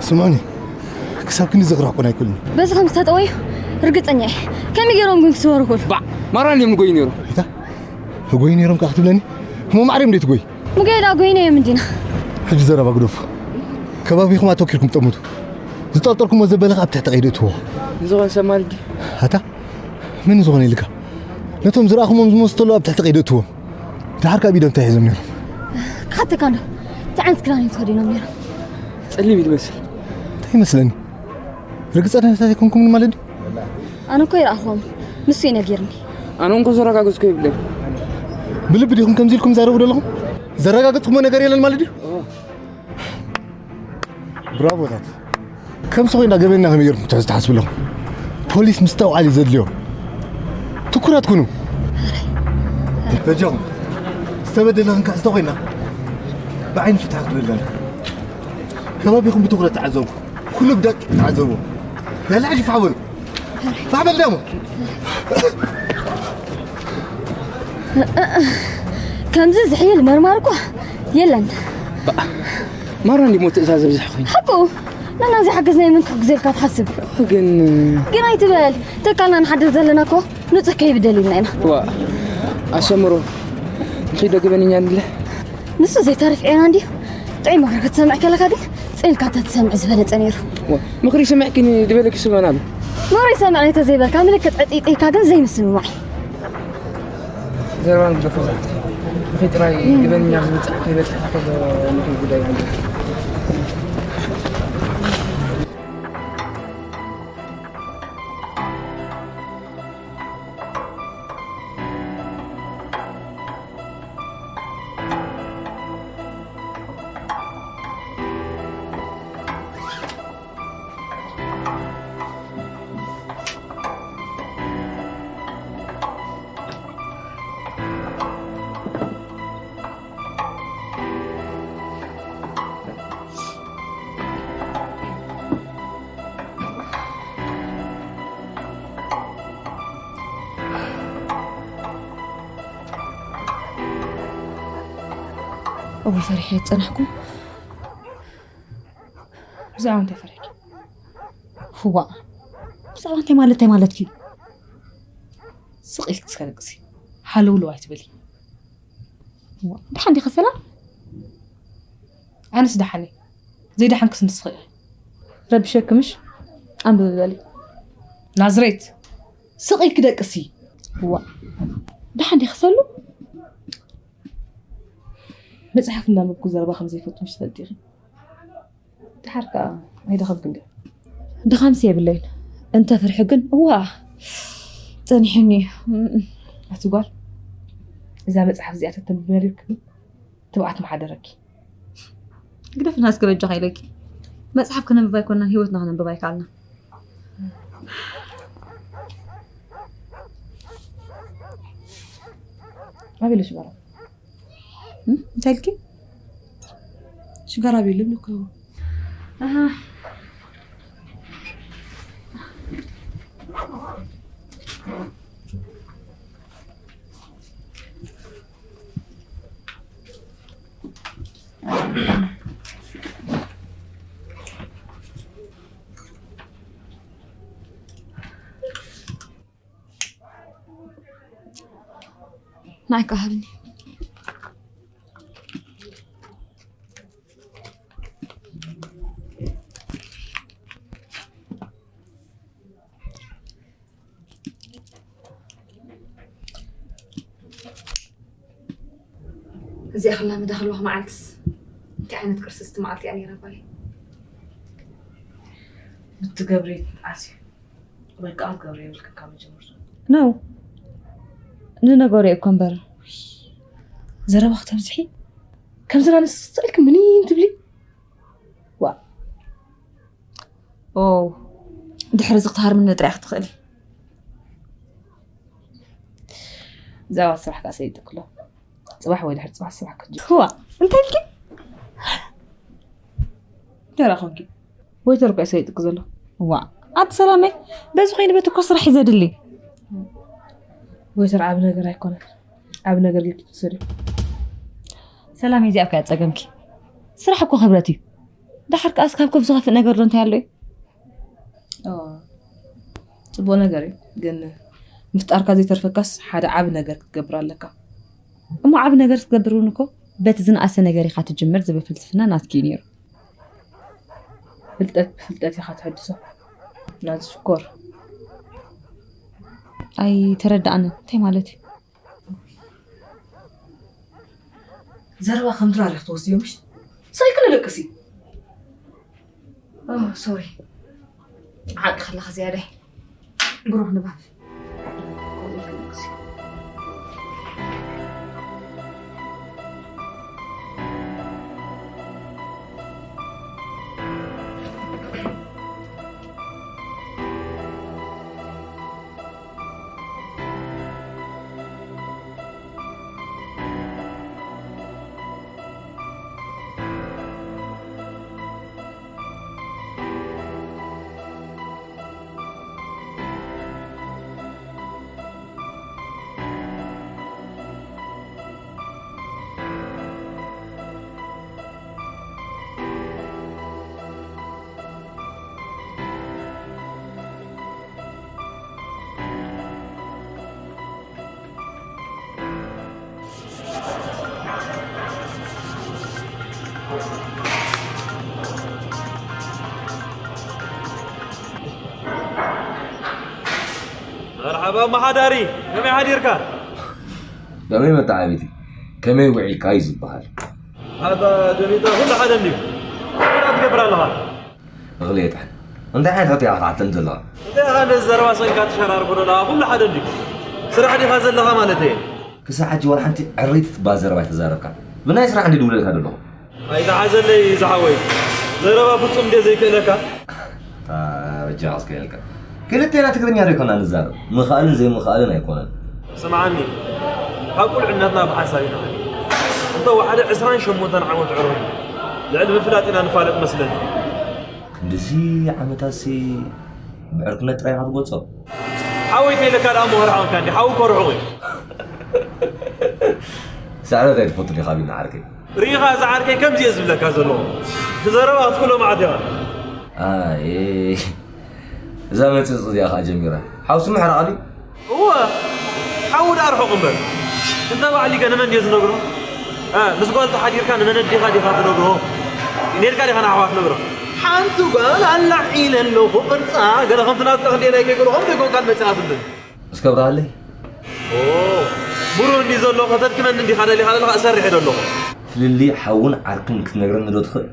ስምዑኒ፣ ክሳብ ክንዲ ዘኽራኩን ኣይክእልን። በዚ ከም ዝተጠወዩ ርግጸኛ እየ። ከመይ ገይሮም ግን ክስወሩ ክእሉ? ባዕ፣ ማራን እዮም ንጎዩ ነይሮም። እንታይ? ህጎዩ ነይሮም ከኣ ክትብለኒ? እሞ ማዕረ እዮም ደይ ትጎይ? ምገዳ ጎይነ እዮም እንዲና። ሕጂ ዘረባ ግደፉ። ከባቢኹም ኣተኪርኩም ጠምቱ። ዝጠርጠርኩሞ ዘበለ ከኣ ኣብ ትሕቲ ቀይዲ እትዎ። ንዝኾን ሰብ ማለት ድዩ? ኣታ፣ መን ዝኾነ ኢልካ? ነቶም ዝረኣኹሞም ዝመስሉ ኣብ ትሕቲ ቀይዲ እትዎም። ደሓር ካብ ኢዶም እንታይ ሒዞም ነይሮም? ክሓተካ እንዶ፣ እንታይ ዓይነት ክዳን እዮም ተኸዲኖም ነይሮም? ጸሊም እዩ ዝመስል። እንታይ ይመስለኒ? ርግጸ ደህንታት ኣይኮንኩምን ማለት ድዩ? ኣነ እኮ ይረኣኹዎም፣ ንሱ እዩ ነጊርኒ። ኣነ እንኮ ዘረጋገጽኩ የብለይ። ብልቢ ዲኹም ከምዚ ኢልኩም ዛረቡ ዘለኹም? ዘረጋገጽኩሞ ነገር የለን ማለት ድዩ? ብራቮታት። ከምዚ ኮይና ገበንና ከመይ ጌርኩም ክትሕዙ ትሓስቡ ኣለኹም? ፖሊስ ምስተውዓል እዩ ዘድልዮ። ትኩራት ኩኑ። በጃኹም፣ ዝተበደለ ክንክሕስ እንተኾይና ብዓይኒ ፍትሒ ክንርኢ ኣለና። ከባቢኹም ብትኹረት ተዓዘቡ። ኩሉ ብደቂቕ ተዓዘቡ። ያላ ሕጂ ፋሕ በሉ። ፋሕ በል ደሞ። ከምዚ ዝሕይል መርማር እኮ የለን። ማራ እንዲሞ ትእዛዝ ብዝሕ ኮይኑ። ሓቁ፣ ንሕና ዘይሓገዝናዮ መን ክሕግዞ ኢልካ ትሓስብ? ግን ግን ኣይትበል። ተካልና ንሓድር ዘለና እኮ ንጹህ ከይብደል ኢልና ኢና። ዋ፣ ኣሰምሮ፣ ንኺዶ ገበነኛ ንለ? ንሱ ዘይተርፍ ዒና እንድዩ። ጥዑይ ምኽሪ ክትሰምዕ ከለካ ግን ጽን ኢልካ እንተትሰምዕ ዝበለጸ ነይሩ። ዋ፣ ምኽሪ ሰሚዕኪ ድበለኪ ስመን ኣሎ። ምኽሪ ሰምዕ እንተዘይበልካ ምልክት ዕጥይጥይካ ግን ዘይምስምማዕ። ዘረባ ንግደፎ ዛቲ። ንኺ ጥራይ ግበኛ ዝምጽእ ከይበጽሕ ከሎ ንኺ ጉዳይ ይብሉ። እወ፣ ፈሪሐ ዝጸናሕኩ። ብዛዕባ እንታይ ፈሪሕኪ? ህዋ፣ ብዛዕባ እንታይ ማለት፣ እንታይ ማለትኪ? ስቕ ኢልኪ እስከ ደቅሲ። ሃለውለው ኣይትበሊ። ህዋ፣ ደሓን ዲኺ ፈላ? ኣነስ ደሓን እየ። ዘይደሓንክስ ንስኺ ኢኺ። ረቢሸኪ ምሽ? ኣንብቢ በሊ። ናዝሬት፣ ስቕ ኢልኪ ደቅሲ። ህዋ፣ ደሓን ዲኺ ፈሉ? መጽሓፍ እናንበብኩ ዘረባ ከም ዘይፈቱ ምሽ ትፈልጢ ኢኺ። ድሓር ከኣ ኣይደኸምክን ድዩ? ድኻምሲ የብለይን። እንተ ፍርሒ ግን፣ እዋ፣ ጸኒሑኒ እዩ። እም፣ ኣቲ ጓል፣ እዛ መጽሓፍ እዚኣ ተተንብበ ነይርኪ ግን ትብዓት ምሓደረኪ። ግደፍና እስከ በጃኻ ኢለኪ። መጽሓፍ ክነንብብ ኣይኮንናን፣ ህይወትና ክነንብብ ኣይከኣልናን። ኣበይ ኣለሽ ጓል? እም፣ እንታይ ኢልኪ? ሽጋራ ቢሉ እኮ። ኣሃ። ንዓይ ከኣ ሃብኒ። እዚኣ ኸላ መዳ ከለኹ መዓልትስ እንታይ ዓይነት ቅርስስቲ መዓልቲ እያ ነይራ ጓለይ? ብትገብሪ ይትዓስ እዩ። ወይ ከዓ ክገብሮ የብልክን ካብ መጀመርታ። ነው። ንነገሩ እኮ እምበር። ዘረባ ክተብዝሒ? ከምዚ ናንስ ስቕ ኢልኪ ምኒን ትብሊ? ዋ። ኦ፣ ድሕሪ እዚ ክትሃርምኒ ጥራይ ክትኽእሊ። ብዛዕባ ስራሕ ከዓ ሰይጥክሎ። ጽባሕ ወይ ድሕሪ ጽባሕ ስራሕ ክትጅ-፣ ህዋ፣ እንታይ ኢልኪ? ደረቕ ኮንኪ። ወይተር እኮ እዩ ሰይጥክ ዘሎ። ዋ፣ ኣቲ ሰላመይ፣ በዚ ኮይኑ በቲ እኮ ስራሕ እዩ ዘድሊ። ወይተር ዓቢ ነገር ኣይኮነን። ዓቢ ነገር ጌርኪ ክትሰድዮ። ሰላመይ፣ እዚኣ እኮ እያ ጸገምኪ። ስራሕ እኮ ክብረት እዩ። ደሓር ከኣስ ካብ ከብ ዝኸፍእ ነገር ዶ እንታይ ኣሎ እዩ? ኦ፣ ጽቡቕ ነገር እዩ፣ ግን ምፍጣርካ ዘይተርፈካስ ሓደ ዓቢ ነገር ክትገብር ኣለካ። እሞ ዓቢ ነገር ክትገብር እውን እኮ በቲ ዝነኣሰ ነገር ኢኻ ትጅምር ዝብል ፍልስፍና ናትኪ እዩ ነይሩ። ፍልጠት ብፍልጠት ኢኻ ትሕድሶ። ናዚ ሽኮር። ኣይተረዳእንን። እንታይ ማለት እዩ? ዘረባ ከም ድራር ኢኺ ትወስድዮ ምሽ? ሳይክል ኣለቅሲ። ኦ፣ ሶሪ። ዓቂ ከለኻ ዝያዳይ። ብሩኽ ንባብ። መርሓባ መሓዳሪ፣ ከመይ ሓዲርካ? ከመይ መተዓቢቲ? ከመይ ውዒልካ እዩ ዝበሃል። ኣታ ደሚታ፣ ኩሉ ሓደ እንድዩ። እንታይ ትገብር ኣለኻ? እኽሊ የጥሕን። እንታይ ዓይነት ሕቶ ኢኻ ክትሓተኒ ዘለኻ? እንታይ ኢኻ ነዚ ዘረባ ሰንካ ትሸራርፎ ዘለኻ? ኩሉ ሓደ እንድዩ። ስራሕ ዲኻ ዘለኻ ማለተይ እየ። ክሳዕ ሕጂ ዋላ ሓንቲ ዕርይቲ ትበሃል ዘረባ ኣይተዛረብካን። ብናይ ስራሕ እንድዩ ድውለልካ ዘለኹ። ኣይትሓዘለይ ዝሓወይ። ዘረባ ፍጹም እንድየ ዘይክእለካ። ኣታ በጃኻ እስከ ኢልካ። ክልቴና ትግርኛ ዶ ኣይኮና ንዛረብ? ምኽኣልን ዘይምኽኣልን ኣይኮነን። ስምዓኒ፣ ካብ ቁልዕነትና ብሓንሳብ ኢና ዓቢና። እንተ ወሓደ ዕስራን ሸሞንተን ዓመት ዕርኹ፣ ልዕሊ ምፍላጥ ኢና ንፋለጥ መስለኒ። ክንድዚ ዓመታትሲ ብዕርክነት ጥራይ ኢኻ ትገልጾ? ሓወይ ተይለካ ደኣ እሞ ክርሕቐካ እንዲ፣ ሓው እኮ ርሑቕ እዩ። ሳዕረት ኣይትፈቱን ኢኻ ቢልና ዓርከይ። ርኢኻ እዛ ዓርከይ ከምዚ እየ ዝብለካ ዘለኹ። እቲ ዘረባ ክትክሎ መዓት ኢኻ። ኣይ፣ እዛ መጽጽ እዚኣ ኸኣ ጀሚራ። ሓውሲ ምሕራቕ ድዩ? እወ፣ ሓዊ ደኣ ርሑቕ እምበር። እንተ ባዕሊገ ንመን ድየ ዝነግሮ? እ፣ ምስ ጓል ተሓዲርካ ንመን ኣዴኻ ዲኻ ትነግሮ? ነድካ ዲኻ ንኣሕዋ ትነግሮ? ሓንቲ ጓል ኣላ ኢለ ኣለኹ ቅርጻ፣ ገለ ከምቲ ናትካ ክንደየናይ ከይገለኹም ደይኮንካ መጺኣ ትብል። እስከ ኣብርሃለይ። ኦ፣ ብሩህ እንዲ ዘሎ ከተድክመኒ እንዲኻ ደሊኻ ዘለኻ እሰርሕ እየ ደለኹ። ፍልልይ ሓውን ዓርክን ክትነግረኒ ዶ ትኽእል?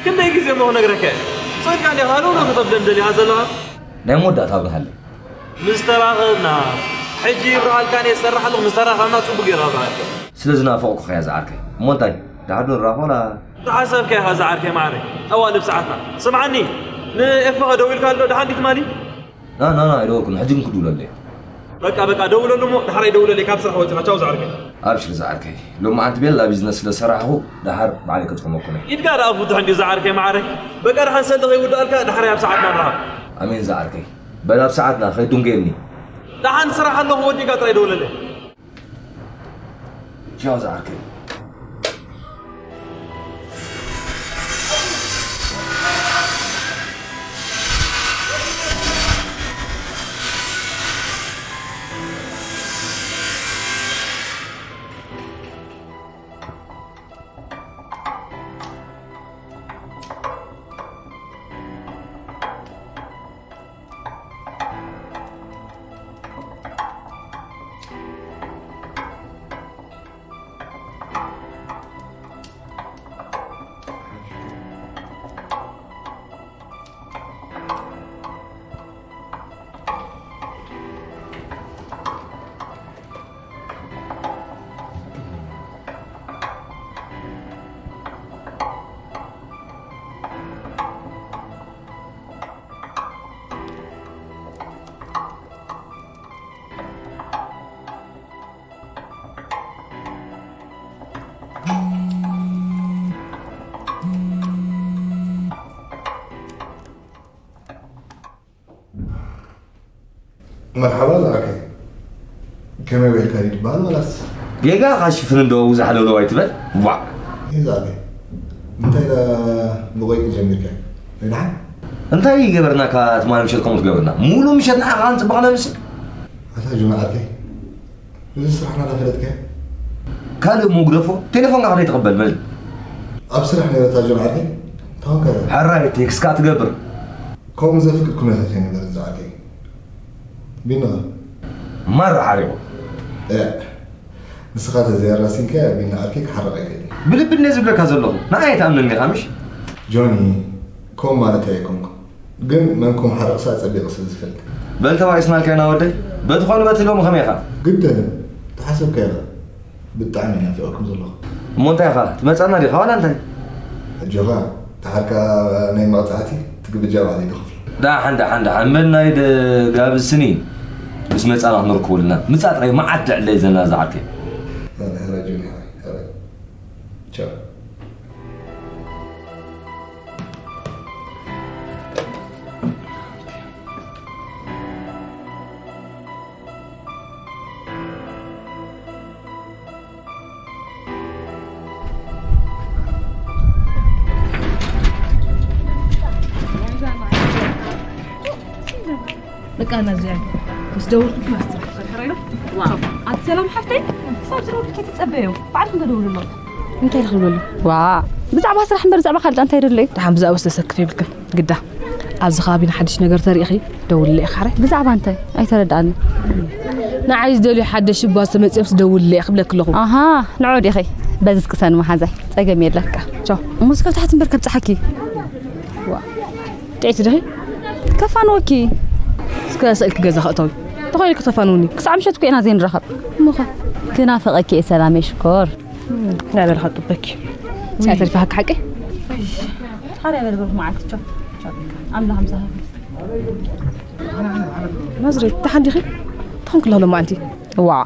ክንደይ ግዜ እሞ ክነግረካ እየ። ጸድካ እንዲኻ ዶ ዶ ከተብደን ደሊኻ ዘለኻ? ናይ መወዳእታ ኣብርሃለይ። ምስ ተራኸብና፣ ሕጂ ይብርሃልካ እየ ዝሰርሕ ኣለኹ፣ ምስ ተራኸብና ጽቡቕ ገይረ ኣብርሃልካ። ስለ ዝናፈቕኩኻ እየ ዝዓርከይ። እሞ እንታይ? ደሓር ዶ ንራኸብ ወላ? ዝሓሰብካዮ ኢኻ ዝዓርከይ ማዕረይ። ጠዋሊ ብሰዓትና። ስምዓኒ፣ ንኤፋ ከ ደዊልካሉ ዶ? ደሓን ድዩ ትማሊ? ና፣ ና፣ ና፣ ኣይደወልኩን። ሕጂ ግን ክድውለሉ እየ። በቃ፣ በቃ፣ ደውለሉ እሞ፣ ዳሕራይ ደውለለይ፣ ካብ ስራሕ ወጺኻ። ቻው ዝዓርከይ። ኣብሽር ዝዓርከይ። ሎማዓንቲ ቤላ ቢዝነስ ስለ ሰራሕኹ፣ ደሓር ባዕለይ ከጽሕመኩም እየ። ኢድካ ደኣ ፍቱሕ እንድዩ ዝዓርከይ ማዕረይ። በቃ፣ ደሓን ሰልዲ ከይውድኣልካ፣ ዳሕራይ ኣብ ሰዓትና ንራኸብ። ኣሜን ዝዓርከይ። በል ኣብ ሰዓትና፣ ከይትድንጉየኒ። ደሓን ስራሕ ኣለኹ፣ ወዲእካ ጥራይ ደውለለይ። ቻው ዝዓርከይ። መርሓባ ዝዓርከይ። ከመይ ውዒልካ ድዩ ዝበሃል ዋላስ? ጌጋ ኢኻ ሽፍን እንዶ ውዛሕ ለውለው ኣይትበል። ዋዕ። ይዛገ። እንታይ ኢላ ብቆይ ጀሚርካ። ርድሓን? እንታይ ገበርናካ ትማሊ ምሸት ከምኡ ትገብርና? ሙሉ ምሸት ንዓኻ ክንጽበቕ ነምስል? ኣታ ጆን ዓርከይ፣ እዚ ስራሕና ዶ ፈለጥካዮ? ካልእ ምጉደፎ፣ ቴሌፎንካ ከደይ ትቕበል በል። ኣብ ስራሕ ነይረ ኣታ ጆን ዓርከይ፣ እንታይ ኮንካ? ሕራይ ቴክስካ ትገብር። ከምኡ ዘፍቅድ ኩነታት ኣይነበረን ዝዓርከይ። ቢንኻ? ማራ ሓሪቑ። እ፣ ንስኻ ተዘይኣራሲንካዮ ቢኒ ዓርከይ ክሓርቕ ኣይክእልን። ብልቢ እንድየ ዝብለካ ዘለኹ። ንዓይ ኣይትኣምነኒ ኢኻ ምሽ? ጆኒ፣ ከምኡ ማለተይ ኣይኮንኩን። ግን መን ከም ሓርቕስ ኣጸቢቐ ስለ ዝፈልጥ። በል ተባኢስናልካ ኢና ወደይ። በቲ ኾነ በቲ ሎሚ ከመይ ኢኻ? ግድን፣ ተሓሰብካ ኢኻ። ብጣዕሚ እየ ናፊቐኩም ዘለኹ። እሞ እንታይ ኢኻ? ትመጻና ዲኻ ዋላ እንታይ? ኣጆኻ፣ ደሓር ከኣ ናይ መቕጻዕቲ ትግብጃ ባዕለይ ዝኸፍሎ። ደሓን፣ ደሓን፣ ደሓን። እምበር ናይ ደ-፣ ጋብዝኒ ምስ መጻና ክንርከበሉ ኢና። ምጻእ ጥራይ መዓት ትዕለይ ዘላ ዝዓርከይ። ኣረ፣ ኣረ፣ ጆኒ፣ ኣረ፣ ኣረ። ቻው። በቃ ናዚያ ምስ ደወልኩ ክላስ ትሰርሕ ዋ፣ ኣቲ ሰላም ሓፍተይ፣ ክሳብ ዝደውል ከይትጸበዮ፣ ባዕልኩም ተደውሉ ኣሎ። እንታይ ኢልኪ በሉ? ዋ፣ ብዛዕባ ስራሕ እምበር ብዛዕባ ካልእ እንታይ ደሎ እዩ? ደሓን ብዛዕባ ዝተሰክፍ የብልክን ግዳ። ኣብዚ ከባቢና ሓድሽ ነገር ተሪእኺ ደውልለ ኢኺ ሓራይ። ብዛዕባ እንታይ? ኣይተረድኣንን። ንዓይ ዝደልዩ ሓደሽ እባ ዝተመፅኦም ስደውልለ ኢኺ ክብለኪ ኣለኹ። ኣሃ፣ ንዑ ዲኺ? በዚ ስቅሰኒ መሓዛይ። ጸገም የለን። በቃ፣ ቻው። እሞ እስከ ኣብ ታሕቲ እምበር ከብጽሓኪ። ዋ፣ ጥዕቲ ዲኺ? ከፋንወኪ። እስከ ስእልኪ ገዛ ከእተዊ። ተኾይኑ ከተፋንውኒ። ክሳዕ ምሸት እኮ ኢና ዘይንራኸብ። እሞ ኸ? ክናፍቐኪ እየ ሰላመይ ሽኮር። እም፣ ናይ በልኻ ጥበኪ። ሳይ ተሪፋ ሃክ ሓቂ? ሓደ በልበልኩ መዓልቲ ቻው። ቻው በቃ። ኣምላኽ ምሳኻ። ናዝሬት፣ ደሓን ዲኺ? ትኾንኩ ኣለኹ ሎማዓንቲ። ዋዕ።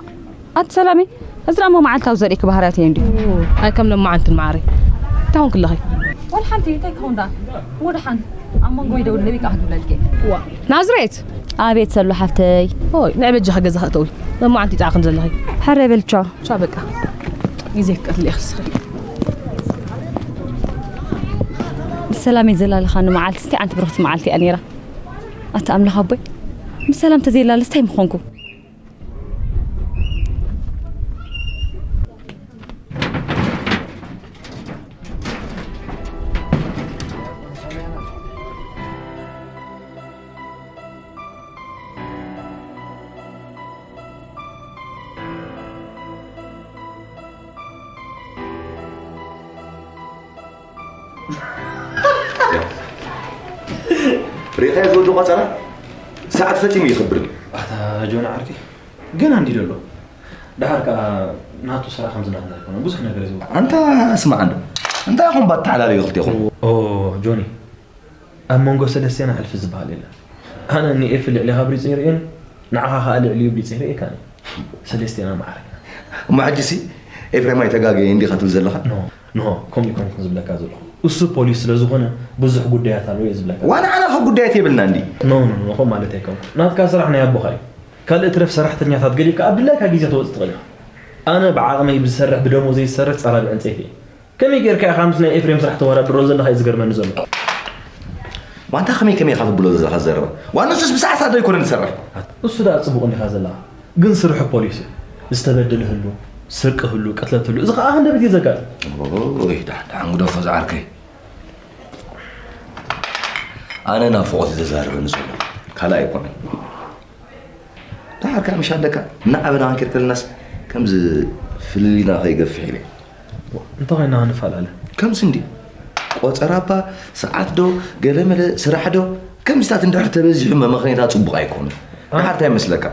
ኣቲ ሰላመይ፣ እዚ ደኣ እሞ መዓልታዊ ዘርእኪ ባህርያት እየ እንድዩ። ኦ፣ ኣይ ከም ሎማዓንትን መዓረይ። እንታይ ኾንኪ ኣለኺ? ወላ ሓንቲ፣ እንታይ ክኸውን ደኣ? እሞ ደሓን፣ ኣብ መንጎ ይደውል፣ ነቢይ ከዓ ክብለልኪ። ዋ፣ ናዝሬት! ኣቤት ሰሉ ሓፍተይ። ኦይ፣ ንዒ በጃኺ ገዛ ክእተዊ። ሎማዓንቲ ይጥዓኽን ዘለኺ። ሕራይ በል ቻው። ቻው በቃ። ግዜ ክቀትል ኢኺ ንስኺ። ብሰላም እየ ዘላልኻኒ መዓልቲ፣ እስቲ ኣንቲ ብርኽቲ መዓልቲ እያ ነይራ። ኣቲ ኣምላኽ ኣቦይ፣ ብሰላም ተዘይላልስ እንታይ ምኾንኩ? ሪኢኻዮ ዝወደቑ ቆጸራ? ሰዓት ፈጺሙ ይኽብርን። ኣታ ጆን ዓርከይ፣ ገና እንዲ ዘሎ። ደሓር ከኣ ናቱ ስራሕ ከምዚ ናትና ኣይኮነን። ብዙሕ ነገር እዩ ዝውክል። ኣንታ ስማዕ እንዶ። እንታይ ኢኹም ባተሓላለዩ ክልቴኹም? ኦ፣ ጆኒ፣ ኣብ መንጎ ሰለስቴና ሕልፊ ዝበሃል የለን። ኣነ ንኤፊ ልዕሌኻ ብሊጸ ይርእየን፣ ንዓኻ ከኣ ልዕሊኡ ብሊጸ ይርእየካን እየ። ሰለስቴና ማዕረ። እሞ ሕጂሲ ኤፍሬም ኣይተጋገየን ዲኻ ትብል ዘለኻ? ኖ፣ ኖ፣ ከምኡ ኣይኮንኩን ዝብለካ ዘለኹ። እሱ ፖሊስ ስለ ዝኾነ ብዙሕ ጉዳያት ኣለዎ እየ ዝብለካ። ዋላ ዓና ኸ ጉዳያት የብልና እንዲ? ኖ፣ ኖ፣ ኖ፣ ከምኡ ማለት ኣይኮንኩን። ናትካ ስራሕ ናይ ኣቦኻ እዩ። ካልእ ትረፍ ሰራሕተኛታት ገሊእካ ኣብ ድላይካ ግዜ ተወጽእ ትኽእል ኢኻ። ኣነ ብዓቕመይ ብዝሰርሕ ብደሞዘይ ዝሰርሕ ጸራቢ ዕንጸይቲ እየ። ከመይ ጌርካ ኢኻ ምስ ናይ ኤፍሬም ስራሕ ተወዳድሮ ዘለኻ እዩ ዝገርመኒ ዘሎ። ዋንታ ከመይ ከመይ ኢኻ ትብሎ ዘለኻ ዘረባ? ዋንሱስ ብሰዓት ሰዓት ዶ ኣይኮነን ዝሰርሕ? እሱ ደኣ ጽቡቕ እንዲኻ ዘለኻ። ግን ስርሑ ፖሊስ እዩ። ዝተበደለ ህሉ፣ ስርቂ ህሉ፣ ቅትለት ህሉ። እዚ ኸኣ ክንደበት እዩ ዘጋጥም። ኦይ፣ ደሓን ደሓን ግደፎ ዝዓርከይ። ኣነ ናፍቖት እዩ ዘዛርበኒ ዘሎ። ካልእ ኣይኮነን። ደሓር ከኣ ምሽ ኣለካ፣ እናዓበና ክንከድ ከለናስ ከምዚ ፍልልይና ከይገፍሕ ኢለ። እንታይ ኮይና ክንፈላለ? ከምዚ እንዲ ቆጸራ እባ፣ ሰዓት ዶ፣ ገለመለ፣ ስራሕ ዶ፣ ከምዚታት እንድሕር ተበዚሑ መመኽነይታ ጽቡቕ ኣይኮኑን። ደሓር እንታይ ይመስለካ?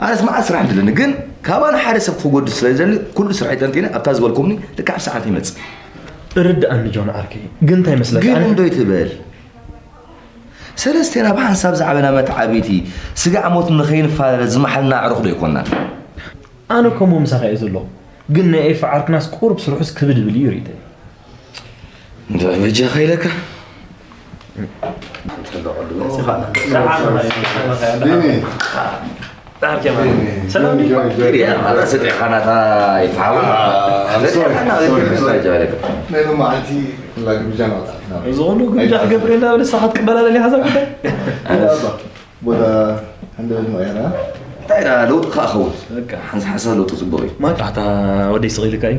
ኣነስ መዓት ስራሕ እንድለኒ፣ ግን ካባና ሓደ ሰብ ክጎድል ስለ ዝደሊ፣ ኩሉ ስራሕ ይጠንጢነ ኣብታ ዝበልኩምኒ ልክዕ ኣብ ሰዓት ይመጽእ። እርድኣኒ ጆን ዓርከይ፣ ግን እንታይ ይመስለካ? ግን ኣነ እንዶ ይትበል። ሰለስቴና ብሓንሳብ ዝዓበና መተዓብይቲ፣ ስጋዕ ሞት ንኸይንፈላለ ዝመሓልና ኣዕሩኽ ዶ ኣይኮናን? ኣነ ከምኡ ምሳኻ እየ ዘለኹ። ግን ናይ ኤፍ ዓርክናስ ቁሩብ ስርሑስ ክብድ ብል እዩ ርእይተይ። እንዶ በጃኻ ኢለካ። ቢኒ፣ ኣርኬማ ሰላም እዩ። ሪያ ኣታ ሰጢኻ ናታ ይፍሓው። ሰጢኻ ናታ ይፍሓው። ናይ ሎማዓንቲ ላግብጃ ናውጣ። እዚ ኹሉ ግብጃ ክገብር የላ ብልሳ ክትቅበላ ለሊኻ እዛ ጉዳይ። ኣነስ ቦታ እንደበል መቐየራ። እንታይ ዳ ለውጢ ከኣ ኸውን። በቃ። ሓንሳ ሓንሳ ለውጢ ጽቡቕ እዩ። ማታ ኣታ ወደይ ስቕ ኢልካ እዩ።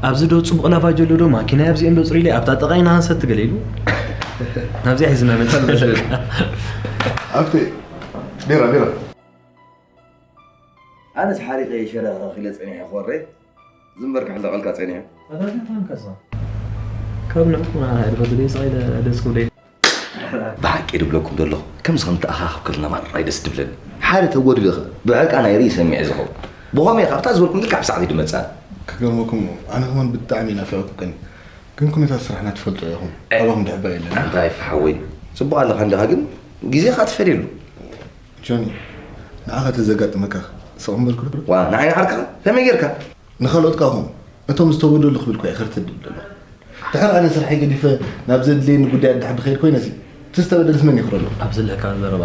ኣብዚ ዶ ጽቡቕ ላቫ ጀሎ ዶ ማኪና ኣብዚኦም ዶ ጽሩይ ኢለ ኣብታ ጠቓይ ንሃንሰት ትገለ ኢሉ። ናብዚኣ ሒዝና መጻ። ኣብቲ ቢራ፣ ቢራ። ኣነስ ሓሪቐ ሸረኽ ረኺለ ጸኒሐ ክወሬ። ዝንበር ክሕለቐልካ ጸኒሐ። ኣታ እንታይ ኮንካሳ? ካብ ንዕኹም ኣነ ኣይድፈቱ ደይ ስቕ ኢለ ደስ ክብለይ። ብሓቂ ድብለኩም ዘለኹ፣ ከምዚ ከም ተኣኻኽብ ከለና ማራ እዩ ደስ ድብለኒ። ሓደ ተጎዲሉኸ፣ ብዕርቃናይ ርኢ ሰሚዐ ዝኸውን። ብኸመይ ካብታ ዝበልኩም ልክዕ ብሳዕቲ ድመጽእ። ክገርመኩም፣ ኣነ ከማን ብጣዕሚ ናፊቐኩም ቀኒ። ግን ኩነታት ስራሕና ትፈልጦ ኢኹም። እ። ኣባኹም ድሕባ የለን። ኣንታ ይፍሓወይ፣ ጽቡቕ ኣለኻ እንዲኻ፣ ግን ግዜኻ ትፈልየሉ። ጆኒ፣ ንዓኻ ተዘጋጥመካ ስቕ እምበልኩ። ዋ፣ ንዓይ ንዓርካ ከመይ ጌርካ? ንኻልኦት ከኣ ኹን፣ እቶም ዝተጎደሉ ክብል እኳ እየ ከርተት ድብል ዘለኹ። ድሕር ኣነ ስርሐይ ገዲፈ ናብ ዘድልየኒ ጉዳያት ድሕር ድኸይድ ኮይነሲ፣ እቲ ዝተበደለስ መን ይኽረሉ? ኣብ ዘለካ ዘረባ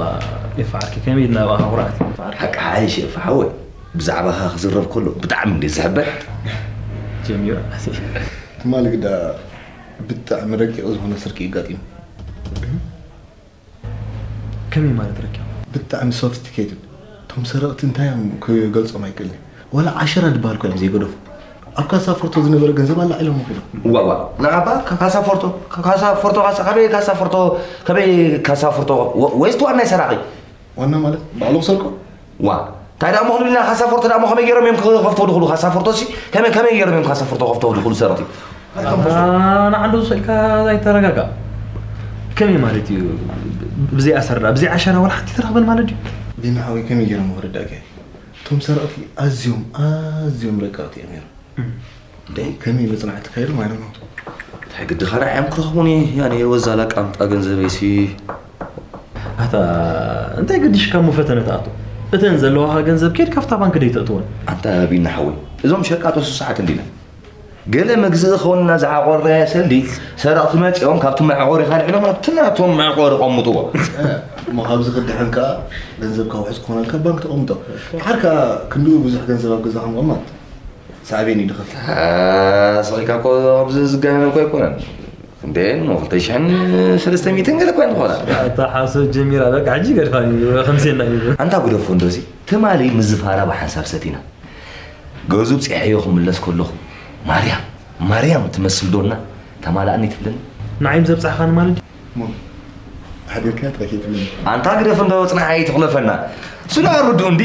ኤፋ ዓርኪ ከመይ ኢልና ብኣኻ ኩርዓት? ኤፋ ዓርኪ። ሓቂ ሓይሽ ኤፋ ሓወይ፣ ብዛዕባኻ ክዝረብ ከሎ ብጣዕሚ እንደ ዝሕበን። ጀሚሩ። ትማሊ ግዳ ብጣዕሚ ረቂቕ ዝኾነ ስርቂ እዩ ኣጋጢሙ። ከመይ ማለት ረኪቡ? ብጣዕሚ ሶፊስቲኬትድ። እቶም ሰረቕቲ እንታይ እዮም ክገልጾም ኣይክእልን። ዋላ ዓሸራ ድበሃል እኳ እዮም ዘይገደፉ። ኣብ ካሳ ፎርቶ ዝነበረ ገንዘብ ኣላዒሎሞ ከይዶም። እዋ፣ እዋ። ንዓባ ካሳ ፎርቶ፣ ካሳ ፎርቶ፣ ካሳ፣ ካበይ ካሳ ፎርቶ፣ ካበይ ካሳ ፎርቶ፣ ወ-፣ ወይስ እቲ ዋናይ ሰራቒ? ዋና ማለት ባዕሉ ክሰርቆ? ዋ፣ እንታይ ደኣ ምኽኑ ኢልና ካሳ ፎርቶ ደኣ እሞ ከመይ ገይሮም እዮም ክኸፍትዎ ድኽእሉ? ካሳ ፎርቶ ሲ ከመይ፣ ከመይ ገይሮም እዮም ካሳ ፎርቶ ክኸፍትዎ ድኽእሉ ሰረቕቲ? ንዓንዶ ዝኽእልካ ኣይተረጋጋ። ከመይ ማለት እዩ? ብዘይ ኣሰርዳ፣ ብዘይ ዓሸራ ዋላ ሓንቲ ተረኽበን ማለት ድዩ? ዲና ሓወይ ከመይ ገይሮም ክርዳእካ እዩ? እቶም ሰረቕቲ ኣዝዮም፣ ኣዝዮም ረቀቕቲ እዮም ነይሮም። እም። እንዴ? ከመይ መጽናዕቲ ካይዶም? I don't know። እንታይ ግድኻ ንዓዮም ክረኽቡኒ? ያኔ ወዛላ ቃምጣ ገንዘበይሲ። ኣታ እንታይ ገዲሽካ እሞ ፈተነ ትኣቱ? እተን ዘለዋኻ ገንዘብ ኬድ ካብታ ባንክ ደይ ተእትወን? ኣንታ ቢና ሓወይ፣ እዞም ሸቃጦ ሱሳዓት እንዲና። ገለ መግዝኢ ክኸውንና ዝዓቆርናዮ ሰልዲ ሰረቕቲ መጺኦም ካብቲ መዕቆሪ ካልዕሎም ኣብቲ ናቶም መዕቆሪ ቀምጥዎ። እ፣ እሞ ካብዚ ክድሕን ከኣ ገንዘብካ ውሑስ ክኾነልካ ባንክ ተቐምጦ። ድሓር ከኣ ክንድኡ ብዙሕ ገንዘብ ኣብ ገዛኻ ምቕማጥ ሳዕቤን እዩ ድኸፍል። እ፣ ስቕ ኢልካ እኮ ኣብዚ ዝጋነን እኮ ኣይኮነን። ክንደየን? ክልተ ሽሕን ሰለስተ ሚእትን ገለ እኳ እንተኾና። ኣታ ሓሶት ጀሚራ፣ በቃ ሕጂ ገድፋኒ፣ ከምሴና እዩ። ኣንታ ግደፎ እንዶ እዚ። ትማሊ ምስ ዝፋራ ብሓንሳብ ሰቲና። ገዙ ብጺሐዮ ክምለስ ከለኹ፣ "ማርያም፣ ማርያም ትመስል ዶና ተማላእኒ" ትብለኒ። ንዓይ ምስ ዘብጻሕካኒ ማለት ድዩ? እሞ፣ ሓዲርካ ትረኪብ ትብለኒ። ኣንታ ግደፍ እንዶ ጽናሕ ኣይትኽለፈና። እሱ ደኣ ርዱእ እንዲ።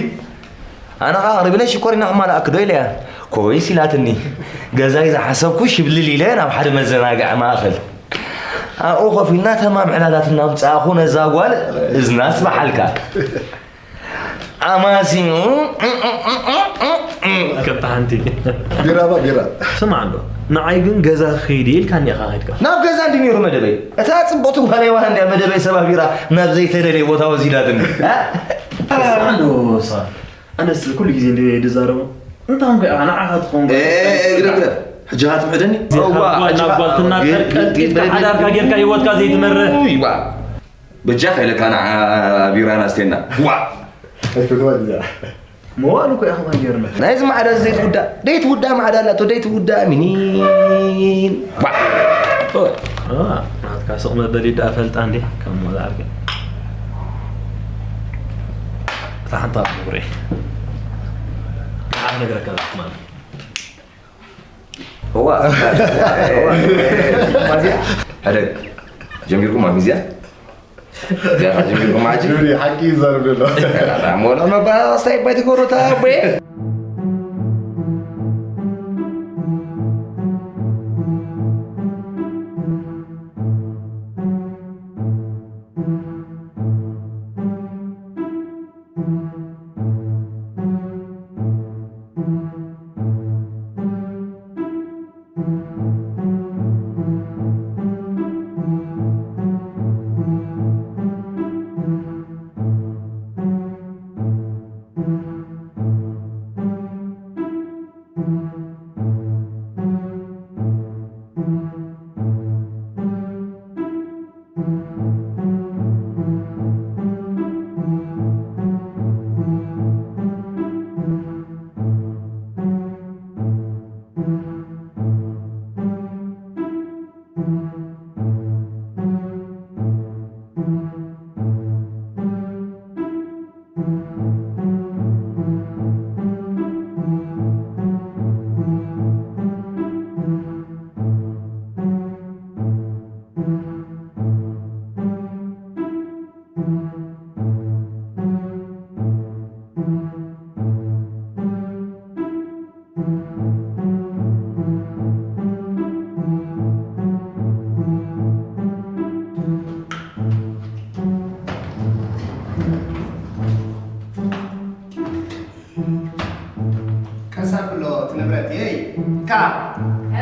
ኣነ ኸኣ ኣቕሪብለ ሽኮሪና ክማልኣኪ ዶ ኢለያ። ኮይስ ኢላትኒ። ገዛይ ዝሓሰብኩ ሽብልል ኢለ ናብ ሓደ መዘናግዒ ማእከል። ኣብኡ ኮፍ ኢልና ተማም ዕላላት እናምጻእኹ ነዛ ጓል እዝናስ በሓልካ። ኣማሲኑ ከምታ ሓንቲ። ቢራ ባ ቢራ። ስማዕ ኣሎ፣ ንዓይ ግን ገዛ ክኸይድ ኢልካኒ ኢኻ ከይድካ። ናብ ገዛ እንዲ ነይሩ መደበይ። እታ ጽብቕቲ ጓለይ ዋላ እንድያ መደበይ ሰባቢራ ናብ ዘይተደለየ ቦታ ወሲዳትኒ። እ? ስማዕ ኣሎ፣ ሳ-፣ ኣነስ ኩሉ ግዜ እንደ ድዛረቦ። እንታይ ኮንኩ ኢኻ ንዓኻ ትኸውን? ኤ፣ ኤ፣ ኤ፣ ግደፍ፣ ግደፍ። ሕጂ ኻ ትምሕደኒ? እዋ፣ ካብ ጓል ሕጂ ናብ ኻ-፣ ጓል ትናጠር፣ ግ-፣ ግ-፣ ቀልጢፍካ ግ-፣ ሓዳርካ ጌርካ ህይወትካ ዘይትመርሕ። እዋ። በጃኻ ኢለካ ንዓ ቢራና ኣስቴና። ዋ! ኣይፈትዋን እዚኣ። መዋእል እኮ ኢኻ ጌርና። ናይዚ ማዕዳ ዘይትውዳእ፣ ዘይትውዳእ ማዕዳ ኣላቶ፣ ዘይትውዳእ ሚኒን። ዋ! ኦ፣ ናትካ ስቕ መበሊ ደኣ ፈልጣ እንዴ፣ ከም ሞላ ኣርገ። እታ ሓንታ ንጉሬ። ንዓ ክነግረካ ማለት። እዋ፣ እዋ፣ እዋ፣ እዋ። ሕደግ። ጀሚርኩም ኣብ ሚዝያ? እዚኣ ጀሚርኩም ሕጂ? ዱሪ፣ ሓቂ ይዛረብ ዘሎ። ሞላ መባእስታይ ባይ ትገብሩ እታ ኣቦየ።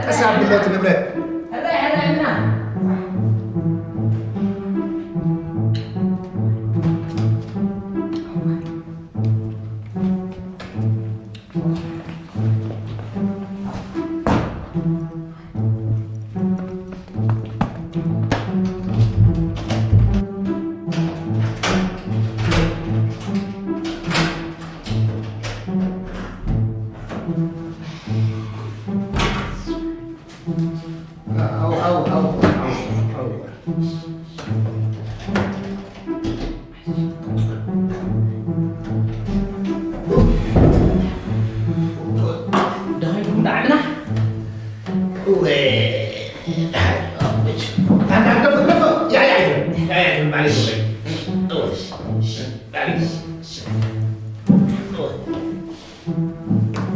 ቀስ ኣብሎ እቲ ንብረት።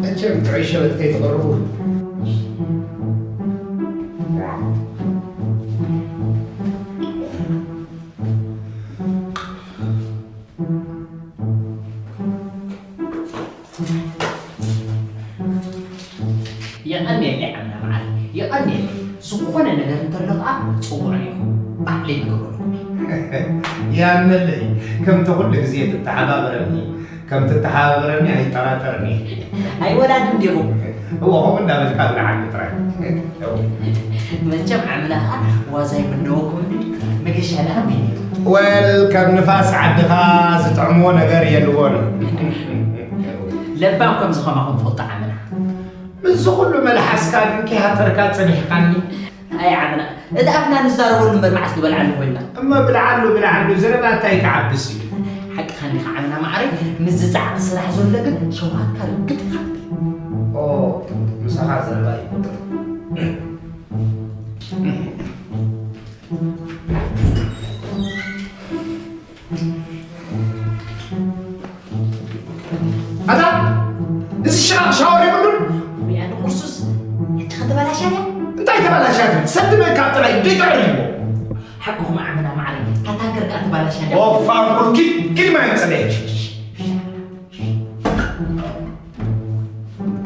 መቸም ጥዑይ ሸበት ከይትቐርቡ። የቐንየለይ ዓምና መዓረይ፣ የቐንየለይ። ዝኾነ ነገር እንተሎ ኸዓ ጽውዑኒ ኢኹም። ባዕለይ ክገብረልኩም እየ። የቐንየለይ፣ ከምቲ ኩሉ ግዜ ትተሓባበረኒ፣ ከም ትተሓባበረኒ ኣይጠራጠርን እየ። ኣይወላድን ዲኹም? እወ፣ ከምኡ እንዳበልካ ብልዓኒ ጥራይ። መቸም ዓምና ኸዓ ዋዛ ይምነወኩም እንዲ፣ መገሻ ደኣ ቢኒ። ወል፣ ከም ንፋስ ዓድኻ ዝጥዕምዎ ነገር የልዎን። ለባም ከም ዝኾንኩም ትፈልጡ ዓምና። ምስዚ ኩሉ መልሓስካ ግን ከይሃተርካ ጸኒሕካኒ። ኣይ ዓምና፣ እቲ ኣፍና ንዛረበሉ እምበር መዓስ ንበልዓሉ ኮይንና። እሞ ብልዓሉ፣ ብልዓሉ፣ ዘረባ እንታይ ክዓብስ እዩ? ሓቅኻ እንዲኻ ዓምና መዓረይ፣ ምስዚ ጻዕቂ ስራሕ ዘሎ ግን ሸውሃትካ ርግጥ ኢኻ ትብል። ኦ፣ ምሳኻ ዘረባ ይቁጥር። ኣታ፣ እዚ ሽቓቕ ሻወር የብሉን? ወያነ ቁርሱስ፣ እታ ከተበላሻ ድያ? እንታይ ተበላሻ ትብል? ሰብ ድመካ ጥራይ ደይ ተዕርይዎ። ሓቅኹም ዓምና መዓረይ፣ እታ ታንከር ከኣ ተበላሻ ድያ? ኦፋ፣ ኪድ፣ ኪድ ማይ ጽለይ።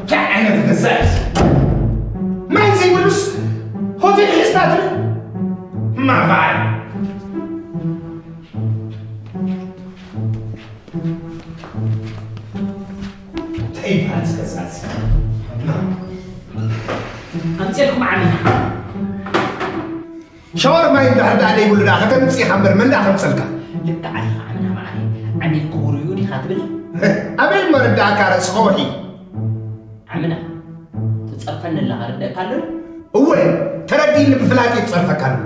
እንታይ ዓይነት ገዛ እዩ? ማይ ዘይብሉስ ሆቴል ሒዝና ትብል? ማባል። እንታይ ይበሃል እዚ ገዛ እዚ? ኣምፅኤልኩም ዓሚና። ሻወር ማይ እንድሕር ደኣ ደይብሉ ደኣ ከተምፅእ ኢኻ እምበር መን ደኣ ከምፀልካ? ልክዕ ኣለኻ ዓሚና መዓረይ። ዓሚል ክቡር እዩ ዲኻ ትብል? ኣበይ መረዳእካ ርእሲ ከውሒ? ዓምና፣ ትጸርፈኒ ኣለኻ፣ ርደእካ ኣሎ? እወ፣ ተረዲእኒ ብፍላጥ እየ ክጸርፈካ ኣሎ።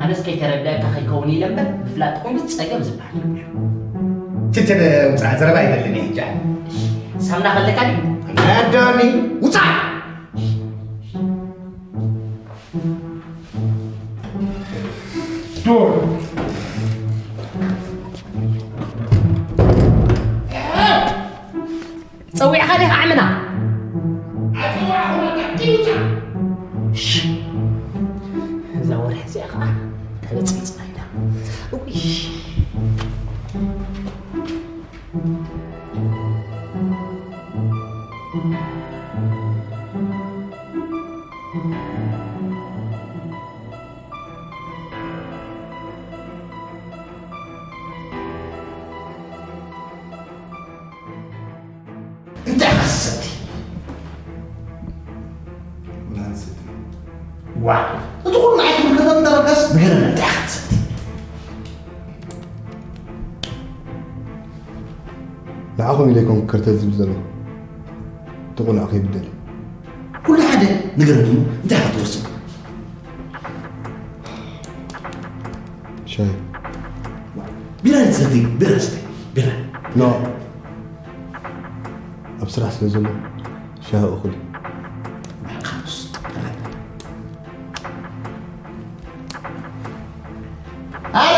ኣነስ ከይተረደእካ ከይከውን ኢለ እምበር፣ ብፍላጥ ኮይኑ ጸገም ዝበሃል የብሉን። ትትነ ውጻእ፣ ዘረባ ኣይደልን እየ፣ ጃ። ሳምና ከለካ ድዩ? ኣዳኒ፣ ውጻእ! ዱር። ጸዊዕኻ ዲኻ ዓምና? እዛ ወርሒ እዚኣ ኸዓ ተበጽብጽና ኢና። እውይ። እንታይ ኢኻ ትሰቲ? ዋ፣ እቲ ኩሉ ንዓይ ክምልከተኒ እንዳበልካስ ንገረኒ፣ እንታይ ኢኻ ትሰቲ? ንዓኹም ኢለ ኣይኮንኩ ከርተት ዝብል ዘለኹ። እቲ ቆልዓ ከይብደል። ኩሉ ሓደ፣ ንገረኒ እሞ፣ እንታይ ኢኻ ትወስድ? ሻሂ። ቢራ ንሰቲ፣ ቢራ ንሰቲ፣ ቢራ። ኖ። ኣብ ስራሕ ስለ ዘሎ ሻሂ እኹል። ኣሎ።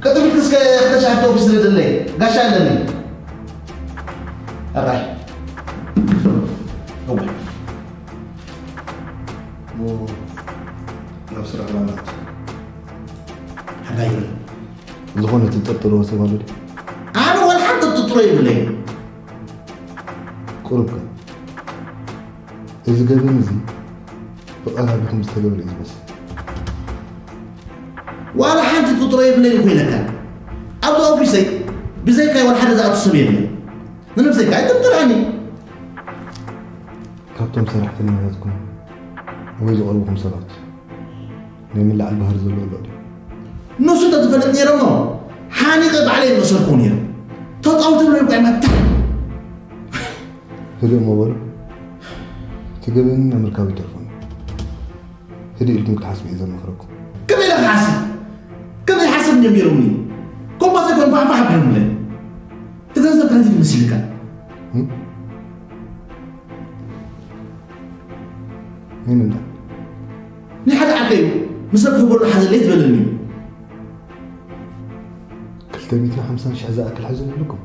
ቅድሚት እስከ ክልተ ሻሂ ተወግስ ዝደለይ ጋሻ ኣለኒ። ኣባይ። እወ። ሞ ናብ ስራሕ ዋና። ሓባይ ይብል። ዝኾነ ትጥርጥርዎ ሰብ ኣሎ ድዩ? ኣነ ዋላ ሓንቲ ጥርጥሮ የብለይን። ቁሩብ ከ? እዚ ገበን እዚ ብቐራቢኹም ዝተገብረ እዩ ዝመስል። ዋላ ሓንቲ ጥጥሮ የብለይን እኮ ኢለካ። ኣብቲ ኦፊሰይ ብዘይካይ ዋላ ሓደ ዝኣቱ ሰብ የለን። ንነብሰይ ከኣ ኣይትጥርዓኒ። ካብቶም ሰራሕተኛታትኩም ወይ ዝቐርብኹም ሰባት ናይ ምልዓል ባህሪ ዘለዎ ኣሎ ድዩ? ንሱ እንተዝፈልጥ ነይረ እሞ ሓኒቐ ባዕለይ መሰርኩ ነይረ። ተጣውቲ ብለይ እኳ ይመታ። ህድእ እሞ በሉ። እቲ ገበን ንምርካብ ይተርፎ። ህድእ ኢልኩም ክትሓስቡ እየ ዘማኽረኩም። ከመይ ኢለ ክሓስብ? ከመይ ሓስብ እንዲዮም ነይሮምኒ? ኮምባሰ ኮን ፋሕፋሕ ኣቢሎምለይ። እቲ ገንዘብ ከንቲት መሲልካ? እም? ንምንታይ? ናይ ሓደ ዓርከይ ምስ ሰብ ክህበሉ ሓዘለይ ዝበለኒ እዩ። ክልተ ሚእትን ሓምሳን ሽሕ ዝኣክል ሓዘን ኣለኩም?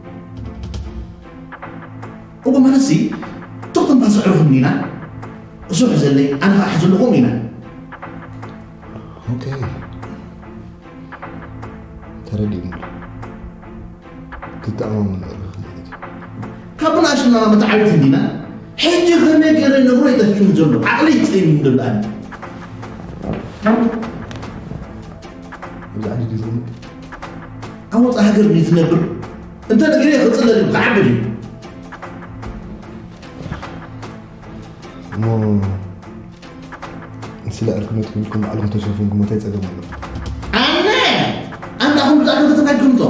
እሞ ማለትሲ፣ ትኽትም ባስዕርኹም ኢና፣ እሱ ሕዘለይ፣ ኣነ ኸዓ ሕዘልኹም ኢና። ኦኬ። ተረዲኡኒ ኣሎ። ክትኣማመኑ ኣለኹ ማለት እዩ። ካብ ብንኣሽቱና መተዓቢት እንዲና፣ ሕጂ ከመይ ገይረ ነብሮ ይጠፍእን ዘሎ፣ ዓቕለይ ይጥልምን ዘሎ ኣነ። ኣብዚ ዓዲ ድዩ ዝቕመጥ? ኣብ ወጻኢ ሃገር ድዩ ዝነብር? እንተ ነጊረ ክጽለል እዩ፣ ክዓቢ ድዩ? እሞ ንስለ ዕርክነትኩም ኢልኩም ባዕልኹም ተሸፊንኩም እንታይ ጸገም ኣለዎ? ኣነ! ኣንታ ኣኹም ብዛዕባ ተዘጋጅኩም ዶ?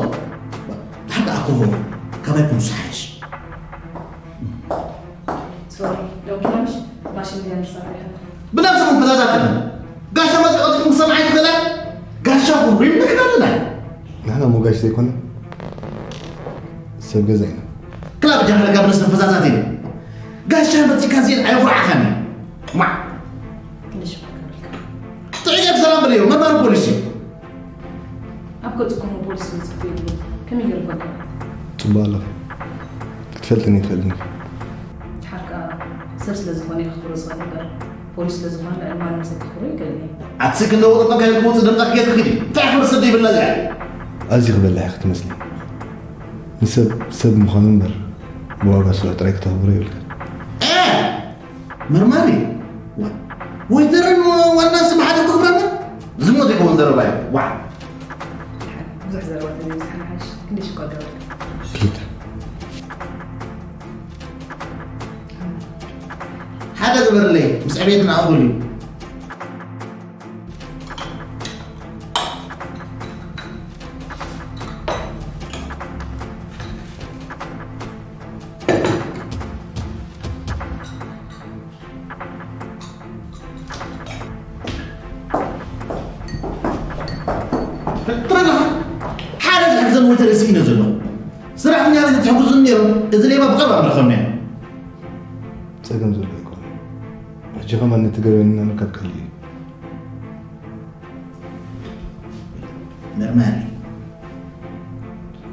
ብሓቂ ኣኮሆ፣ ካባይ ኩሉ ዝሓይሽ። ሶሪ፣ ደው ኪዳንሽ ማሽን ቢያ ንሳብ ይሕን። ብነብስኹም ፈዛዛትኩም። ጋሻ መጺኡ ቀልጢፍኩም ክሰምዓ ይትኽእላ? ጋሻ ኩሉ ይምልክና ኣለና። ንሕና እሞ ጋሽ ዘይኮነ ሰብ ገዛ ኢና። ክላብ ጃህረ ጋብነስ ፈዛዛት እዩ። ጋሻ መጺእካ ዜን ኣይኹርዓኻን እዩ። ማ? ክንደይ ሽኮር ክብለካ። ጥዑይ ጌርክ ሰላም በልዮ፣ መርማሪ ፖሊስ እዩ። ኣብ ገጽኩም ፖሊስ ዝጽሕፍ የብሉን። ከመይ ገይሩ ይፈልጦ? ጽቡቕ ኣለኺ። ክትፈልጥኒ ትኽእልኒ። ሓርካ ሰብ ስለ ዝኾነ እዩ ክኽብሮ ዝኽእል እምበር፣ ፖሊስ ስለ ዝኾነ ልዕሊ ማንም ሰብ ክኽብሮ ይኽእል እዩ። ኣትሲ ክንደይ ወረቐት ካይልኩ ውጽእ ደምጻ ክየት ክዲ። እንታይ ክብር ስዲ ይብላ እዚኣ? ኣዝዩ ክበላሕ ክትመስሊ። ንሰብ ሰብ ምዃኑ እምበር፣ ብዋጋ ስሩዕ ጥራይ ክተኽብሮ የብልካ። እ! መርማሪ፣ ዋ-፣ ወይተርን ዋና ስም ሓደ ክኽብረና? ዝሞት ይኸውን ዘረባ እዩ። ዋ! ብዙሕ ዘረባ ተዘይብዝሓ ንሓይሽ። ክንደይ ሽኮር ገበርካ? ክልተ። ሓደ ግበርለይ፣ ምስ ዕቤትና እኹል እዩ። ትረዳኻ? ሓደ ዝሕግዘን ወይተር ስኢነ ዘሎ። ስራሕተኛታት ተሕግዙኒ ነይሮም፣ እዚ ሌባ ብቐረባ ንረኸብናዮ። ጸገም ዘሎ ኣይኮነን። ሕጂ ከማን ነቲ ገበነኛ ምርካብ ቀሊል እዩ። መርማሪ፣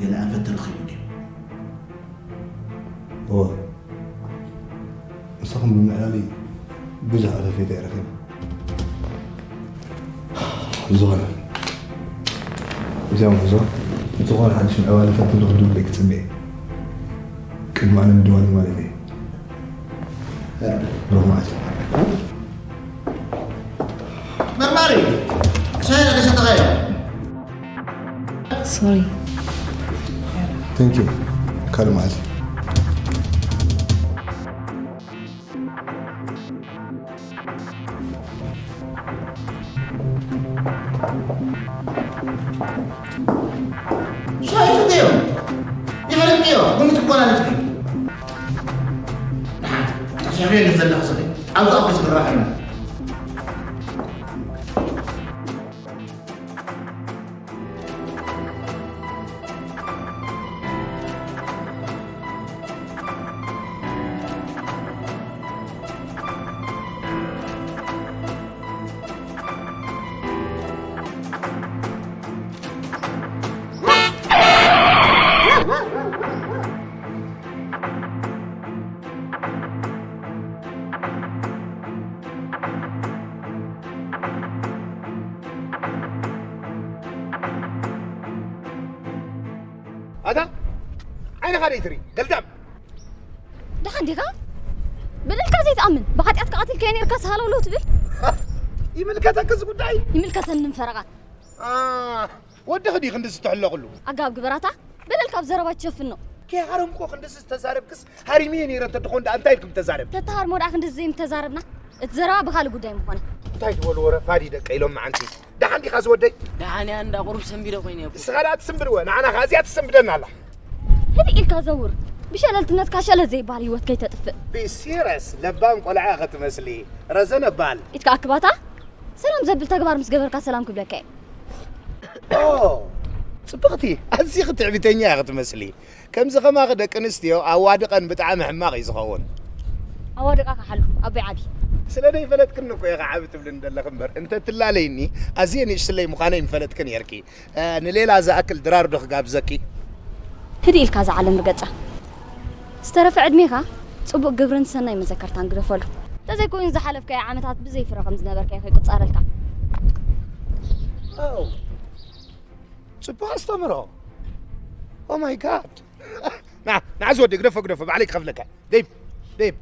ገለ ኣንፈት ተረኺቡ ድዩ? እወ። ንስኹም ብምዕላለይ ብዙሕ ዕረፍቲ እየ ረኺበ። ብዝኾነ፣ እዚኣ ምህዞ ዝኾነ ሓድሽ ምዕባለታት እንረኽበሉ ግዜ ክጽበ እየ። ቅድሚ ኣነ ምድዋል ማለት እየ። ብሩኽ መዓልቲ። መርማሪ፣ ሻሂ ዳኣ ሰተኻዮ? ሶሪ። Thank you። ካልእ መዓልቲ። ሻሂ ትዮ፣ ይሃርቅዮ፣ ቡን ትቆላለጥኪ። ንሓ፣ ተሸፍዮ ዘለኹ ስለ፣ ኣብዚ ኣፍሽ ዝራኸብና። ኣታ ዓይንኻ ደይ ትርኢ ገልዳም። ደሓን ዲኻ? በደልካ ዘይትኣምን፣ ብሓጢኣትካ ቀቲልካዮ ነይርካስ ሃለውለው ትብል? ይምልከተኪ እዚ ጉዳይ? ይምልከተኒ ፈረቓ። ኣ፣ ወድኺ ድዩ ክንድዚ ትሕለቕሉ? ኣጋብ ግበራታ፣ በደልካ ብዘረባ ትሸፍኖ። ከይሃረምኩ ክንድዚ ዝተዛረብክስ ሃሪመዮ ነይረ እንተድኾን ደኣ እንታይ ኢልኩም ተዛረብ? ተተሃርሞ ደኣ ክንድዚ ዘይምተዛረብና፣ እቲ ዘረባ ብኻልእ ጉዳይ ምኾነ። እንታይ ዝበሉ ወረ ፋዲ ደቀ ኢሎም መዓንቲ። ደሓን ዲኻ ዝወደይ? ደሓን እያ፣ እንዳ ቁሩብ ሰንቢደ ኮይነ እየ። ንስኻ ደኣ ትስንብድ ወ፣ ንዓና ኸኣ እዚኣ ትሰንብደና ኣላ። ህድእ ኢልካ ዘውር። ብሸለልትነትካ ሸለል ዘይበሃል ህይወት ከይተጥፍእ። Be serious፣ ለባም ቆልዓ ኢኺ ትመስሊ። ረዘነ በል። ኢድካ ኣክባታ። ሰላም ዘብል ተግባር ምስ ገበርካ ሰላም ክብለካ እየ። ኦ፣ ጽብቕቲ፣ ኣዚኺ ትዕቢተኛ ኢኺ ትመስሊ። ከምዚ ኸማኺ ደቂ ኣንስትዮ ኣዋድቐን ብጣዕሚ ሕማቕ እዩ ዝኸውን። ኣዋድቓ ክሓሉ ኣቦይ ዓቢ። ስለ ዘይፈለጥክኒ እኮ ኢኺ ዓቢ ትብልኒ ዘለኺ እምበር፣ እንተ ትላለይኒ ኣዝየ ንእሽትለይ ምዃነይ ምፈለጥኪ ነይርኪ። ንሌላ ዝኣክል ድራር ዶ ክጋብዘኪ? ህድእ ኢልካ እዛ ዓለም ርገጻ። ዝተረፈ ዕድሜኻ ጽቡቕ ግብርን ሰናይ መዘከርታን ግደፈሉ። እንተዘይኮይኑ ዝሓለፍካዮ ዓመታት ብዘይ ፍረ ከም ዝነበርካዮ ከይቁጸረልካ። ጽቡቕ ኣስተምህሮ። Oh my God። ና፣ ንዓ ዝወዲ ግደፎ፣ ግደፎ፣ ባዕለይ ክኸፍለካ። ደይብ፣ ደይብ።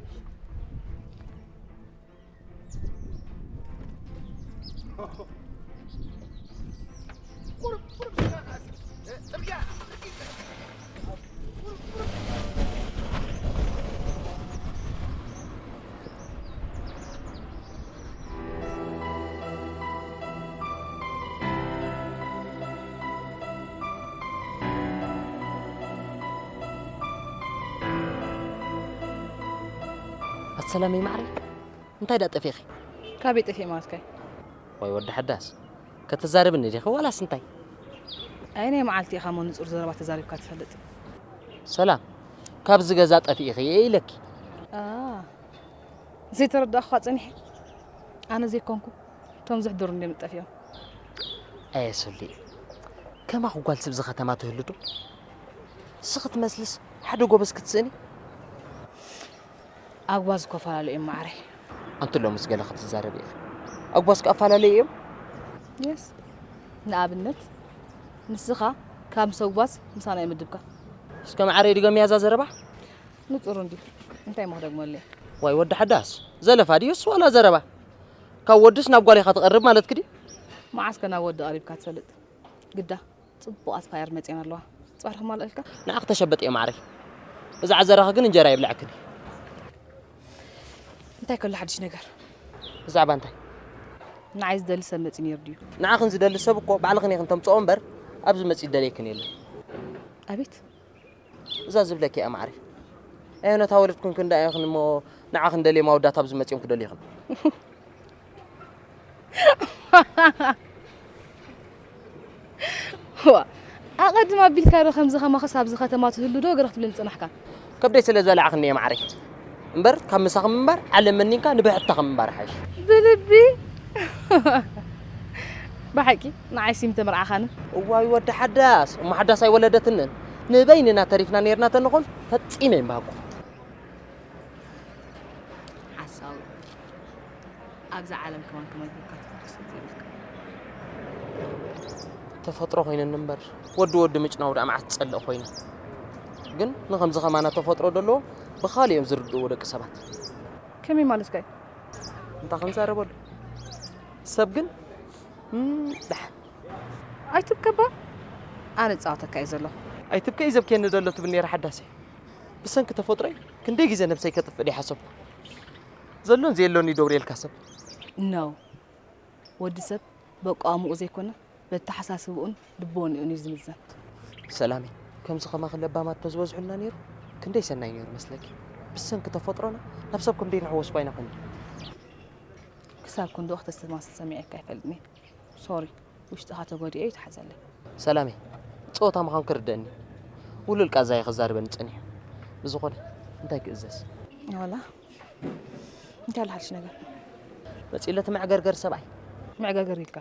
ኣሰላመይ ማዕረይ፣ እንታይ ደኣ ጠፊእኺ? ካበይ ጠፊእ ማለትካ እዩ? ዋይ ወዲ ሓዳስ፣ ከተዛርብኒ ዲኺ ዋላስ እንታይ? ኣየናይ መዓልቲ ኢኻ እሞ ንጹር ዘረባ ተዛሪብካ ትፈልጥ? ሰላም፣ ካብዚ ገዛ ጠፊእኺ እየ ኢለኪ። ዘይተረዳእኹኻ ጸኒሐ? ኣነ ዘይኮንኩ እቶም ዝሕድሩ እንድዮም ጠፊኦም። ኣየ ሶሊ፣ ከማኺ ጓል ስብዚ ከተማ ትህሉ ዶ? ንስኺ ትመስልስ ሓደ ጎበዝ ክትስእኒ? ኣጉባዝ እኮ ኣፈላለዩ እዮም ማዓረይ። ኣንቲ ሎምስ ገለ ክትዛረቢ ኢኺ። ኣጉባዝ ከኣ ኣፈላለዩ እዮም? የስ። ንኣብነት ንስኻ ካብ ምስ ኣጉባዝ ምሳና እዩ ምድብካ። እስከ ማዓረይ ድገምያ እዛ ዘረባ። ንጹር እንድዩ። እንታይ እሞ ክደግመሉ እየ? ዋይ ወዲ ሓዳስ፣ ዘለፋ ድዩስ ዋላ ዘረባ? ካብ ወድስ ናብ ጓል ኢኻ ትቐርብ ማለትኪ ድዩ? መዓስከ ናብ ወዲ ቀሪብካ ትፈልጥ? ግዳ ጽቡቓት ፋየር መጺኤን ኣለዋ። ጽባሕ ከማልኣልካ። ንዓኺ ተሸበጥ እየ ማዕረይ። እዚ ዓዘራኺ ግን እንጀራ የብልዐክን እዩ። እንታይ ከሎ ሓድሽ ነገር? ብዛዕባ እንታይ? ንዓይ ዝደሊ ሰብ መጺኡ ነይሩ ድዩ? ንዓኽን ዝደሊ ሰብ እኮ ባዕልኽን ኢኽን ተምጽኦ እምበር ኣብዚ መጺኡ ዝደልየክን የለን። ኣቤት። እዛ ዝብለኪ እያ ማዕረይ። ኣየኖት ኣወለድክን ክንዳ ኢኽን እሞ ንዓኽን ደልዮም ኣወዳት ኣብዚ መጺኦም ክደልዩኽን? ዋ ኣቐድም ኣቢልካ ዶ ከምዚ ከማኸስ ኣብዚ ከተማ ትህሉ ዶ ገለ ክትብለኒ ጸናሕካ? ከብደይ ስለ ዝበላዕኽኒ እየ ማዕረይ። እምበር ካብ ምሳኺ ምንባር ዓለም መኒንካ ንብሕትታኺ ምንባር ይሓይሽ። ብልቢ ብሓቂ ንዓይሲ ምተመርዓኻኒ። እዋይ ወዲ ሓዳስ እሞ ሓዳስ ኣይወለደትንን። ንበይንና ተሪፍና ኔርና ተንኾን ፈጺመ ይምባሃኩ። ሓሳዊ ኣብዛ ዓለም ከማን ከማን ሂብካ ትፈርስ ዘይብልካ። ተፈጥሮ ኮይነኒ እምበር ወዲ ወዲ ምጭናው ደኣ መዓት ትጸልእ ኮይነ። ግን ንኸምዚ ኸማና ተፈጥሮ ደለዎም ብኻልኦም ዝርድእዎ ደቂ ሰባት። ከመይ ማለትካ እዩ? እንታ ክንዛረበሉ ሰብ ግን እም፣ ደሓን ኣይትብከባ ኣነ ጻወተካ እዩ ዘለኹ። ኣይትብከ እዩ ዘብክየኒ ደሎ ትብል ነይረ ሓዳሰይ። ብሰንኪ ተፈጥሮይ ክንደይ ግዜ ነብሰይ ከጥፍእ ደይሓሰብኩ። ዘሎን ዘየሎን ይደውርየልካ ሰብ። No። ወዲ ሰብ በቋሙኡ ዘይኮነ በተሓሳስብኡን ልቦንኡን እዩ ዝምዘን። ሰላመይ፣ ከምዚ ከማኺ ለባማት ተዝበዝሑልና ነይሩ ክንደይ ሰናይ ነይሩ መስለኪ። ብሰንኪ ተፈጥሮና ናብ ሰብ ከም ደይንሕወስ እኳ ኢና ኮንና። ክሳብ ክንድኡ ክተስተማስል ሰሚዐካ ኣይፈልጥን እየ። ሶሪ፣ ውሽጥኻ ተጎዲኡ እዩ ተሓዘለይ። ሰላመይ፣ ጸወታ ምዃኑ ክርደእኒ ውሉል ቃዛ እዩ ክዛርበኒ ጸኒሑ። ብዝኾነ እንታይ ክእዘዝ? ዋላ እንታይ ኣሎ ሓድሽ ነገር? መጺለቲ መዕገርገር ሰብኣይ። መዕገርገር ኢልካ?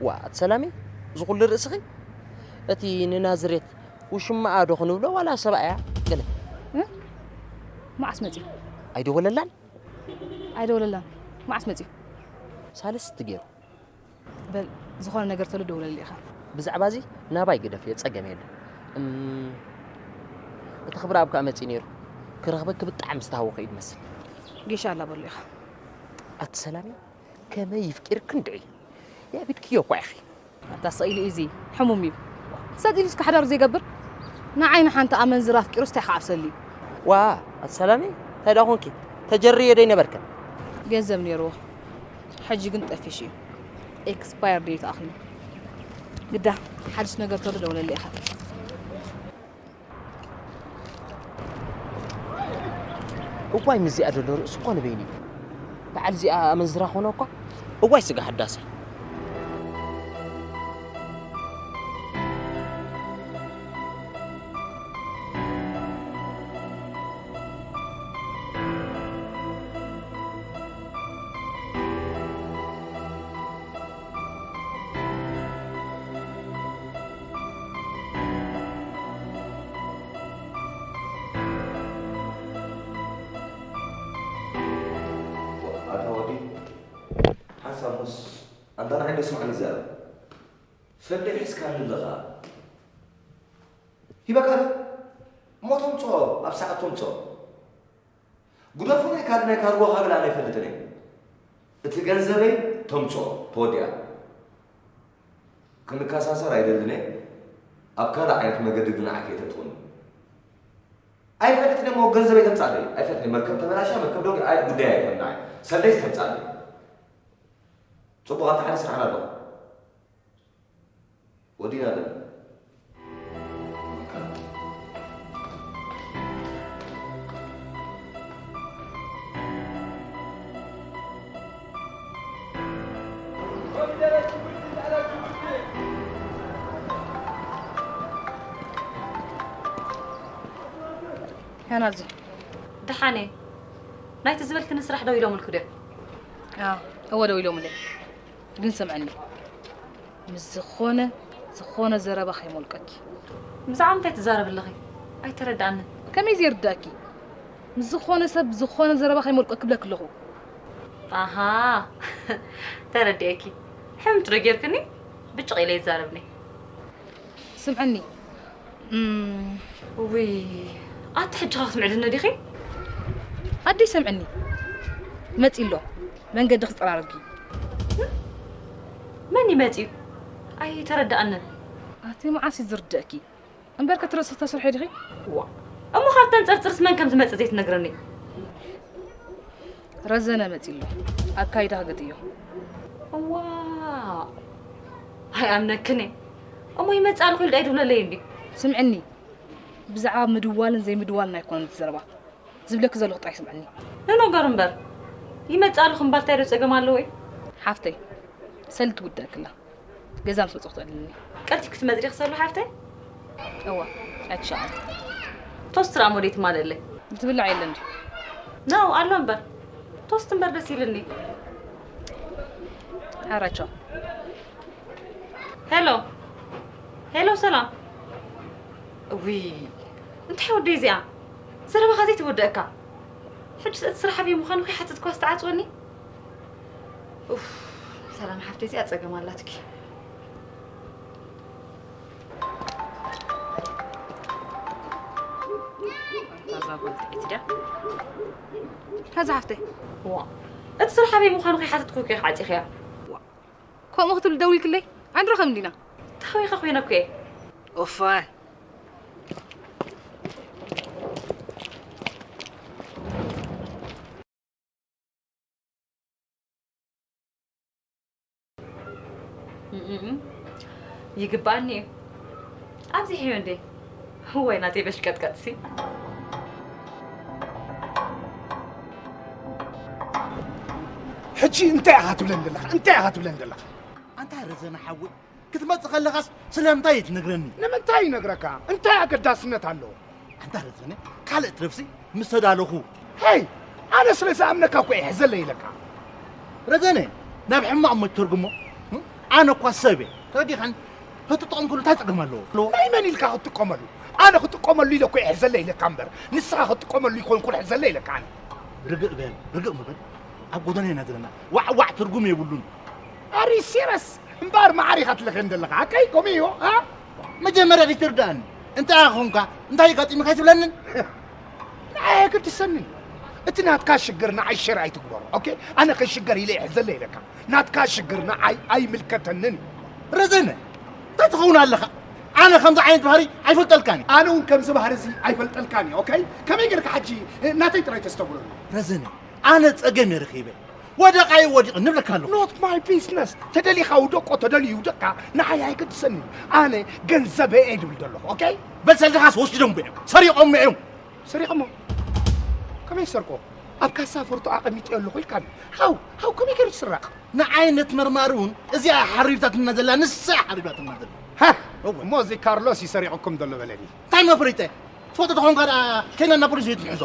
ዋ ኣቲ ሰላመይ፣ እዚ ኩሉ ርእስኺ እቲ ንናዝሬት ውሽማኣ ዶ ክንብሎ ዋላ ሰብኣያ ገለ? እ? መዓስ መጺኡ? ኣይደወለላን? ኣይደወለላን። መዓስ መጺኡ? ሳልስቲ ገይሩ። በል ዝኾነ ነገር ተሎ ደውለለይ ኢኻ። ብዛዕባ እዚ ናባይ ግደፍዮ ጸገም የለን። እም፣ እቲ ክብረኣብ ከኣ መጺኡ ነይሩ። ክረኽበኪ ብጣዕሚ ዝተሃወኸ እዩ ዝመስል። ጌሻ ኣላ በሉ ኢኻ። ኣቲ ሰላሚ፣ ከመይ ይፍቂርክ እንድዒ? የቢድክዮ እኳ ኢኺ። ኣታ ስቕ ኢሉ ኢዚ ሕሙም እዩ። ሰጥ ኢሉ እስከ ሓዳር ዘይገብር ንዓይ ንሓንቲ ኣመንዝራ ኣፍቂሩስ እንታይ ክዓብሰሉ እዩ? ዋ ኣቲ ሰላሚ፣ እንታይ ደኣ ኮንኪ? ተጀርዮ ዶ ኣይነበርክን? ገንዘብ ነይርዎ፣ ሕጂ ግን ጠፊሽ እዩ። ኤክስፓየር ደዩ ተኣኺሉ። ግዳ ሓድሽ ነገር ተሎ ደውለለይ ኢኻ። እዋይ ምስዚኣ ዘሎ ርእሲ እኳ ንበይኑ እዩ በዓል እዚኣ ኣመንዝራ ኮነ እኳ እዋይ ስጋ ሓዳሰ ኣታ ወዲ ሓንሳብ ሙስ ኣንታ ንዓይ ዶ ስምዓኒ ዘረባ ሰለይ ሒዝካኒ ኣለኻ ሂበካ ዶ እሞ ተምፅኦ ኣብ ሰዓት ተምፅኦ ግደፉ ናይ ካድ ናይ ካርጎ ካብ ኢለ ኣይፈልጥን እየ እቲ ገንዘበይ ተምፅኦ ተወዲኣ ክንከሳሰር ኣይደልን እየ ኣብ ካልእ ዓይነት መገዲ ግን ንዓይ ከይተጥቕኒ ኣይፈልጥን እሞ ገንዘበይ ተምፃለይ ኣይፈልጥን መርከብ ተበላሽያ መርከብ ደው ኣይ ጉዳይ ኣይኮን ንዓይ ሰለይስ ተምፃለይ ፅቡቕ ኣታ ሓደ ስራሕና ኣለኹ ወዲና ኣለና ሄናዚ ደሓነ ናይቲ ዝበልክኒ ስራሕ ደው ኢሎምልኩ ድዮም? እወ ደው ኢሎምለይ። ግን ስምዕኒ፣ ምስ ዝኾነ ዝኾነ ዘረባ ከይሞልቀኪ። ብዛዕባ ምንታይ ትዛረቢ ኣለኺ? ኣይተረድኣንን። ከመይ ዘይርዳእኪ? ምስ ዝኾነ ሰብ ዝኾነ ዘረባ ከይሞልቀኪ ብለኪ ኣለኹ። ኣሃ ተረዲኤኪ። ሕምት ዶ ጌርክኒ? ብጭቕ ኢለ ይዛረብኒ። ስምዕኒ፣ እም፣ ውይ ኣቲ ሕጂ ኸ ክትምዕድኒ ዲኺ? ኣደይ ሰምዕኒ፣ መፂ ኣሎ መንገዲ ክፀራረጊ። መን እዩ መፂኡ? ኣይተረድኣንን። ኣቲ መዓስ እዩ ዝርድእኪ? እምበር ክትርእሲ ተስርሒ ዲኺ? ዋ እሞ ካብ ተንፀርፅርስ መን ከም ዝመፅእ ዘይትነግርኒ? ረዘነ መፂ ኣሎ ኣካይዳ ክገጥዮ። እዋ ኣይኣምነክን እየ። እሞ ይመፅእ ኣለኹ ኢሉ ዳይ ድብለለይ እንዲ? ስምዕኒ ብዛዕባ ምድዋልን ዘይምድዋልን ኣይኮነን እቲ ዘረባ። ዝብለኪ ዘለኹ ጥራይ ስምዕኒ። ንነገሩ እምበር ይመፅእ ኣለኹ እምባልታይ ዶ ፀገም ኣለዎ እዩ? ሓፍተይ ሰሊ ትውደእክላ ገዛ ምስ መፅኡ ክትዕልልኒ። ቀልጢፍኪ ትመፅእ ዲኺ ሰሉ ሓፍተይ? እዋ ኣይትሸዓል። ቶስት ራሞ ደይ ትማለለይ? ዝብላዕ የለን ድዩ? ናው ኣሎ እምበር ቶስት እምበር ደስ ይልኒ። ሓራቸው ሄሎ ሄሎ ሰላም እውይ እንታይ ወደይ እዚኣ ዘረባኻ ዘይተወደእካ ሕጂ እቲ ስራሕ ኣበይ ምዃኑ ከይሓተትኳ ዝተዓፅወኒ ኡፍ ሰላም ሓፍተይ እዚኣ ፀገም ኣላትኪ ታዛ ጓል ጥዒት ድያ ሓዛ ሓፍተይ ዋ እቲ ስራሕ ኣበይ ምዃኑ ከይሓተትኩ ከ ዓፂኽያ ከምኡ ክትብል ደዊልክለይ ኣንረኸብ እንዲና ታበይኻ ኮይነ እኮ እየ ኦፋ ይግባኣኒ እዩ ኣብዚሕዮ እንዴ ወይ ናተይ በሽቀጥቀጥሲ ሕጂ እንታይ ኢኻ ትብለን ዘለኻ እንታይ ኢኻ ትብለን ዘለኻ ኣንታ ረዘነ ሓወይ ክትመጽእ ከለኻስ ስለምንታይ ኣይትነግረኒ ንምንታይ ይነግረካ እንታይ ኣገዳስነት ኣለዎ ኣንታ ረዘነ ካልእ ትረፍሲ ምስ ተዳለኹ ሄይ ኣነ ስለ ዝኣምነካ እኮ እየ ሕዘለይ ኢለካ ረዘነ ናብ ሕማቕ መትተርጉሞ ኣነ እኳ ሰብ እየ ተረዲኻኒ ክትጥቀም ከሎ እንታይ ጸገም ኣለዎ ናይ መን ኢልካ ክትጥቀመሉ ኣነ ክትጥቀመሉ ኢለ እኮ እየ ሕዘለይ ኢለካ እምበር ንስኻ ክትጥቀመሉ ይኮንኩን ሕዘለይ ኢለካ ኣነ ርግእ በል ርግእ ምበል ኣብ ጎደና ኢና ዘለና ዋዕ ዋዕ ትርጉም የብሉን ኣሪ ሲረስ እምበኣር መዓር ኢኻ ትልኽየን ዘለኻ ኣከይ ከምኡ እዩ ኣ መጀመርያ ዘይትርድኣኒ እንታይ ኢኻ ኾንካ እንታይ ኣጋጢሙካ ኣይትብለንን ንዓይ ኣይገድሰንን እቲ ናትካ ሽግር ንዓይ ሸር ኣይትግበሮ። ኦኬ፣ ኣነ ከይሽገር ኢለ ይሕዘለ ኢለካ። ናትካ ሽግር ንዓይ ኣይምልከተንን እዩ። ረዘነ፣ እንታይ ትኸውን ኣለኻ? ኣነ ከምዚ ዓይነት ባህሪ ኣይፈልጠልካን እዩ። ኣነ እውን ከምዚ ባህሪ እዚ ኣይፈልጠልካን እዩ። ኦኬ፣ ከመይ ጌርካ ሕጂ ናተይ ጥራይ ተስተብህለሉ? ረዘነ፣ ኣነ ጸገም እየ ረኺበ። ወደቓ እዩ ወዲቑ ንብለካ ኣለኹ። Not my business። ተደሊኻ ውደቆ፣ ተደልዩ ይውደቅካ፣ ንዓይ ኣይገድሰኒ። ኣነ ገንዘበይ እየ ድብል ዘለኹ። ኦኬ፣ በል ሰልድኻስ ወሲዶም እዮም፣ ሰሪቖም እዮም። ሰሪቐሞ? ከመይ ሰርቆ? ኣብ ካሳ ፎርቶ ኣቐሚጠዮ ኣለኹ ኢልካኒ። ሃው፣ ሃው፣ ከመይ ገይሩ ዝስረቕ? ንዓይ ነት መርማሪ እውን እዚኣ ሓሪብታትና ዘላ፣ ንሳ ሓሪባትና ዘላ። ሃ! እወ። እሞ እዚ ካርሎስ እዩ ሰሪቑኩም ዘሎ በለኒ። እንታይ መፍሪጠ? ትፈልጦ ተኾንካ ደኣ ከይና ናብ ፖሊስ ዘይትንሕዞ።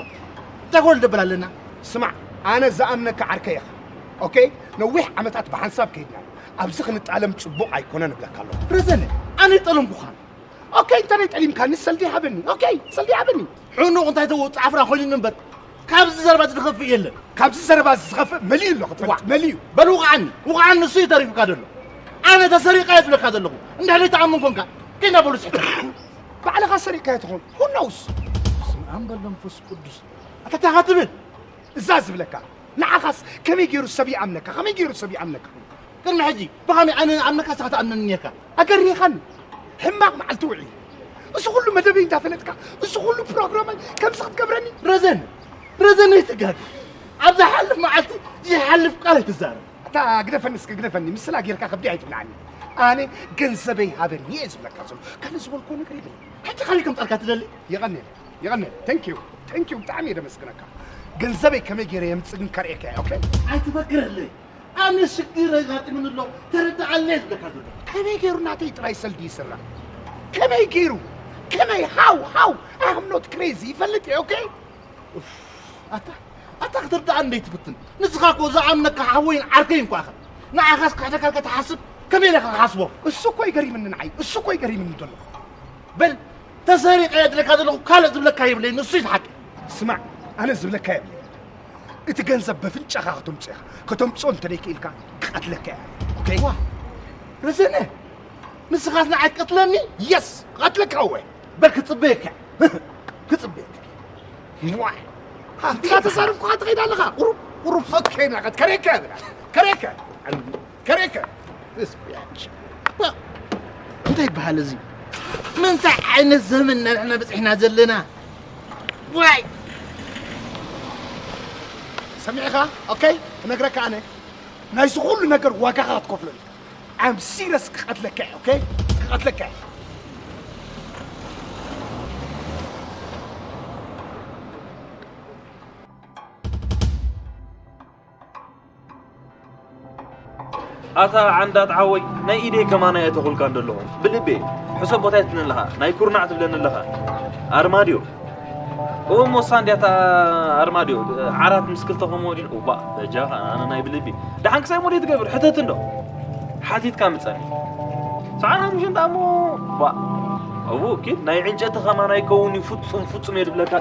እንታይ ኮል ደብል ኣለና? ስማዕ፣ ኣነ ዝኣምነካ ዓርከይ ኢኻ። ኦኬ? ነዊሕ ዓመታት ብሓንሳብ ከይድና። ኣብዚ ክንጣለም ጽቡቕ ኣይኮነን እብለካ ኣለኹ። ረዘነ፣ ኣነ ጠለምኩኻ። ኦኬ፣ እንተ ናይ ጠሊምካኒ ሰልዲ ሃበኒ። ኦኬ፣ ሰልዲ ሃበኒ። ሕኑቕ እንታይ ተወ ጻፍራ ኮይኑ እምበር፣ ካብዚ ዘረባ ዝኸፍእ የለን። ካብዚ ዘረባ እዚ ዝኸፍእ መሊኡ ኣሎ ክትፈልጥ፣ ዋ። መሊኡ። በል ውቕዓኒ፣ ውቕዓኒ፣ ንሱ እዩ ተሪፉካ ዘሎ። ኣነ ተሰሪቐ እየ ዝብለካ ዘለኹ። እንድሕር ዘይትኣምን ኮንካ፣ ከይና በሉ ስሕተት። ባዕልኻ ሰሪቕካዮ ትኾን፣ who knows? ስም ኣንበር መንፈስ ቅዱስ። ኣታ እንታይ ትብል? እዛ ዝብለካ፣ ንዓኻስ ከመይ ገይሩ ሰብ ይኣምነካ? ከመይ ገይሩ ሰብ ይኣምነካ? ቅድሚ ሕጂ ብኸመይ ኣነ ኣምነካ ንስኻ ትኣምነኒ ኔርካ? ኣገሪኻኒ። ሕማቕ መዓልቲ ውዒ። እዚ ኩሉ መደበይ እንዳፈለጥካ፣ እዚ ኩሉ ፕሮግራማይ ከምዚ ክትገብረኒ? ረዘን፣ ረዘን ኣይትጋገ። ኣብ ዝሓልፍ መዓልቲ ዘይሓልፍ ቃል ኣይትዛረብ። ኣታ ግደፈኒ እስከ ግደፈኒ፣ ምስላ ጌርካ ከብዲ ኣይትብልዓኒ። ኣነ ገንዘበይ ሃበኒ እየ ዝብለካ ዘሎ። ካልእ ዝበልኮ ነገር የብለይ። ሕጂ ካሊእ ከምጻልካ ትደሊ? የቐንየለይ፣ የቐንየለይ። Thank you፣ thank you፣ ብጣዕሚ እየ ደመስግነካ። ገንዘበይ ከመይ ገይረ የምጽእ ግን ከርእየካ እየ፣ ኦኬ? ኣይትፈክረለይ። ኣነ ሽግር ኣጋጢሙኒ ኣሎ፣ ተረድኣለይ ዝብለካ ዘሎ። ከመይ ገይሩ ናተይ ጥራይ ሰልዲ ይስራሕ? ከመይ ገይሩ? ከመይ? How? How? I am not crazy፣ ይፈልጥ እየ፣ ኦኬ? ኡፍ፣ ኣታ፣ ኣታ ክትርድኣኒ እንዴት ትፍትን? ንስኻ እኮ ዝኣምነካ ሓወይን ዓርከይን እኮ ኢኻ። ንዓኻስ ክሕደካ ኢልካ ትሓስብ? ከመይ ኢለ ኢኻ ክሓስቦ? እሱ እኮ ይገሪምኒ ንዓይ፣ እሱ እኮ ይገሪምኒ ዘሎ። በል፣ ተሰሪቐ እየ ዝብለካ ዘለኹ፣ ካልእ ዝብለካ የብለይን፣ ንሱ እዩ እቲ ሓቂ። ስማዕ፣ ኣነ ዝብለካ የብለይን። እቲ ገንዘብ በፍንጫኻ ከተምጽኦ ኢኻ። ከተምጽኦ እንተደይክኢልካ፣ ክቐትለካ እየ። ኦኬ? ዋ፣ ረዘነ፣ ንስኻስ ንዓይ ትቀትለኒ? የስ፣ ክቐትለካ እወ። በል ክጽበየካ። ክጽበየካ። ዋይ። ኣንታ ተዛረብኩኻ ትኸይድ ኣለኻ። ቁሩብ፣ ቁሩብ ፈከይና፣ ከት-፣ ከሬከ ብላ። ከሬከ። ከሬከ። እስኪ ያች። እንታይ ይበሃል እዚ? ምንታይ ዓይነት ዘመን ኢና ንሕና በጺሕና ዘለና? ዋይ። ሰሚዕኻ? ኦኬ? እነግረካ ኣነ። ናይዚ ኩሉ ነገር ዋጋኻ ክትከፍለሉ። I'm serious ክቐትለካ እየ፣ ኦኬ? ክቐትለካ እየ። ኣታ ዓንዳት ዓወይ፣ ናይ ኢደይ ከማና እየ ተኹልካ እንደለኹ። ብልቤ፣ ሕሰብ ቦታ የትነለኻ፣ ናይ ኩርናዕ ትብለኒ ኣለኻ። ኣርማድዮ። እሞ እሳ እንድያ እታ ኣርማድዮ፣ ዓራት ምስ ክልተ ኮሞዲን፣ እዋእ፣ በጃኻ፣ ኣነ ናይ ብልቢ። ደሓን ክሳይ ሞዴል ትገብር፣ ሕተት እንዶ። ሓቲትካ ምጸኒ። ሰዓት ሓሙሽተ እሞ፣ ዋእ። እው፣ ኪድ፣ ናይ ዕንጨቲ ከማን ኣይከውን እዩ፣ ፍጹም፣ ፍጹም እየ ዝብለካ።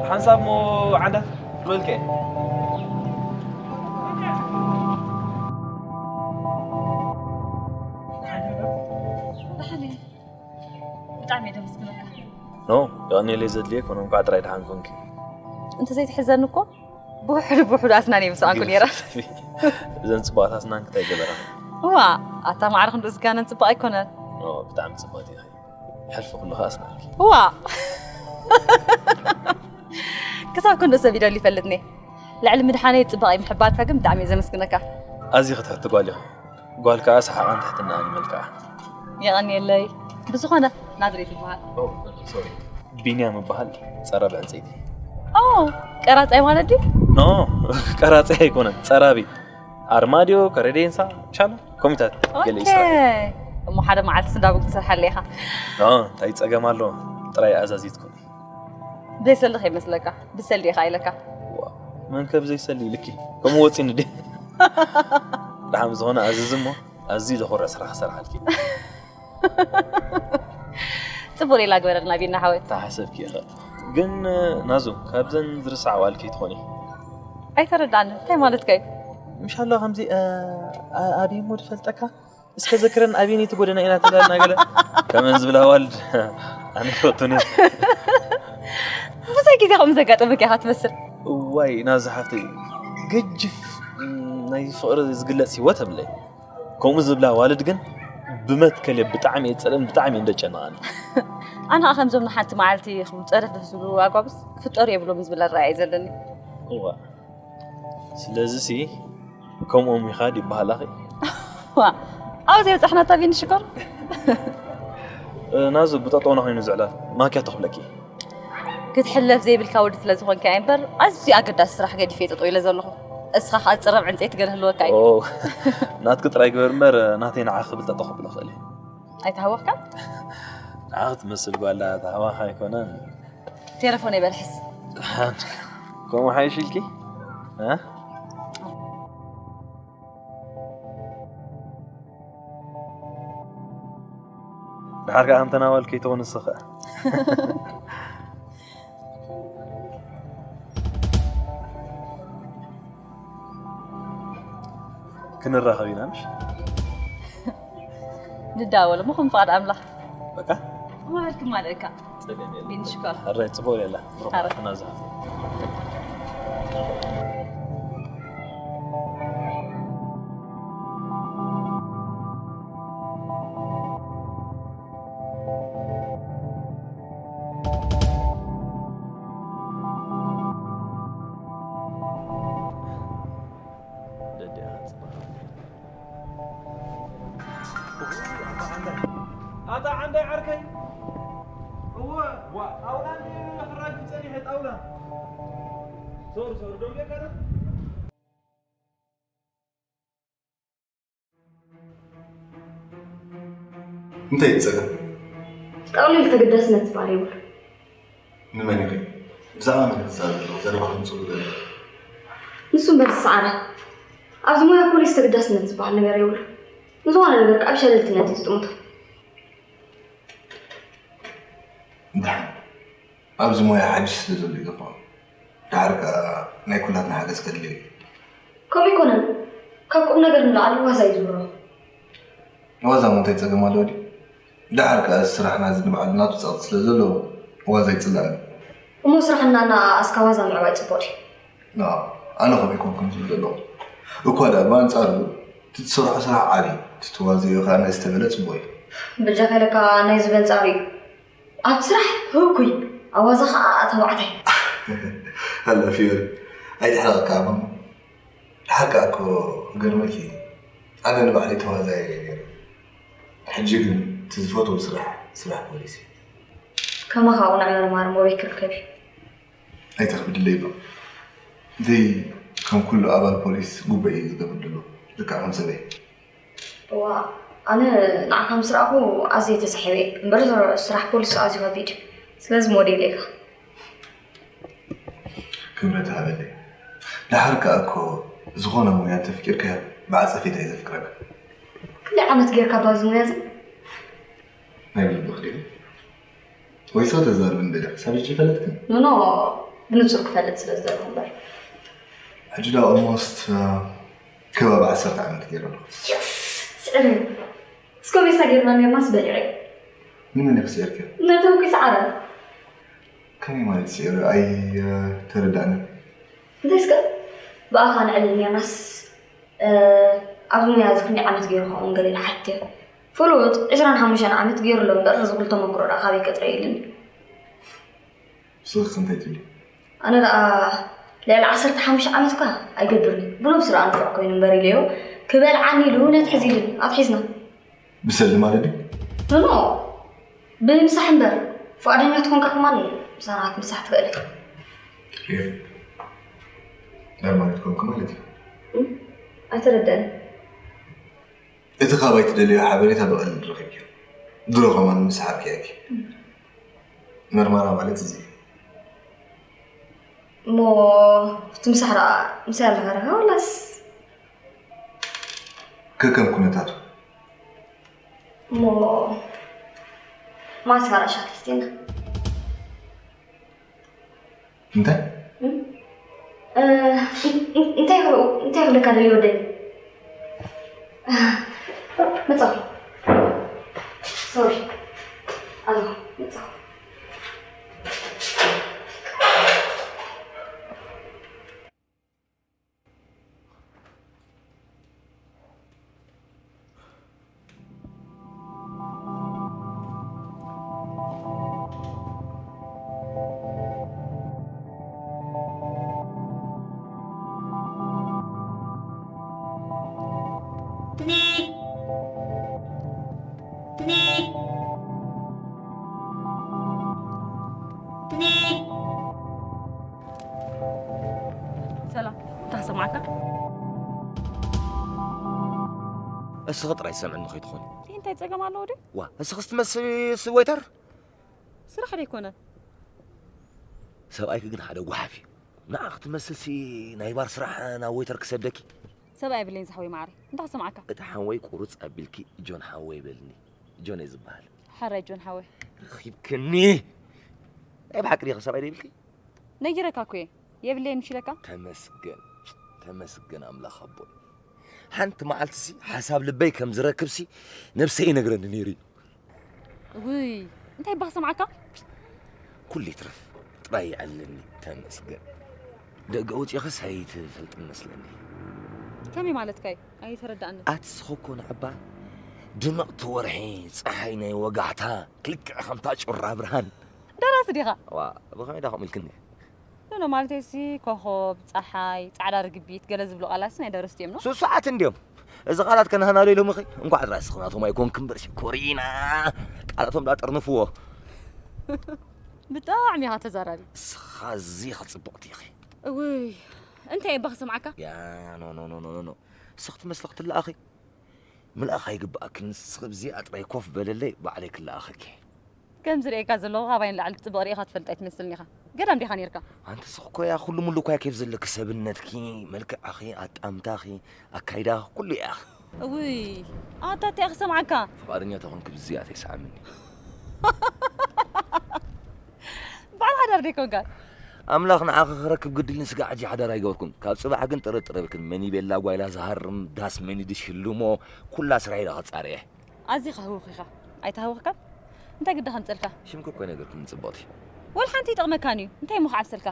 ሓንሳብ እሞ ዓንዳት ክብለልከ። ብጣዕሚ እየ ደመስግነካ። ኖ፣ የቐንየለይ ዘድልየ ኮነ እንኳዕ ጥራይ ደሓን ኮንኪ። እንተዘይትሕዘኒ እኮ ብውሕዱ ብውሕዱ ኣስናን እየ ምስኣንኩ ነይረ። እዘን ጽቡቓት ኣስናን ክታይ ገበራ? እዋ፣ ኣታ ማዕረ ክንድኡ ዝጋነን ጽቡቕ ኣይኮነን። ኖ፣ ብጣዕሚ ጽቡቕቲ ኢኺ። ሕልፊ ኩሉ ኸኣ ኣስናንኪ። እዋ። ክሳብ ክንድኡ ሰብ ይደሊ ይፈልጥኒ። ልዕሊ ምድሓነይ ጽባቐይ ምሕባርካ ግን ብጣዕሚ እየ ዘመስግነካ። ኣዚኺ ትሕቲ ጓል ኢኺ። ጓል ከኣ ሰሓቓን ትሕትናኣን እዩ መልክዓ። የቐንየለይ። ብዝኾነ ናዝሬት ይበሃል። ኦ፣ ሶሪ። ቢንያም እበሃል። ጸራቢ ዕንጸይቲ። ኦ፣ ቀራጻይ ማለት ድዩ? ኖ፣ ቀራጻይ ኣይኮነን። ጸራቢ። ኣርማድዮ፣ ከረዴንሳ፣ ሻላ፣ ኮሚታት፣ ገለ ኦኬ። ይስራሕ። እሞ ሓደ መዓልቲ ስንዳቡግ ትሰርሓለይ ኢኻ። ኖ፣ እንታይ ጸገም ኣለዎ? ጥራይ ኣዛዚትኩኒ። ብዘይሰሊ ከይመስለካ፣ ብሰሊ ኢኻ ኢለካ። ዋው፣ መን ከ ብዘይሰሊ ኢልኪ? ከምኡ ወጺኒ ድየ? ደሓን ዝኾነ ኣዝዚ እሞ፣ ኣዝዩ ዘኹርዕ ስራሕ ክሰርሓልኪ። ጽቡቕ ሌላ ግበረልና ቢና ሓወይ። ተሓሰብኪ ኢኻ። ግን ናዙ፣ ካብዘን ዝርሳዕ ዋል ከይትኾኒ። ኣይተረዳእን። እንታይ ማለትካ እዩ? ምሻላ ከምዚ፣ እ፣ ኣ-፣ ኣበይ እሞ ዝፈልጠካ? እስከ ዘክረን ኣበየነይቲ ጎደና ኢና ተላልና ገለ ከምእን ዝብላ ዋልድ ኣነ ይፈቱኒ። ብዙሕ ግዜ ከምኡ ዘጋጠመካ ኢኻ ትመስል። እዋይ ናብዚ ሓፍተይ ገጅፍ ናይ ፍቕሪ ዝግለጽ ህይወት እብለይ። ከምኡ ዝብላ ዋልድ ግን ብመትከል እየ ብጣዕሚ እየ ዝጸልእን ብጣዕሚ እየ እንደጨነቐኒ። ኣነ ኸኣ ከምዞም ንሓንቲ መዓልቲ ከም ጸረፍ ዝብሉ ኣጓብዝ ክፍጠሩ የብሎም ዝብል ኣረኣእያ እዩ ዘለኒ። እዋ ስለዚ ሲ ከምኦም ኢኻ ድዩ በሃላኺ? ዋ ኣብኡ ዘይበጻሕና እታ ቢኒ ሽኮር ናዙ ብጠጠውና ኮይኑ ዝዕላል ማክያቶ ክብለኪ። ክትሕለፍ ዘይብልካ ወዲ ስለ ዝኾንካ እየ እምበር ኣዝዩ ኣገዳሲ ስራሕ ገዲፈ እየ ጠጠው ኢለ ዘለኹ። እስኻ ከዓ ዝጽረብ ዕንፀይቲ ገለ ህልወካ እዩ። ኦ፣ ናትኪ ጥራይ ግበር እምበር ናተይ ንዓኺ ክብል ጠጠው ክብሎ ክእል እየ። ኣይተሃወኽካን? ንዓኺ ትመስል ጓል ኣህዋኻ ኣይኮነን። ቴለፎነይ በልሕስ። ከምኡ ሓይሽ ኢልኪ? እ? ድሓር ከዓ ከምተናወል ከይትኾን ንስኻ ክንራኸብ ኢና ምሽ ንዳወል እሞ ከም ፍቓድ ኣምላኽ በቃ ማለትኩም ማለት እካ ጸገም የለን ቢንሽኮር ሕራይ ጽቡቕ የላ ሕራይ። ናዛ ኣታ ዓንዳይ ዓርከይ እወ ዋ ጣውላ እንዲ ክራግፍ ጸኒሐ ጣውላ ዞር ዞር ዶ ሜካና እንታይ እዩ ጸገም? ጠቕሊል ተገዳስነት ዝበሃል የብሉ። ንመን ኢኺ? ብዛዕባ መን ኢኺ ትዛረቢ ዘለኺ? ዘረባ ከምጽኡ ገለ። ንሱ እምበር ዝሰዓረ። ኣብዚ ሞያ ፖሊስ ተገዳስነት ዝበሃል ነገር የብሉ። ንዝኾነ ነገር ከዓ ብሸለልትነት እዩ ዝጥምቶ። እንታይ? ኣብዚ ሞያ ሓድሽ ስለ ዘሎ እዩ ዝኾን። ደሓር ከኣ ናይ ኩላትና ሓገዝ ከድልዮ እዩ። ከምኡ ኣይኮነን። ካብ ቁም ነገር ንላዕሊ ዋዛ እዩ ዝብሮ። ዋዛ እሞ እንታይ ጸገም ኣለዎ ድዩ? ደሓር ከኣ እዚ ስራሕና እዚ ንባዕሉ ናቱ ጸቕጢ ስለ ዘለዎ ዋዛ ኣይጽላእን እዩ። እሞ ስራሕና እናኣኣስካ ዋዛ ምዕባይ ጽቡቕ ድዩ? ኣነ ከምኡ ኣይኮንኩን ዝብል ዘለኹ። እኳ ደኣ ብኣንጻሩ እቲ ትሰርሖ ስራሕ ዓቢ እዩ፣ እቲ ትዋዘዮ ከኣ ንእስ ተበለ ጽቡቕ እዩ። በጃኻ ኢለካ ናይዚ በንጻሩ እዩ። ኣብ ስራሕ ህኩይ፣ ኣብ ዋዛ ከኣ ተባዕታይ። ኣላ ፊዮሪ፣ ኣይትሕረቐካ ማማ። ደሓር ከኣ እኮ ክገርመኪ ኣነ ንባዕለይ ተዋዛይ እየ ነይረ። ሕጂ ግን እቲ ዝፈትዎ ስራሕ ስራሕ ፖሊስ እዩ። ከማኻ ቁኑዕ መርማሪ እሞ ኣበይ ክርከብ እዩ? ኣይተኽብድለይ እባ። ደይ ከም ኩሉ ኣባል ፖሊስ ጉበይ እዩ ዝገብር ዘሎ። ልክዕ ከም ሰበይ። እዋ ኣነ ንዓኻ ምስ ረኣኹ ኣዝየ ተሳሒበ እየ እምበር ስራሕ ፖሊስ ኣዝዩ ከቢድ እዩ። ስለዚ ሞዴለይ ኢኻ። ክብረት ይሃበለይ። ደሓር ከኣ እኮ ዝኾነ ሞያ እንተፍቂርካዮ ብዓጸፌታ እዩ ዘፍቅረካ። ክንደይ ዓመት ጌርካ ኣብዚ ሞያ እዚ? ናይ ብልብኺ ድዩ? ወይ ሰው ተዛርቢ እንደ ደቂ ሰብ ይፈለጥክን? ኖኖ ብንጹር ክፈልጥ ስለ ዝደልኹ እምበር። ሕጂ ዳ ኦልሞስት ከባቢ ዓሰርተ ዓመት ገይረ ኣለኹ። የስ! ስዕር እዩ። እስከ ቤሳ ጌርና ኔርናስ በሊዐ። ንመን ኢኺ ስዒርክዮ? ነቶም ኪስ ዓረብ። ከመይ ማለት ስዒሩ? ኣይተረዳእንን። እንታይ እስከ ብኣኻ ንዕልል ኔርናስ ኣብዚ ሙያ እዚ ክንደይ ዓመት ገይሩ ከምኡ ገለ ኢለ ሓቲተዮ። ፍሉጥ ዕስራን ሓሙሽተን ዓመት ገይሩ ኣሎ እምበር እዚ ኩሉ ተመክሮ ደኣ ካበይ ከጥርዮ ኢሉኒ። ንስኺ ከ እንታይ ትብሊ? ኣነ ደኣ ልዕሊ ዓሰርተ ሓሙሽተ ዓመት እኳ ኣይገብርን እዩ። ብነብሱ ደኣ ንፉዕ ኮይኑ እምበር ኢለዮ ክበልዓኒ ኢሉ ነትሕዝ ኢሉኒ። ኣትሒዝና። ብሰልዲ ማለት ድዩ? ኖኖ ብምሳሕ እምበር ፍቓደኛ ትኾንካ ከማን ምሳና ክትምሳሕ ትኽእል ኢኻ። ሪር ዳርማሪት ኮንኩ ማለት እዩ። ኣይተረደአን። እቲ ካባይ ትደልዮ ሓበሬታ ብቐሊል ረኺብክዮ። ድሮ ከማን ምስ ሓብኪ ኢያኪ። መርማራ ማለት እዚ እዩ። እሞ እቲ ምሳሕ ደኣ ምሳይ ኣለኻ ዲኻ ዋላስ? ከከም ኩነታቱ። እሞ ማስካራ ሻት ኣስቴና። እንታይ? እንታይ እንታይ ክብለካ ደልዩ ወደይ? መጻኹ። ሶሪ። ኣሎ፣ መጻኹ። ሰላም፣ እንታይ ክሰምዓካ? እስኺ ጥራይ ሰምዕኒ ከይትኾኒ። ይህ እንታይ ጸገም ኣለዎ ድዩ? ዋ፣ እስኺ ስትመስሊ ስ-፣ ወይተር? ስራሕ ዶ ኣይኮነን? ሰብኣይኪ ግን ሓደ ጓሓፍ እዩ። ንዓ ክትመስልሲ ናይ ባር ስራሕ ናብ ወይተር ክሰደኪ። ሰብኣይ የብለይን ዝሓወይ መዓረይ። እንታይ ክሰምዓካ? እቲ ሓወይ ቁርጽ ኣቢልኪ ጆን ሓወይ በልኒ። ጆን እየ ዝበሃል። ሓራይ ጆን ሓወይ። ረኺብክኒ። ናይ ብሓቂ ዲኺ ሰብኣይ ዶ ይብልኪ? ነጊረካ እኮ እየ። የብለይን ምሽ ኢለካ? ተመስገን። ተመስገን ኣምላኽ ኣቦይ። ሓንቲ መዓልትሲ ሓሳብ ልበይ ከም ዝረክብሲ ነብሰይ ይነግረኒ ነይሩ እዩ። ውይ፣ እንታይ እባ ክሰምዓካ? ኩሉ ይትረፍ፣ ጥራይ ይዕልለኒ። ተመስገን። ደገ ወፂእኽስ ኣይትፈልጥን መስለኒ። ከመይ ማለትካ እዩ? ኣይተረዳእንን። ኣቲ ንስኺ እኮ ንዓባ ድምቕቲ ወርሒ፣ ፀሓይ ናይ ወጋሕታ፣ ልክዕ ከምታ ጩራ ብርሃን። ደራሲ ዲኻ? ዋ፣ ብኸመይ ዳ ከምኡ ኢልክኒ? ኖ፣ ኖ፣ ማለተይሲ ኮኾብ፣ ጸሓይ፣ ጻዕዳ ርግቢት፣ ገለ ዝብሉ ቃላትሲ ናይ ደረስቲ እዮም፣ ኖ? ስሱዓት እንድዮም። እዚ ቃላት ከናህና ዶ ኢሎምኺ? እንኳዕ ጥራይ እስኺ ናቶም ኣይኮንክን እምበር ሽኮሪና። ቃላቶም ዳ ጠርንፍዎ። ብጣዕሚ ኢኻ ተዛራቢ። እስኻ ኣዚኺ ጽብቕቲ ኢኺ። እውይ፣ እንታይ እባ ክሰምዓካ? ያ፣ ኖ፣ ኖ፣ ኖ፣ ኖ፣ ኖ። እስኺ ትመስሊ ክትለኣኺ። ምልኣኽ ኣይግብኣክን። ንስኺ ብዚኣ ጥራይ ኮፍ በለለይ፣ ባዕለይ ክለኣኸኪ። ከም ዝርእየካ ዘለኹ ካባይ ንላዕሊ ትጽብቕ ርኢኻ ትፈልጥ ኣይትመስልን ኢኻ። ገዳም ዲኻ ኔርካ? ኣንቲ ስኽ እኮ እያ፣ ኩሉ ሙሉ እኮ እያ ኬፍ ዘለኪ፣ ሰብነትኪ፣ መልክዕኺ፣ ኣጣምታኺ፣ ኣካይዳኺ፣ ኩሉ እያ። እውይ፣ ኣታ እንታይ ክሰምዓካ? ፍቓደኛ ተኾንኪ ብዚኣ ተይሰዓምኒ። በዓል ሓዳር ደይኮንካ? ኣምላኽ ንዓኺ ክረክብ ግድል ንስጋ ሕጂ ሓዳር ኣይገበርኩን። ካብ ጽባሕ ግን ጥርጥር የብልክን። መን ይቤላ ጓይላ ዝሃርም፣ ዳስ መን ይድሽልሞ፣ ኩላ ስራሕ ኢለ ከጻርየ። ኣዚኻ ህውኽ ኢኻ። ኣይተሃወኽካን? እንታይ ግዳ ከምጸልካ? ሽምኪ እኮ ኣይነገርኩን ጽብቕቲ። ወላ ሓንቲ ይጠቕመካን እዩ። እንታይ እሞ ክዓብሰልካ?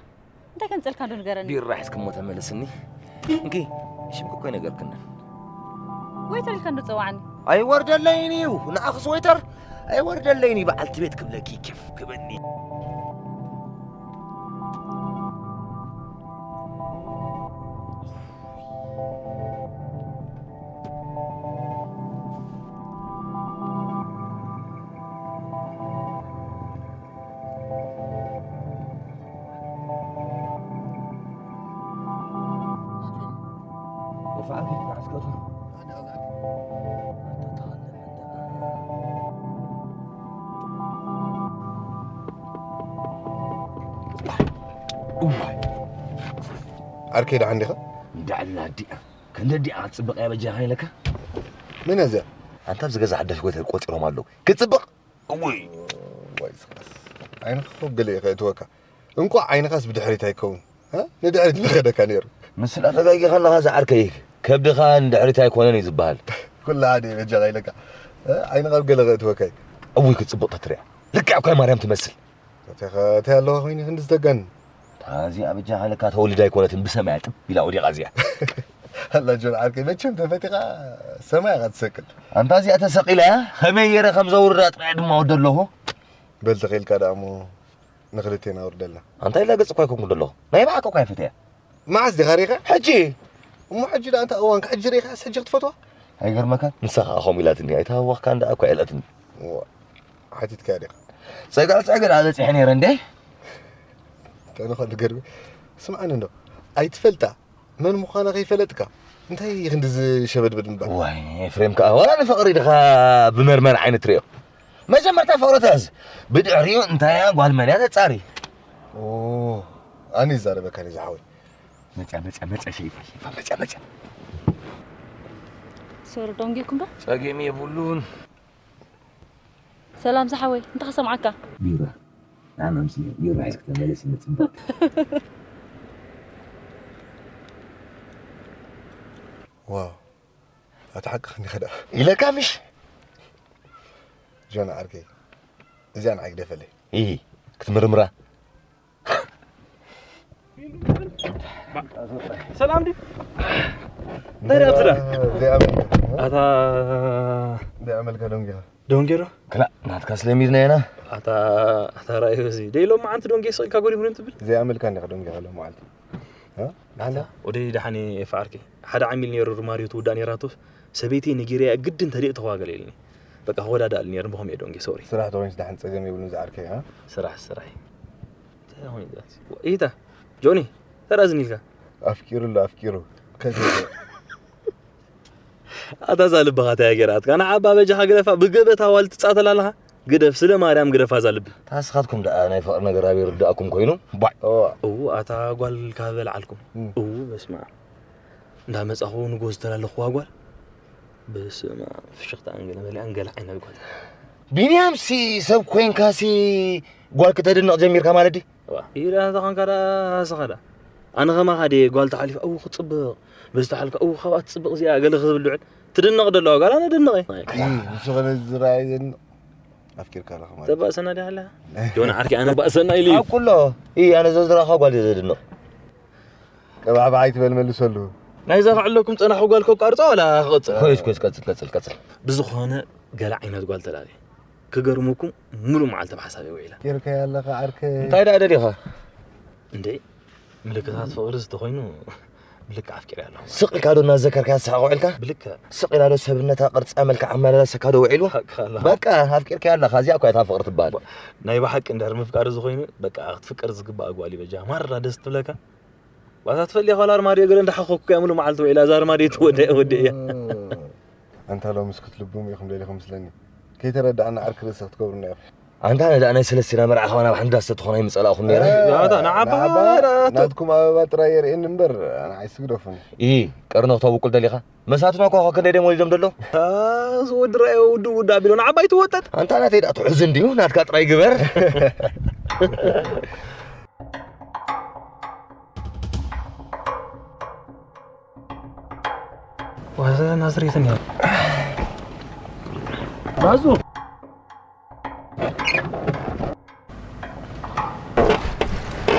እንታይ ከምጸልካ ዶ ንገረኒ? ቢራ ሒዝኪ እሞ ተመለስኒ። እንኪ፣ ሽምኪ እኮ ኣይነገርክንን። ወይተር ኢልካ እንዶ ጸዋዕኒ። ኣይወርደለይን እዩ። ንዓኽስ ወይተር ኣይወርደለይን እዩ። በዓልቲ ቤት ክብለኪ ኬፍ ክበኒ። እዋይ። ዓርከይ ደሓን ዲኻ? እንዳዕላ ኣዲኣ። ክንዲ ኣዲኣ ክትጽብቕ እያ በጃኻ ኢለካ። መን እያ እዚኣ? ኣንታ ኣብዚ ገዛ ሓዳሽ ወተር ቆጺሮም ኣለዉ። ክትጽብቕ? እውይ። ዋይ ስኻስ። ዓይንኻ ኮፍ ገለ እዩ ከእትወካ። እንቋዕ ዓይንኻስ ብድሕሪት ኣይከውን። እ? ንድሕሪት ምኸደካ ነይሩ። ምስላ ተጋጊኻ ኣለኻ ዝዓርከይ። ከብድኻ ንድሕሪት ኣይኮነን እዩ ዝበሃል። ኩላ ሓደ እዩ በጃኻ ኢለካ። እ? ዓይንኻ ኣብ ገለ ከእትወካ እዩ። እውይ ክትጽብቕ ተትሪኣ። ልክዕ እኳ ማርያም ትመስል። እንታይ ከ-፣ እንታይ ኣለዋ ኮይኒ ክንዲ ዝተጋን? እታ እዚኣ በጃኻ ለካ ተወሊዳ ኣይኮነትን፣ ብሰማይ ጥብ ኢላ ወዲቓ እዚኣ። ኣላ ጆን ዓርከይ፣ መቸም ተፈቲኻ ሰማይ ኢኻ ትሰቅል። ኣንታ እዚኣ ተሰቒላ እያ፣ ከመይ ገይረ ከም ዘውርዳ ጥራይ ድማ ወደ ኣለኹ። በል ተኺእልካ ደኣ እሞ ንኽልቴና ኣውርደልና። ኣንታ ኢላ ገጽ እኳ ኣይኮንኩን ዘለኹ፣ ናይ ብሓቂ እኳ ይፈትያ። መዓስ ዲኻ ሪኻ? ሕጂ። እሞ ሕጂ ደኣ እንታይ እዋንካ? ሕጂ ሪኻስ ሕጂ ክትፈትዋ? ኣይገርመካን? ንሳ ኸኣ ከምኡ ኢላትኒ፣ ኣይተሃወኽካን ደኣ እኳ ኢላትኒ። እዋ፣ ሓቲትካያ ዲኻ? ጸግዒ ጸግዒ ደኣ በጺሐ ነይረ እንዴ? ተንኾል ገርቢ። ስምዓኒ እንዶ፣ ኣይትፈልጣ መን ምዃና ከይፈለጥካ፣ እንታይ እዩ ክንድዚ ሸበድበድ ምባል? ዋይ፣ ኤፍሬም ከኣ ዋላ ንፍቕሪ ድኻ ብመርመር ዓይኒ ትርእዮ? መጀመርታ ፍቕሪ ትሕዝ፣ ብድሕሪኡ እንታይ እያ ጓል መን እያ ተጻሪ። ኦ፣ ኣነ ይዛረበካ ነዚ ሓወይ። መጽያ፣ መጽያ፣ መጽያ፣ ሸይፋ፣ ሸይፋ፣ መጽያ፣ መጽያ። ሶሪ፣ ደንጊኹም ዶ? ጸገም የብሉን። ሰላም ዝሓወይ፣ እንታይ ክሰምዓካ? ቢራ። ንዓና ምስ ቢራ ሒዝኪ ተመለሲ፣ ንጽበ። ዋው፣ ኣቲ ሓቅኺ እንዲኺ ደኣ። ኢለካ ምሽ? ጆን ዓርከይ፣ እዚኣ ንዓይ ግደፈለይ። ኢሂ፣ ክትምርምራ። ሰላም ድዩ? እንታይ ደኣ ኣብቲ ደኣ? እዚኣ መልካ፣ ኣታ እዚኣ መልካ ደንጊኻ። ደንጌ ዶ? ክላ ናትካ ስለሚድና ኢና። ኣታ ኣታ ራእዩ እዚ ደይ ሎም መዓንቲ ደንጌ ስቕ ኢልካ ጎዲም ርም ትብል? እዚኣ መልካ እንዲኻ ደንጊኻ ሎም መዓልቲ። እ? ኣታ ወደይ ደሓን እየ ኤፋ ዓርከይ። ሓደ ዓሚል ነይሩ ርማርዮ ትውዳእ ነይራቶስ ሰበይተይ ነጊረያ ግድን ተደእ ተዋገለ ኢልኒ። በቃ ክወዳዳእሉ ነይሩ ብኸም እየ ደንጌ ሶሪ። ስራሕ ተኾይኑስ ደሓን ጸገም የብሉን ዝዓርከይ። እ? ስራሕ ስራሕ። እንታይ ኮይኑ ይዛት? ኢታ ጆኒ ተራዝን ኢልካ ኣፍቂሩ ኣሎ ኣፍቂሩ ከዚ ኣታ እዛ ልብኻ እንታይ ገይራትካ ንዓባ በጃኻ ግደፋ ብገበታ ዋል ትጻተል ኣለኻ ግደፍ ስለ ማርያም ግደፋ እዛ ልቢ ታስኻትኩም ደኣ ናይ ፍቕሪ ነገር ኣበይ ርድኣኩም ኮይኑ ባዕ እዋ እዉ ኣታ ጓል ካብ በልዓልኩም እዉ በስመ ኣብ እንዳመጻኹ ንጎ ዝተላለኹዋ ጓል በስመ ኣብ ፍሽኽታ እንገለ መሊኣ እንገለ ዓይነት ጓል ቢንያም ሲ ሰብ ኮይንካ ሲ ጓል ክተድንቕ ጀሚርካ ማለት ድዩ ኢዳ ተኾንካ ዳ ስኻ ዳ ኣነ ከማኻ ድየ ጓል ተሓሊፋ እው ክፅብቕ በዚ ተሓልካ እው ካብኣ ትፅብቕ እዚኣ ገለ ክብል ልዕል ትድነቕ ደለዋ ጓል ኣነ ድንቕ እየ ንሱ ከለ ዝረኣየ ዘድንቕ ኣፍቂርካ ኣለኻ ማለት ተባእሰና ድያ ኣላ ጆን ዓርኪ ኣነ ባእሰና ኢሉ እዩ ኣኩሎ ኣነ ዘዝረኣኻ ጓል እየ ዘድንቕ ቀባዕባዕ ኣይትበል መልሰሉ ናይዛ ከዕለኩም ፀናሑ ጓል ከቋርፃ ዋላ ክቐፅል ኮይስ ኮይስ ቀፅል ቀፅል ቀፅል ብዝኾነ ገለ ዓይነት ጓል ተላልየ ክገርመኩም ሙሉእ መዓልቲ ብሓሳብ እየ ውዒለ። ኣፍቂርካያ ኣለኻ ዓርከይ። እንታይ ደኣ ደሊኻ? እንዴ ምልክታት ፍቕሪ ዝተኾይኑ ብልክዕ ኣፍቂረያ ኣለኹ። ስቕ ኢልካ ዶ እናዘከርካያ ዝሰሓቕ ውዒልካ? ብልክዕ። ስቕ ኢላ ዶ ሰብነታ፣ ቅርጻ፣ መልክዓ፣ ኣመላልሳካ ዶ ውዒሉ? ሓቅኻ ኣለኻ። በቃ ኣፍቂርካያ ኣለኻ። እዚኣ እኮ እያ እታ ፍቕሪ ትበሃል። ናይ ብሓቂ እንድሕር ምፍቃር ዝኾይኑ በቃ ክትፍቀር ዝግባኣ ጓል እዩ በጃ። ማራ ደስ ትብለካ። ዋዛ ትፈልያ ኳላ ኣርማድዮ ገለ እንዳሓኾኩ እያ ሙሉ መዓልቲ ውዒላ እዛ ኣርማድዮ ትወደ እያ ወደ እያ ኣንታ ሎምስ ክትልብሙ ኢኹም ደሊኹም ስለኒ ከይተረዳእና ዓርኪ ርእሲ ክትገብሩና ኢኹም ኣንታ ነዳ ናይ ሰለስቲና መርዓ ከማን ኣብ ሓንዳ ዝተትኾና ይምጸላእኹም ነይረ ኣታ ንዓባ ናትኩም ኣበባ ጥራይ የርእየኒ እምበር ኣነ ኣይስግደፉን ኢ ቀርኒ ክተብቁል ደሊኻ መሳትና እኳ ክንደይ ደም ወሊዶም ደሎ ዝወድራዮ ውድብ ውዳ ቢሎ ንዓባይ ትወጠጥ ኣንታ ናተይ ደኣ ትሕዝን ድዩ ናትካ ጥራይ ግበር ዋዛ ናዝሬትን እያ ባዙ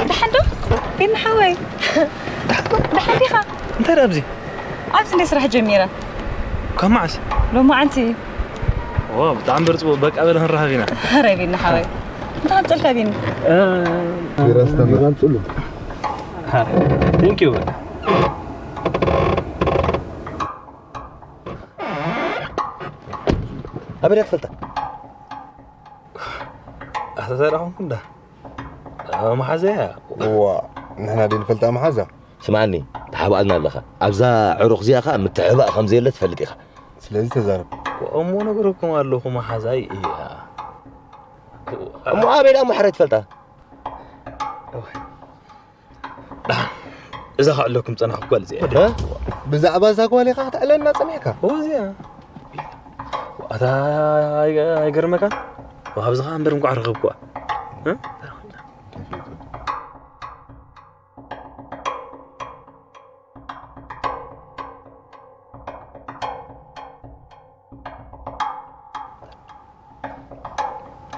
ደሓን ዶ ቤና ሓወይ ደሓን ዲኻ እንታይ ደኣ ኣብዚ ኣብዚ እንደ ስራሕ ጀሚረ ካብ መዓስ ሎማዓንቲ ዋ ብጣዕሚ በርፅቦ በቃ በለ ክንረኸብ ኢና ኧረ ቤና ሓወይ እንታይ ቀፅልካ ቢኒ ቢራ ስተምር ቢራ ኣምፅሉ thank you በቃ ኣበይ ትፈልጣ ኣተዛራኹምኩም ዳ መሓዘያ ዋ ንሕና ደ ንፈልጣ መሓዛ ስማዓኒ ተሓባእልና ኣለኻ ኣብዛ ዕሩኽ እዚኣ ኸዓ ምትሕባእ ከም ዘየለ ትፈልጥ ኢኻ ስለዚ ተዛረብ እሞ ነግረኩም ኣለኹ መሓዛይ እያ እሞ ኣበይ ደኣ ማሕረ ትፈልጣ እዛ ከዕለኩም ፀናሕኩ ጓል እዚኣ እ? ብዛዕባ እዛ ጓል ኢኻ ክትዕለና ፀኒሕካ እዚኣ ኣታ ኣይገርመካ ኣብዚ ከዓ እምበር እንኳዕ ረኸብኩዋ እ?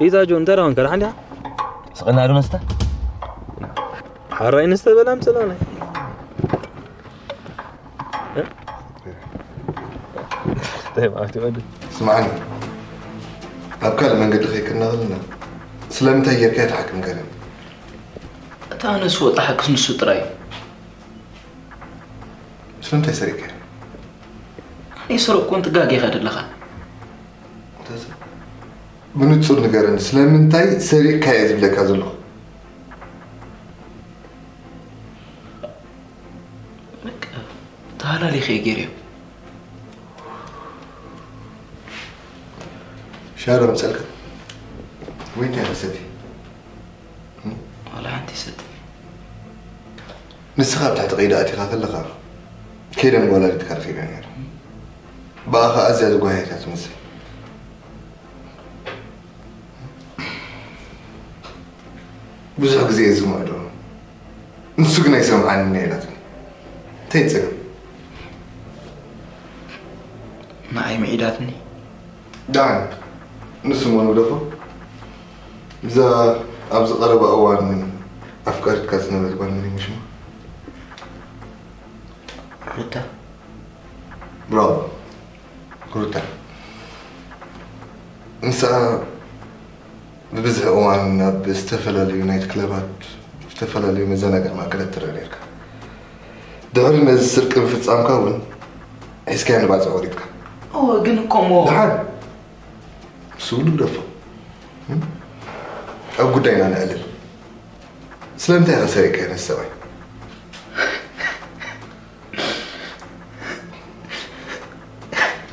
ኢዛ ጆ እንታይ ደኣ ኮንካ ደሓን ዲኻ? ስቕና ዶ መስተ? ሓራይ ንስተ በላ ምፅላናይ እንታይ ማለት ይወዲ ስምዓኒ ኣብ ካልእ መንገዲ ከይክድና ከለና ስለምንታይ ጌርካ ተሓክም ገለ እታ ኣነስ ወጣሓክስ ንሱ ጥራይ እዩ ስለምንታይ ሰሪቅካ ኣነ ሰረቅኩ እንትጋጌኻ ደለኻ ብንጹር ንገረኒ ስለምንታይ ሰሪቕካ እየ ዝብለካ ዘለኹ ተሃላሊኸ ገይረዮ ሻሮ ምጸልካ ወይ እንታይ ክሰቲ ዋላ ሓንቲ ይሰቲ ንስኻ ኣብ ትሕቲ ቀይዲ ኣቲኻ ከለኻ ከይደን ጓላሊትካ ረኺበ ነይረ ብኣኻ ኣዝያ ዝጓየታ ትመስል ብዙሕ ግዜ እየ ዝምዕዶ ንሱ ግን ኣይሰምዓንን እየ ኢላትኒ እንታይ ይፅገም ንዓይ ምዒዳትኒ ዳን ንሱ እሞ ንግደፎ። እዛ ኣብዚ ቀረባ እዋን ኣፍቃሪትካ ዝነበረት ጓል መን እዩ ሽማ? ሩታ። ብራቮ ሩታ። ንሳ ብብዝሒ እዋን ናብ ዝተፈላለዩ ናይት ክለባት፣ ዝተፈላለዩ መዘናግዒ ማእከላት ትረአ ነርካ። ድሕሪ ነዚ ስርቂ ምፍጻምካ እውን ሒዝካያ ንባጽዕ ወሪድካ። እወ፣ ግን እኮ እሞ ደሓን ስውሉ ግደፎ። ኣብ ጉዳይና ነዕልል። ስለምንታይ ኢኻ ሰሪቅካዮ ነዚ ሰብኣይ?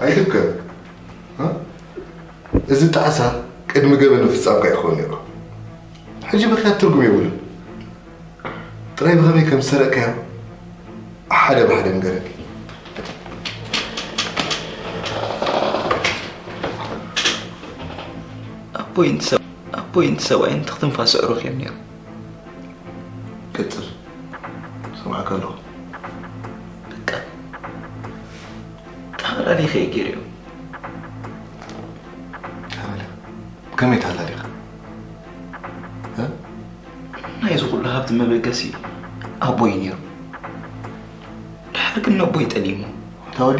ኣይትብከ። እ? እዚ ጣዕሳ ቅድሚ ገበን ምፍጻምካ ይኸውን ነይሩ። ሕጂ ምኽንያት ትርጉም የብሉን። ጥራይ ብኸመይ ከም ዝሰረቅካዮ ሓደ ብሓደ ንገረኒ። ኣቦይን ሰብ ኣቦይን ሰብኣይን ትኽትንፋስ ኣዕሩኽ እዮም ነይሮም። ቀጽል። ሰማዕካ ኣለኹ። በቃ ተሃላሊኸ እየ ገይረዮም። ተሃላ-፣ ከመይ ተሃላሊኻ? እ? ናይዚ ኩሉ ሃብቲ መበገሲ ኣቦይ ነይሩ። ድሓር ግን ነቦይ ጠሊሙ። ታወዲ፣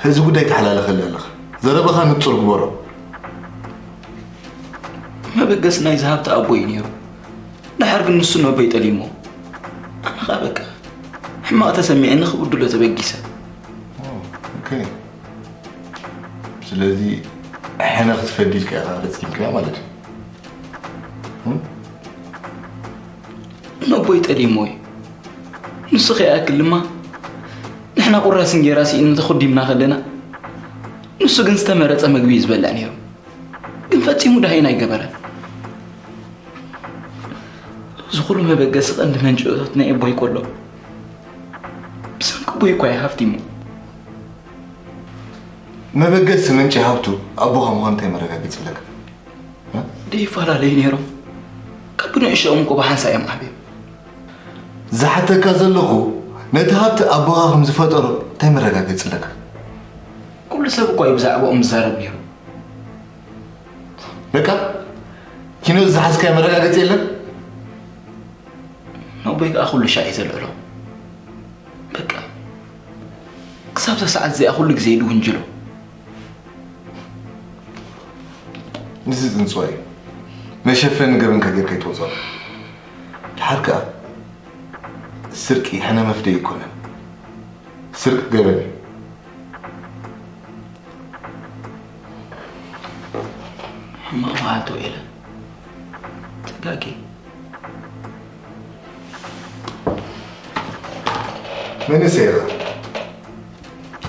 እዚ ጉዳይ ተሓላለኸሊ ኣለኻ። ዘረባኻ ንጹር ግበሮ። መበገሲ ናይዚ ሃብቲ ኣቦይ ነይሩ። ድሓር ግን ንሱ ነቦይ ጠሊሙ። ኣነ ኸኣ በቃ ሕማቕ ተሰሚዕኒ ክብድሎ ተበጊሰ። ኦ፣ ኦኬ። ስለዚ ሕነ ክትፈዲ ኢልካ ኢኻ ፈጺምካዮ ማለት እዩ። እም? ነቦይ ጠሊሙ እዩ። ንሱ ከይኣክል ድማ ንሕና ቁራስ እንጌራ ስኢኑ ተኹዲምና ከለና፣ ንሱ ግን ዝተመረጸ መግቢ እዩ ዝበልዕ ነይሩ። ግን ፈጺሙ ደሃይን ኣይገበረን። እዚ ኩሉ መበገሲ ቀንዲ መንጭ እቶት ናይ ኣቦይ ቆሎ ብሰንኪ ኣቦይ እኳ እዩ ሃፍቲሙ። መበገሲ ምንጪ ሃብቱ ኣቦኻ ምዃኑ እንታይ መረጋገጺ ኣለካ? እ? ደይፈላለዩ ነይሮም። ካብ ብንእሽኦም እኮ ብሓንሳእ እዮም ዓብዮም። ዝሓተካ ዘለኹ ነቲ ሃብቲ ኣቦኻ ከም ዝፈጠሮ እንታይ መረጋገጺ ኣለካ? ኩሉ ሰብ እኳ እዩ ብዛዕባኦም ዝዛረብ ነይሩ። በቃ ኪኖ ዝሓዝካዮ መረጋገጺ የለን? ነቦይ ከኣ ኩሉ ሻዕ እዩ ዘልዕሎ። በቃ ክሳብ እዛ ሰዓት እዚኣ ኩሉ ግዜ ኢሉ ውንጅሎ። ንዚ ጽንጽዋይ መሸፈኒ ገበንካ ጌርካ ይትወጾ። ድሓር ከኣ ስርቂ ሕነ መፍደይ ይኮነን። ስርቂ ገበን እዩ። ሕማቕ መዓልቲ ውዒለ ተጋግየ። መንእሰይ ኢኻ።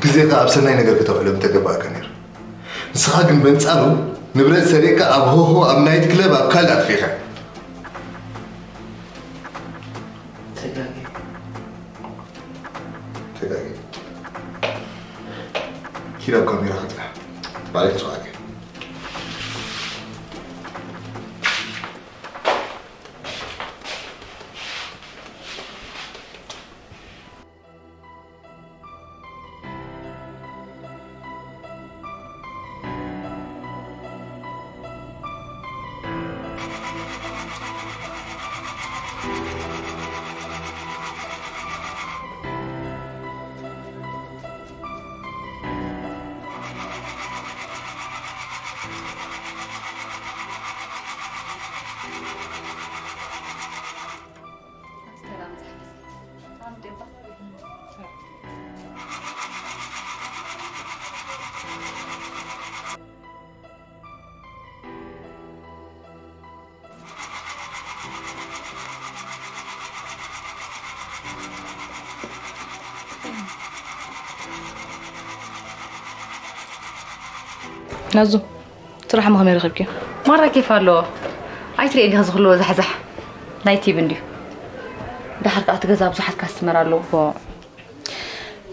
ግዜኻ ኣብ ሰናይ ነገር ከተውዕሎ ምተገባእካ ነይሩ። ንስኻ ግን በንጻሩ ንብረት ሰሪቕካ ኣብ ሆሆ፣ ኣብ ናይት ክለብ፣ ኣብ ካልእ ኣጥፊእኻ። ተጋግየ። ተጋግየ። ኪድ ኣብ ካሜራ ክትፍሕ። ባዕለይ ክጽውዓካ። ናዙ፣ ስራሕ ከመይ ረኺብኪ? ማራ ኬፍ ኣለዎ። ኣይትርእየኒ ከዚ ኩሉ ዛሕዛሕ ናይ ቲብ እንድዩ። ደሓር ከኣ እቲ ገዛ ብዙሓት ካስትመር ኣለዎ። ፎእ።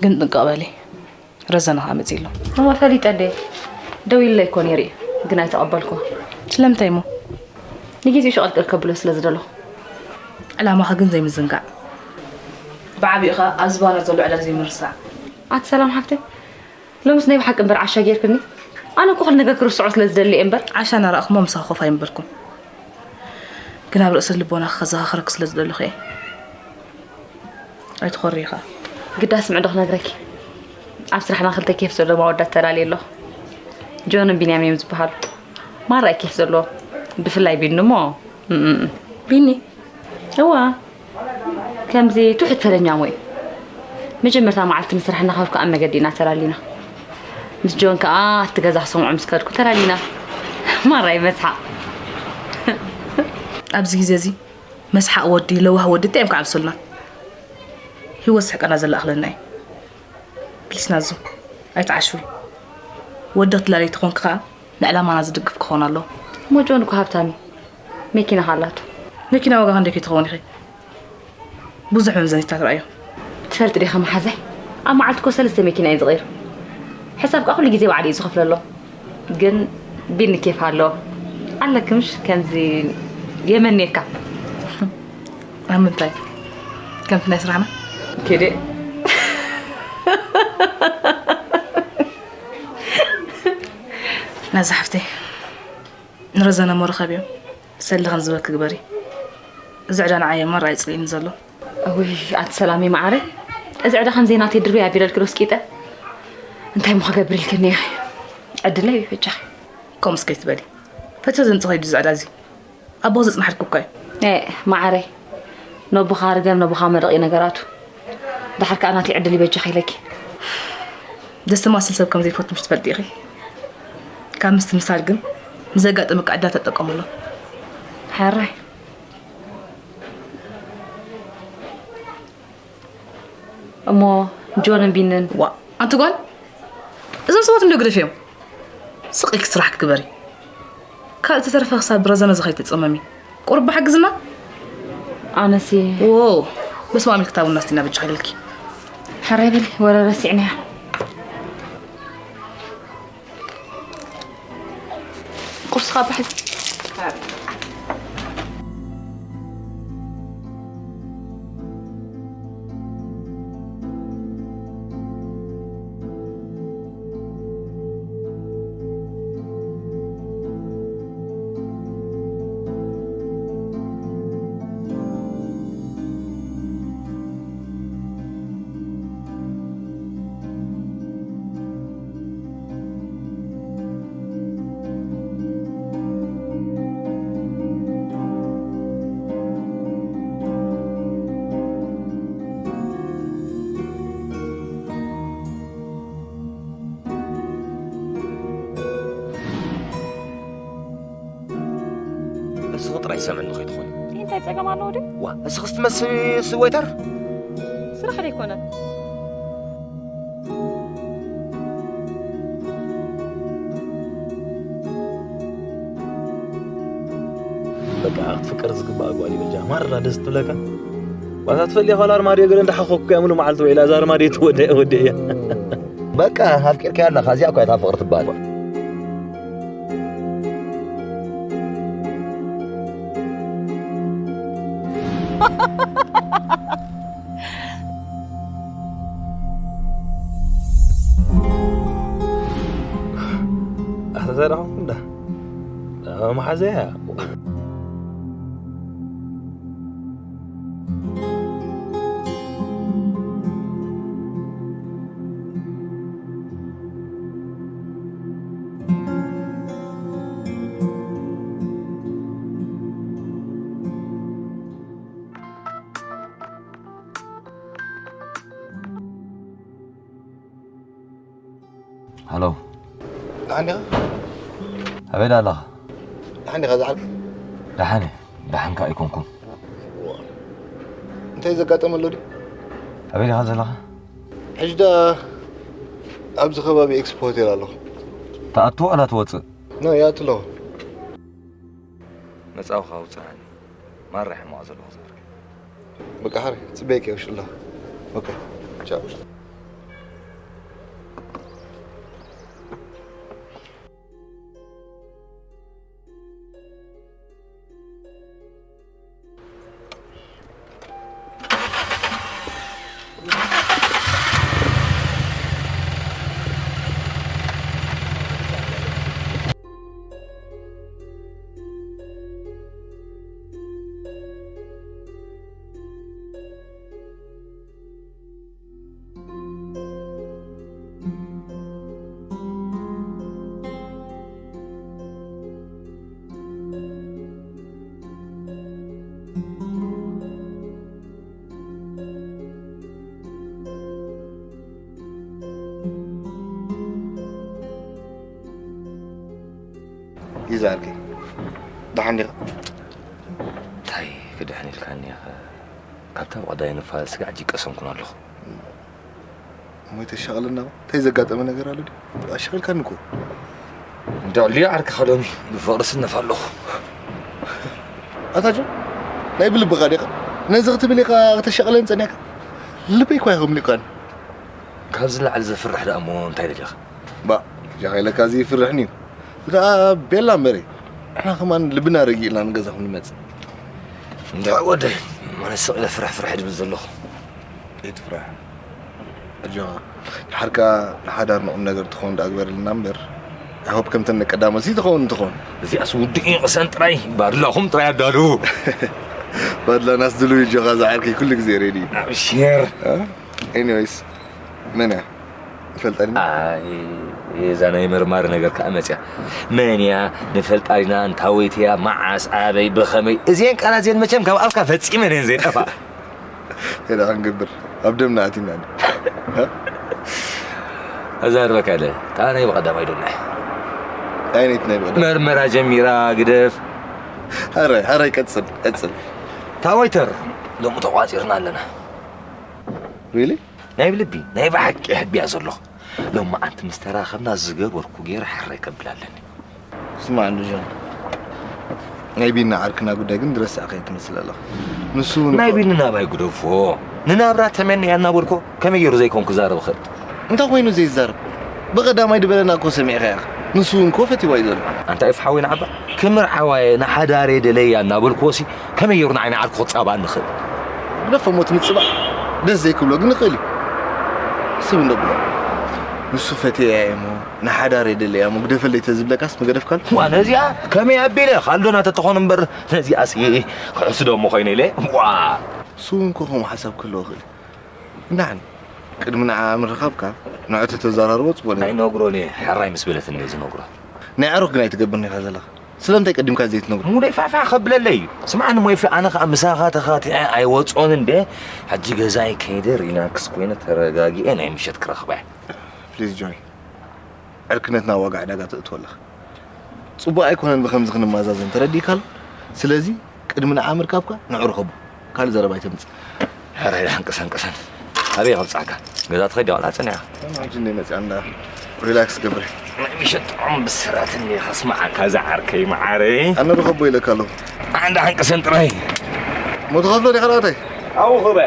ግን ጥንቅቕ በሊ። ረዘነ ከኣ መጺኡ ኣሎ። እወ ፈሊጠ እንድየ። ደዊሉለይ እኮ ነይሩ እዩ፣ ግን ኣይተቐበልኩ። ስለምንታይ እሞ? ንጊዜኡ ሸቐልቀል ከብሎ ስለ ዝደለኹ። ዕላማኺ ግን ዘይምዝንጋዕ። ብዓቢኡ ከኣ ኣብዚ ባነር ዘሎ ዕላል ዘይምርሳዕ። ኣቲ ሰላም ሓፍተይ፣ ሎምስ ናይ ብሓቂ እምበር ዓሻ ጌርክኒ። ኣነ እኮ ኩሉ ነገር ክርስዖ ስለ ዝደሊ እየ እምበር። ዓሻ እናረኣኹሞ ምሳኻ ኮፍ ኣይምበልኩን። ግን ኣብ ርእሲ ልቦና ከዘኻኽረኪ ስለ ዝደለኹ እየ። ኣይትኾሪ ኢኻ። ግዳ ስምዒ ዶ ክነግረኪ? ኣብ ስራሕና ክልተ ኬፍ ዘለዎም ኣወዳት ተላልየ ኣለኹ። ጆንን ቢንያምን እዮም ዝበሃሉ። ማራ እዩ ኬፍ ዘለዎም። ብፍላይ ቢኒ እሞ፣ እም፣ እም። ቢኒ? እዋ። ከምዚ ትሑት ፈለኛሞ እዩ። መጀመርታ መዓልቲ ምስ ስራሕ እናኸድኩ ኣብ መገዲ ኢና ተላሊና። ምስ ጆን ከኣ ኣብቲ ገዛ ክሰምዖ ምስ ከድኩ ተላሊና። ማራ እዩ መስሓቕ። ኣብዚ ግዜ እዚ መስሓቕ ወዲ፣ ለዋህ ወዲ እንታይ እዮም ክዓብሱልና? ህይወት ስሕቀና ዘላእኽለና እዩ። ፕሊስ ናዙ፣ ኣይትዓሽዊ። ወዲ ክትላለይ ተኾንኪ ከኣ ንዕላማና ዝድግፍ ክኾን ኣለዎ። እሞ ጆን እኮ ሃብታም እዩ። መኪና ከ ኣላቶ። መኪና ዋጋ ክንደይ ከይትኸውን ኢኺ? ብዙሕ መምዘኒታት ረኣዮ። ትፈልጢ ዲኻ መሓዛይ? ኣብ መዓልቲ እኮ ሰለስተ መኪና እዩ ዝቕይር። ሕሳብ ከኣ ኩሉ ግዜ ባዕሉ እዩ ዝኸፍለሎም። ግን ቢኒ ኬፍ ኣለዎ። ኣለኪ ምሽ ከምዚ የመንየካ። ኣብ ምንታይ? ከምቲ ናይ ስራሕና? ኪዲ። ናዛ ሓፍተይ፣ ንረዘነ እሞ ርኸብዮ። ሰሊ ክንዝበኪ ግበሪ። እዚ ዕዳ ንዓይ እየ ማራ የጽልእኒ ዘሎ። እውይ፣ ኣቲ ሰላመይ መዓረይ፣ እዚ ዕዳ ከም ዘይናተይ ድርበይ ኣቢለልኪ ዶ ስቂጠ? እንታይ እሞ ክገብር ኢልክኒ ኢኺ? ዕድለይ እዩ በጃኺ። ከምኡስ ከይትበሊ። ፈትዮ ዘምጽእ ከይዱ እዚ ዕዳ እዚ። ኣቦ ዘጽናሕልኪ እኮ እዩ። ኤ፣ መዓረይ፣ ነቦኻ ርገም፣ ነቦኻ መርቕ እዩ ነገራቱ። ደሓር ከኣ ናተይ ዕድል ይበጃኺ ኢለኪ። ዘስተማስል ሰብ ከም ዘይፈቱ ምሽ ትፈልጢ ኢኺ። ካብ ምስትምሳል ግን ንዘጋጠመኪ ዕድላት ተጠቀምሉ። ሕራይ። እሞ ጆንን ቢንን? ዋ፣ ኣንቲ ጓል፣ እዞም ሰባት እንዶ ግደፍዮም። ስቕ ኢልኪ ስራሕኪ ግበሪ። ካልእ ተተረፈ ክሳብ ብረዘነ እዚ ከይትጸመሚ። ቁሩብ ብሓግዝና? ኣነሲ ዎ፣ በስመ ኣብ ኢልኪ ታቡና እስቲ እናበጃ ኢልኪ። ሕራይ በሊ፣ ወረ ረሲዕናያ። ቁርስኻ ባሕዚ። እስኺ ጥራይ ሰምዕኒ ከይትኾኒ። እንታይ ጸገም ኣለዎ ድዩ? ዋ፣ እስኽስ ትመስሊ ስ-፣ ዌይተር? ስራሕ ዶ ኣይኮነን? በቃ፣ ክትፍቀር ዝግባኣ ጓል እዩ በጃ። ማራ ደስ ትብለካ። ዋዛ ትፈልያ ኻል ኣርማድዮ ገለ እንዳሓኾኩ እያ ሙሉ መዓልቲ ውዒላ። እዛ ኣርማድዮ ትወደ-፣ ወደ እያ። በቃ፣ ኣፍቂርካያ ኣለኻ። እዚኣ እኮ እያ እታ ፍቕሪ ትበሃል። ኣተሰራሕኩም እንዳ መሓዘያ። ሃሎ። ደሓን ዲኻ? ኣበይ ኣለኻ? ደሓን ዲኻ ዝዓርከይ? ደሓን እየ። ደሓንካ ኣይኮንኩን። እንታይ ዘጋጠመ ኣሎ ድዩ? ኣበይ ዲኻ ዘለኻ? ሕጂ ደኣ ኣብዚ ከባቢ ኤክስፖ ሆቴል ኣለኹ። ትኣቱ ዋላ ትወጽእ? ኖ፣ ይኣቱ ኣለኹ። መጻውኻ ውጽዓኒ። ማራ ሕማቕ ዘለኹ ዘርኪ። በቃ ሓሪ፣ ጽበየኪ ውሽላ። ኦኬ፣ ቻው። ዝዓርከይ፣ ደሓን ዲኻ? እንታይ ክድሕን ኢልካኒ ኢኻ? ካብታ ብቐዳይ ንፋስ ስጋዕ ጅቀሰንኩን ኣለኹ። እሞ ተሻቕለና፣ እንታይ ዘጋጠመ ነገር ኣሎ ድዩ? ኣሻቒልካኒ እኮ። እንዳ ልዮ ዓርክኻ ሎሚ ብፍቕሪ ስነፍ ኣለኹ። ኣታ ጆን፣ ናይ ብልብኻ ዲኻ? ነዚ ክትብል ኢኻ ከተሻቕለኒ ጸኒሕካ? ልበይ እኳ ኣይኸምልዩካን። ካብዚ ላዕሊ ዘፍርሕ ደኣ እሞ እንታይ ደሊኻ? ባ፣ ጃኻ ኢለካ እዚ ይፍርሕኒ እዩ። ደኣ ቤላ እምበሪ፣ ንሕና ከማን ልብና ረጊእልና ንገዛኹም ንመጽእ። እንድዒ ወደይ፣ መነ ስቕ ኢለ ፍርሕ ፍርሕ ድብል ዘለኹ። ኣይትፍራሕ። ኣጆኻ። ድሓርካ ንሓዳር ንቑም ነገር ትኸውን ደኣ ግበረልና እምበር፣ I hope ከምተን ቀዳሞት ሲ ትኸውን ትኸውን። እዚኣስ ውዱእ እዩ፣ ቅሰን ጥራይ፣ ባድላኹም ጥራይ ኣዳልዉ። ባድላናስ ድሉው እዩ፣ ኣጆኻ ዝዓርከይ ኩሉ ግዜ ሬዲ እዩ። ኣብሽር። እ? Anyways፣ መን እያ? ንፈልጣ ዲና? ኣይ፣ እዛ ናይ መርማሪ ነገር ከኣ መጽያ። መን እያ? ንፈልጣ ዲና? እንታወይቲ እያ? መዓስ? ኣበይ? ብኸመይ? እዚአን ቃላት እዚአን መቸም ካብ ኣፍካ ፈጺመን እየን ዘይጠፋ። እንታይ ደኣ ክንገብር? ኣብ ደምና ኣቲና ዶ? እ? ኣዛርበካ ኣለ። እታ ናይ ብቐዳማይ ዶ ናይ? ኣይነይቲ ናይ ብቐዳማይ? መርመራ ጀሚራ ግደፍ። ሃራይ፣ ሃራይ ቀጽል፣ ቀጽል። እታ ወይተር ሎሚ ተቋጺርና ኣለና። Really? ናይ ብልቢ፣ ናይ ብሓቂ ሕቢያ ዘለኹ። ሎሚ ኣንቲ ምስ ተራኸብና ዝገበርኩ ገይረ ሕራይ ከብል ኣለኒ። ስማዕ እንዶ ጆን፣ ናይ ቢና ዓርክና ጉዳይ ግን ዝረሳዕካዮ ትመስል ኣለኻ። ንሱ እውን ናይ እኮ ቢኒ ናባይ ግደፎ። ንናብራ ተመንያ እናበልኮ ከመይ ገይሩ ዘይኮን ክዛረብ ይኽእል? እንታይ ኮይኑ ዘይዛረብ? ብቐዳማይ ዝበለና እኮ ሰሚዕካ ኢኻ። ንሱ እውን እኮ ፈቲዋ እዩ ዘሎ። ኣንታ ኤፍ ሓወይ ንዓባ፣ ክምርዓዋ እየ፣ ንሓዳር እየ ደለያ እናበልክዎ ሲ ከመይ ገይሩ ንዓይ ንዓርኩ ክጻባእ ንኽእል? ግደፎ እሞ እቲ ምጽባእ ደስ ዘይክብሎ ግን ይኽእል እዩ። ስብ እንዶ ብሎ። ንሱ ፈትያ እየ እሞ ንሓዳር እየ ደለያ እሞ ግደፈለይ ተዝብለካስ ምገደፍካሉ? ዋ፣ ነዚኣ ከመይ ኣቢለ ካልዶና ተተኾን እምበር ነዚኣስ ክሕስዶ እሞ ኮይነ ኢለ። ዋ! ንሱ እውን እኮ ከምኡ ሓሳብ ክህልዎ ይኽእል እዩ። እንዳሕን ቅድሚ ንዓ ምርኻብካ ንዑ ተተዘራርቦ ጽቡቕ ነይሩ። ኣይነግሮን እየ፣ ሕራይ ምስ በለትኒ እየ ዝነግሮ። ናይ ኣሮክ ግን ኣይትገብርን ኢኻ ዘለኻ። ስለምንታይ ቀዲምካ ዘይትነግሮ? ሙደይ ፋሕፋሕ ከብለለይ እዩ። ስምዓኒ ሞይፊ፣ ኣነ ኸኣ ምሳኻ ተኻቲዐ ኣይወጾን እንደ፣ ሕጂ ገዛይ ከይደ ሪላክስ ኮይነ ተረጋጊኤ ናይ ምሸት ክረኽባ እየ። ፕሊዝ ጆይ፣ ዕርክነትና ዋጋ ዕዳጋ ተእትዎ ኣለኻ። ጽቡቕ ኣይኮነን ብኸምዚ ክንመዛዘን፣ ተረዲእካ ኣሎ? ስለዚ ቅድሚ ንዓ ምርካብካ ንዑ ርኸቦ። ካልእ ዘረባ ኣይተምጽእ። ሕራይ ደሓን ቅሰን ቅሰን። ኣበይ ከብጽሓካ? ገዛ ትኸይድ ዲኻ ዋላ ጸኒሕካ? ከም ሕጂ እንደ መጽኣ እንዳ ሪላክስ ገብር። ናይ ምሸት ጥዑም ብስራት እንደ ከስምዓካ ዝዓርከይ መዓረይ። ኣነ ርኸቦ ኢለካ ኣለኹ። ኣን ደሓን ቅሰን ጥራይ። እሞ ትኸፍሎ ዲኻ ላእታይ? ኣብኡ ኸበ።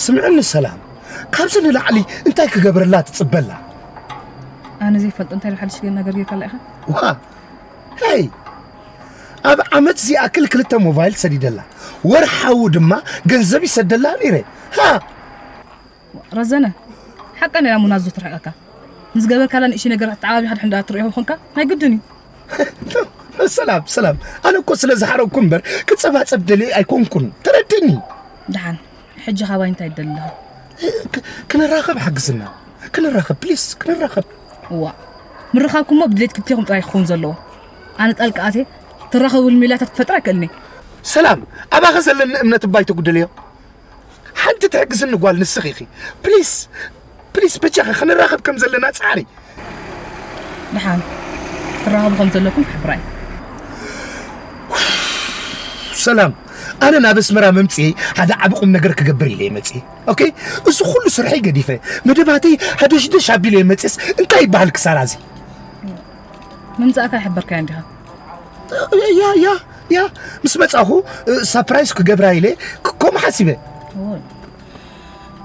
ስምዕኒ ሰላም፣ ካብዚ ንላዕሊ እንታይ ክገብረላ ትጽበላ? ኣነ ዘይፈልጦ እንታይ ሓድሽ ነገር ጌርካላ ኢኻ? ዋ፣ ሄይ፣ ኣብ ዓመት ዝኣክል ክልተ ሞባይል ሰዲደላ፣ ወርሓዊ ድማ ገንዘብ ይሰደላ ነይረ። ሃ! ረዘነ፣ ሓቀን እያ ሙና፣ ዞትርሕቀካ። ንዝገበርካላ ንእሽተይ ነገር ኣተዓባቢኻ ድሕን ደኣ ትርእዮ ኮንካ፣ ናይ ግድን እዩ። ሰላም፣ ሰላም። ኣነ እኮ ስለ ዝሓረቅኩ እምበር፣ ክጸባጸብ ደልየ ኣይኮንኩን። ተረድእኒ። ደሓን፣ ሕጂ ካባይ እንታይ ትደሊ ኣለኻ? ክ-፣ ክንራኸብ ሓግዝና። ክንራኸብ፣ ፕሊስ፣ ክንራኸብ። እዋ፣ ምርኻብኩሞ ብድሌት ክልቴኹም ጥራይ ክኸውን ዘለዎ። ኣነ ጣልቃ ኣትየ፣ ትራኸብሉ ሜላታት ክፈጥር ኣይክእልን እየ። ሰላም፣ ኣባኸ ዘለኒ እምነት እባ ኣይተጉድልዮ። ሓንቲ ትሕግዝኒ ጓል ንስኺ ኢኺ። ፕሊስ፣ ፕሊስ፣ በጃኺ ክንራኸብ ከም ዘለና ጻዕሪ። ደሓን፣ ክትራኸቡ ከም ዘለኩም ክሕብራ እየ። ሰላም፣ ኣነ ናብ ኣስመራ መምጽኤ ሓደ ዓቢ ቁም ነገር ክገብር ኢለ እየ መጽኤ። ኦኬ? እዚ ኩሉ ስርሐይ ገዲፈ፣ መደባተይ ሃደሽደሽ ኣቢለ እየ መጽኤስ እንታይ ይበሃል ክሳራ እዚ? ምምጻእካ ኣይሕበርካዮን ዲኻ? ያ፣ ያ፣ ያ፣ ምስ መጻኹ፣ እ፣ ሳፕራይዝ ክገብራ ኢለ ክ-፣ ከምኡ ሓሲበ። ኦይ፣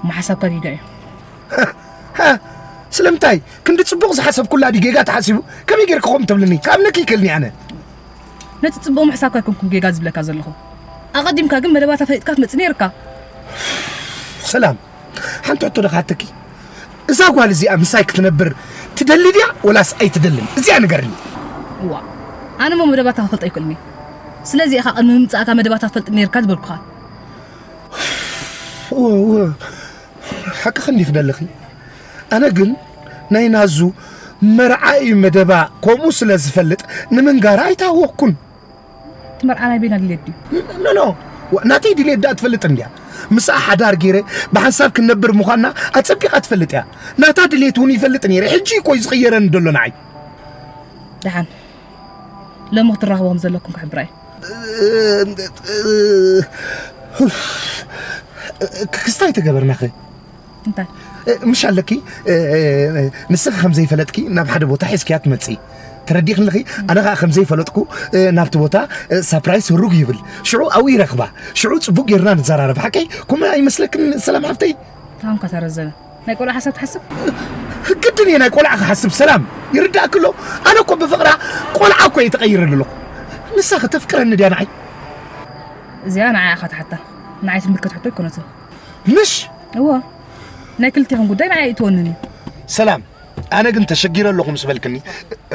እሞ ሓሳብካ ጌጋ እዩ። ሃ፣ ስለምንታይ? ክንዲ ጽቡቕ ዝሓሰብኩላ ድዩ ጌጋ ተሓሲቡ? ከመይ ጌርካ ከምኡ ትብልኒ? ክኣምነኪ ይክእልኒ ኣነ። ነቲ ጽቡቕ ምሕሳብካ ኣይኮንኩን ጌጋ ዝብለካ ዘለኹ። ኣቐዲምካ ግን መደባታ ፈሊጥካ ትመጽእ ነይርካ። ሰላም፣ ሓንቲ ሕቶ ዶ ክሓተኪ? እዛ ጓል እዚኣ ምሳይ ክትነብር ትደሊ ድያ ወላስ ኣይትደልን? እዚኣ ንገርኒ። እዋ፣ ኣነ ሞ መደባታ ክፈልጥ ኣይክእልን እየ። ስለዚ ኢኻ ቅድሚ ምምጻእካ መደባታ ትፈልጥ ነርካ ዝበልኩኻ። እወ፣ እወ፣ ሓቅኺ እንዲኺ ደለኺ። ኣነ ግን ናይ ናዙ መርዓ እዩ መደባ፣ ከምኡ ስለ ዝፈልጥ ንምንጋራ ኣይተሃወኽኩን። እቲ መርዓ ናይ ቤና ድሌት ድዩ? ኖ፣ ኖ፣ ዋ፣ ናተይ ድሌት ደኣ ትፈልጥ እንድያ። ምስኣ ሓዳር ገይረ ብሓንሳብ ክንነብር ምዃንና ኣጸቢቓ ትፈልጥ እያ። ናታ ድሌት እውን ይፈልጥ ነይረ። ሕጂ እኮ እዩ ዝቕየረኒ ዘሎ ንዓይ። ደሓን ሎሚ ክትራኸቡ ከም ዘለኩም ክሕብራ እየ። ክስታይ ተገበርናኸ? እንታይ? ምሽ ኣለኪ፣ ንስኺ ከም ዘይፈለጥኪ ናብ ሓደ ቦታ ሒዝክያ ትመጽኢ። ተረዲእክኒ ኣለኺ? ኣነ ኸኣ ከም ዘይፈለጥኩ ናብቲ ቦታ ሳፕራይስ ህሩግ ይብል። ሽዑ ኣብኡ ይረኽባ። ሽዑ ጽቡቕ ጌርና ንዘራረብ። ሓቀይ? ከምኡ ኣይመስለክን ሰላም ሓፍተይ? ታንካ ተረዘነ። ናይ ቆልዓ ሓሳብ ትሓስብ? ግድን እየ ናይ ቆልዓ ክሓስብ ሰላም። ይርዳእኪ ኣሎ? ኣነ እኮ ብፍቕራ ቆልዓ እኮ እየ ተቐይረ ዘለኹ። ንሳ ከተፍቅረኒ ድያ ንዓይ? እዚኣ ንዓይ ኢኻ ትሓታ። ንዓይ ትምልከት ሕቶ ኣይኮነትን። ምሽ? እወ። ናይ ክልቴኹም ጉዳይ ንዓይ ኣይእትወንን እዩ። ሰላም፣ ኣነ ግን ተሸጊረ ኣለኹ ምስ በልክኒ፣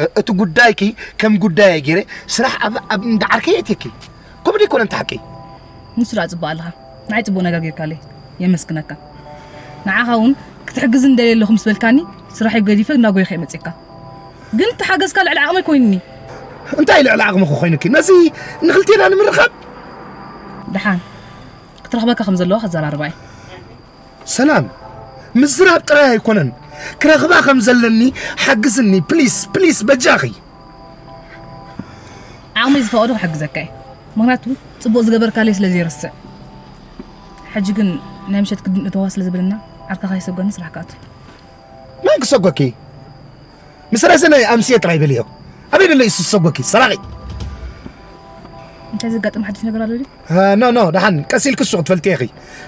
እ-፣ እቲ ጉዳይኪ ከም ጉዳይ ገይረ ስራሕ ኣብ፣ ኣብ እንዳ ዓርከይ የእትየኪ። ከምኡ ደይኮነ እንተ ሓቂ? ንሱ ደኣ ጽቡቕ ኣለኻ። ንዓይ ጽቡቕ ነገር ጌርካለይ። የመስግነካ። ንዓኻ እውን ክትሕግዝኒ ደልየ ኣለኹ ምስ በልካኒ፣ ስራሐይ ገዲፈ እናጎይኸ እየ መጺእካ። ግን እቲ ሓገዝካ ልዕሊ ዓቕመይ ኮይኑኒ። እንታይ ልዕሊ ዓቕምኺ ኮይኑኪ? ነዚ ንኽልቴና ንምርኻብ? ደሓን ክትረኽበካ ከም ዘለዋ ከዘራርባ እየ። ሰላም፣ ምዝራብ ጥራይ ኣይኮነን፣ ክረኽባ ከም ዘለኒ ሓግዝኒ ፕሊስ፣ ፕሊስ በጃኺ። ዓቕመይ ዝፈቐዶ ክሕግዘካ እየ። ምኽንያቱ ጽቡቕ ዝገበርካለይ ስለ ዘይርስዕ። ሕጂ ግን ናይ ምሸት ክድን እተዋ ስለ ዝብልና ዓርካ ከይሰጎኒ ስራሕ ክኣቱ። መን ክሰጎኪ? ምስ ረዘነ ኣምስየ ጥራይ በልዮ። ኣበይ ደሎ እዩ ዝሰጎኪ? ሰራቒ። እንታይ ዘጋጥም ሓድሽ ነገር ኣሎ ድዩ? ኖ፣ ኖ፣ ደሓን ቀስ ኢልኪ እሱ ክትፈልጥዮ ኢኺ።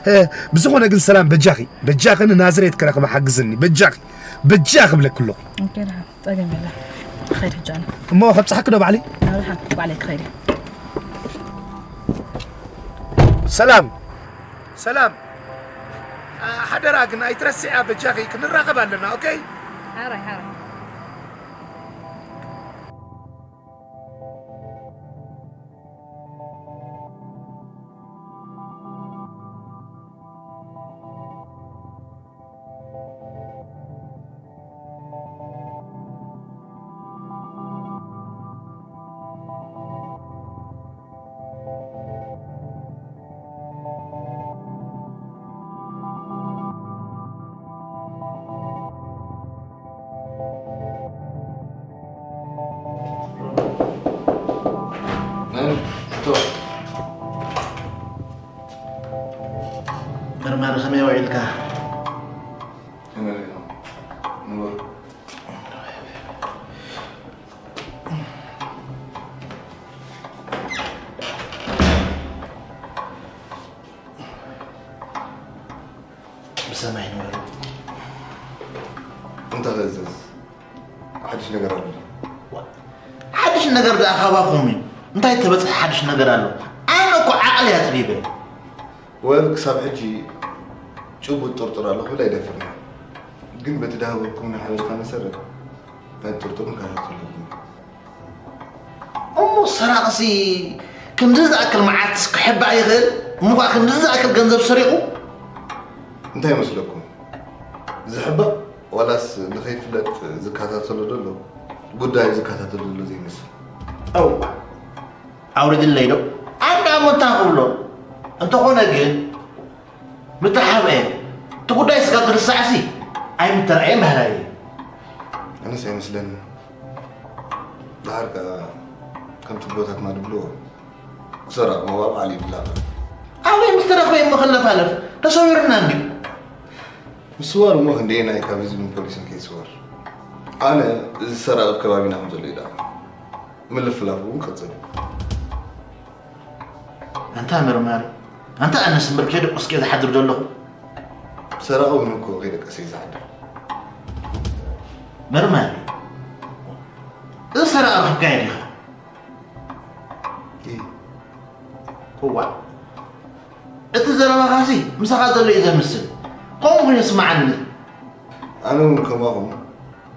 እ፣ ብዝኾነ ግን ሰላም በጃኺ፣ በጃኺ ንናዝሬት ክረኽባ ሓግዝኒ፣ በጃኺ፣ በጃኺ እብለኪ ኣለኹ። ኦኬ፣ ደሓን፣ ጸገም የለን። ክኸይድ ሕጂ ኣነ። እሞ ከብጽሓኪ ዶ ባዕለይ? ኣዎ፣ ደሓን፣ ባዕለይ ክኸይድ እየ። ሰላም፣ ሰላም። እ፣ ሓደራ ግን ኣይትረስዕያ በጃኺ፣ ክንራኸብ ኣለና፣ ኦኬ? ሓራይ፣ ሓራይ። መርማሪ ከመይ ውዒልካ? ብሰማይ ንበሩ። እንተ ኸእዘዝ ሓድሽ ነገር ኣሎ። ሓድሽ ነገር ደኣ ካባኹም እዩ። እንታይ ተበጽሐ ሓድሽ ነገር ኣሎ? ኣነ እኮ ዓቕሊ ኣጽቢበ። ወል ክሳብ ሕጂ ጭቡጥ ጥርጥር ኣሎ ክብል ኣይደፍርን። ግን በቲ ዳሃበኩምኒ ሓበሬታ መሰረት ናይ ጥርጥሩን ከታተልኩን። እሞ ሰራቕሲ ክንድዚ ዝኣክል መዓልትስ ክሕባእ ይኽእል? እሞ ኸዓ ክንድዚ ዝኣክል ገንዘብ ሰሪቑ? እንታይ ይመስለኩም? ዝሕባእ ዋላስ ንኸይፍለጥ ዝከታተሎ ዘሎ ጉዳዩ ዝከታተሎ ዘሎ ዘይመስል? እዋ ኣውርድለይ ዶ? ኣነ እሞ እንታይ ክብሎ? እንተኾነ ግን ምተሓብአ እቲ ጉዳይ ስጋብ ዝርሳዕሲ ኣይምተርኣየን በሃላይ እየ። ኣነስ ኣይመስለንን። ደሓር ከኣ ከምቲ ኣቦታትና ዝብልዎ ክሰራቕ ሞባብ ዓሊ ይብላዕ። ኣበይ ምስ ተረኽበ እሞ ክለፋለፍ ተሰዊሩና እንድዩ። ምስዋር እሞ ክንደየናይ ካብ ህዝብን ፖሊስን ከይስወር። ኣነ እዚ ሰራቒ ኣብ ከባቢና ከም ዘሎ ይድኣም። ምልፍላፉ እውን ክቕጽል እዩ። ኣንታ መርማሪ፣ ኣንታ ኣነስ እምበር ከይደቀስኩ እየ ዝሓድር ዘለኹ። ሰራቒ እውን እኮ ከይደቀሰ እዩ ዝሓድር። መርማሪ፣ እዚ ሰራቒ ረኺብካዮ ዲኻ? እይ። እዋእ፣ እቲ ዘረባኻሲ ምሳኻ ዘሎ እዩ ዘምስል። ከምኡ ኮይኑ ይስምዓኒ። ኣነ እውን ከማኹም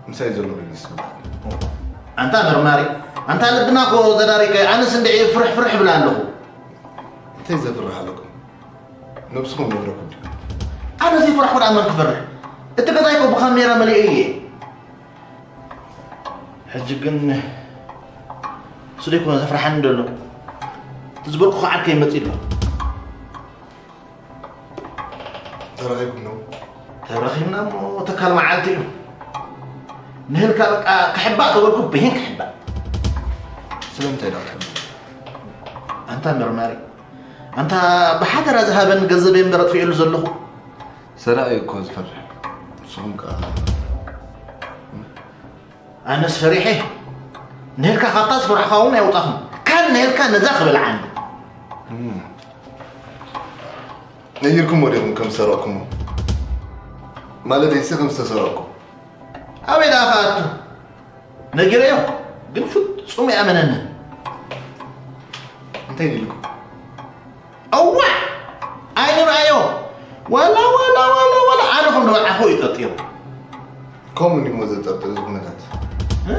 ምሳይ ዘሎ ሪሊስ። ኣንታ መርማሪ፣ ኣንታ ልብና እኮ ተዳሪገ፣ ኣነስ እንድዒ ፍርሕ ፍርሕ እብል ኣለኹ። እንታይ ዘፍርሕ ኣለኩም? ነብስኹም ነብረኩም ድዩ? ኣነ ዘይፍራሕ ወደ ኣመን ክፈርሕ። እቲ ገዛይ እኮ ብካሜራ መሊኡ እየ። ሕጂ ግን እሱ ደይኮነ ዘፍርሓኒ ዘሎ። እቲ ዝበልኩ ከዓ ከይመፅእ ኣሎ። ተራኺብኩም ነው? ተራኺብና እሞ ተካል መዓልቲ እዩ። ንህልካ በቃ ክሕባእ ተበልኩ ብሂን ክሕባእ። ስለምንታይ ዳ ትሕብኡ? ኣንታ መርማሪ፣ ኣንታ ብሓደራ ዝሃበን ገንዘበይ እምበር ኣጥፊኤሉ ዘለኹ። ሰራቂ እኮ ዝፈርሕ። ንስኹም ከኣ ኣነስ ፈሪሐ። ንህልካ ካብታ ዝፈራሕኻ እውን ኣይወጣኹም። ካል ንህልካ ነዛ ክበልዓኒ። እም። ነጊርኩሞ ዲኹም ከም ዝሰረቕኩሞ? ማለተይሲ ከም ዝተሰረቕኩ? ኣበይ ደኣ ክኣቱ? ነጊረዮ፣ ግን ፍጹም ኣይኣመነንን። እንታይ ኢልኩም? እዋእ! ኣይንርኣዮ። ዋላ፣ ዋላ፣ ዋላ፣ ዋላ፣ ኣነ ከም ንበልዓኹ እዩ ጠርጢሩ። ከምኡ እሞ ዘጠርጥር እዚ ኩነታት? እ?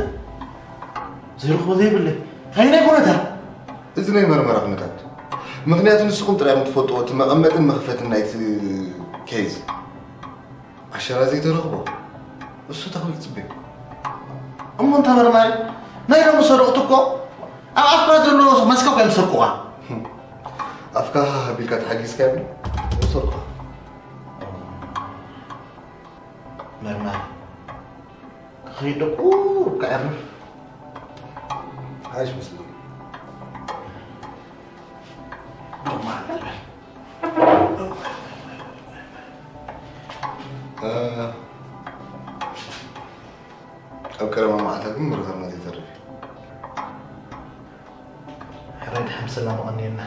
ዘይረኽቦ ዘይብለይ። ኣየናይ ኩነታት? እዚ ናይ መርመራ ኩነታት። ምኽንያቱ ንስኹም ጥራይ ኢኹም ትፈልጥዎ እቲ መቐመጥን መኽፈትን ናይቲ ኬዝ። ዓሸራ ዘይተረኽቦ እሱ ተኽብል ጽበዩ። እሞ እንታ መርማሪ፣ ናይ ሎሚ ሰረቕቲ እኮ ኣብ ኣፍካ ዘሎ ማስካ እኮ እዮም ዝሰርቁኻ። ኣፍካ ሃቢልካ ተሓጊዝካ ይብሉ ይሰርቁኻ። መርማሪ፣ ክኸይድ ደቁ ከዕርፍ። ሓይሽ ምስሉ። እ፣ ኣብ ቀረባ መዓልታት ግን ምርኻብና ዘይተርፍ እዩ። ሕራይ ድሓን ብሰላም ኣቐንየልና።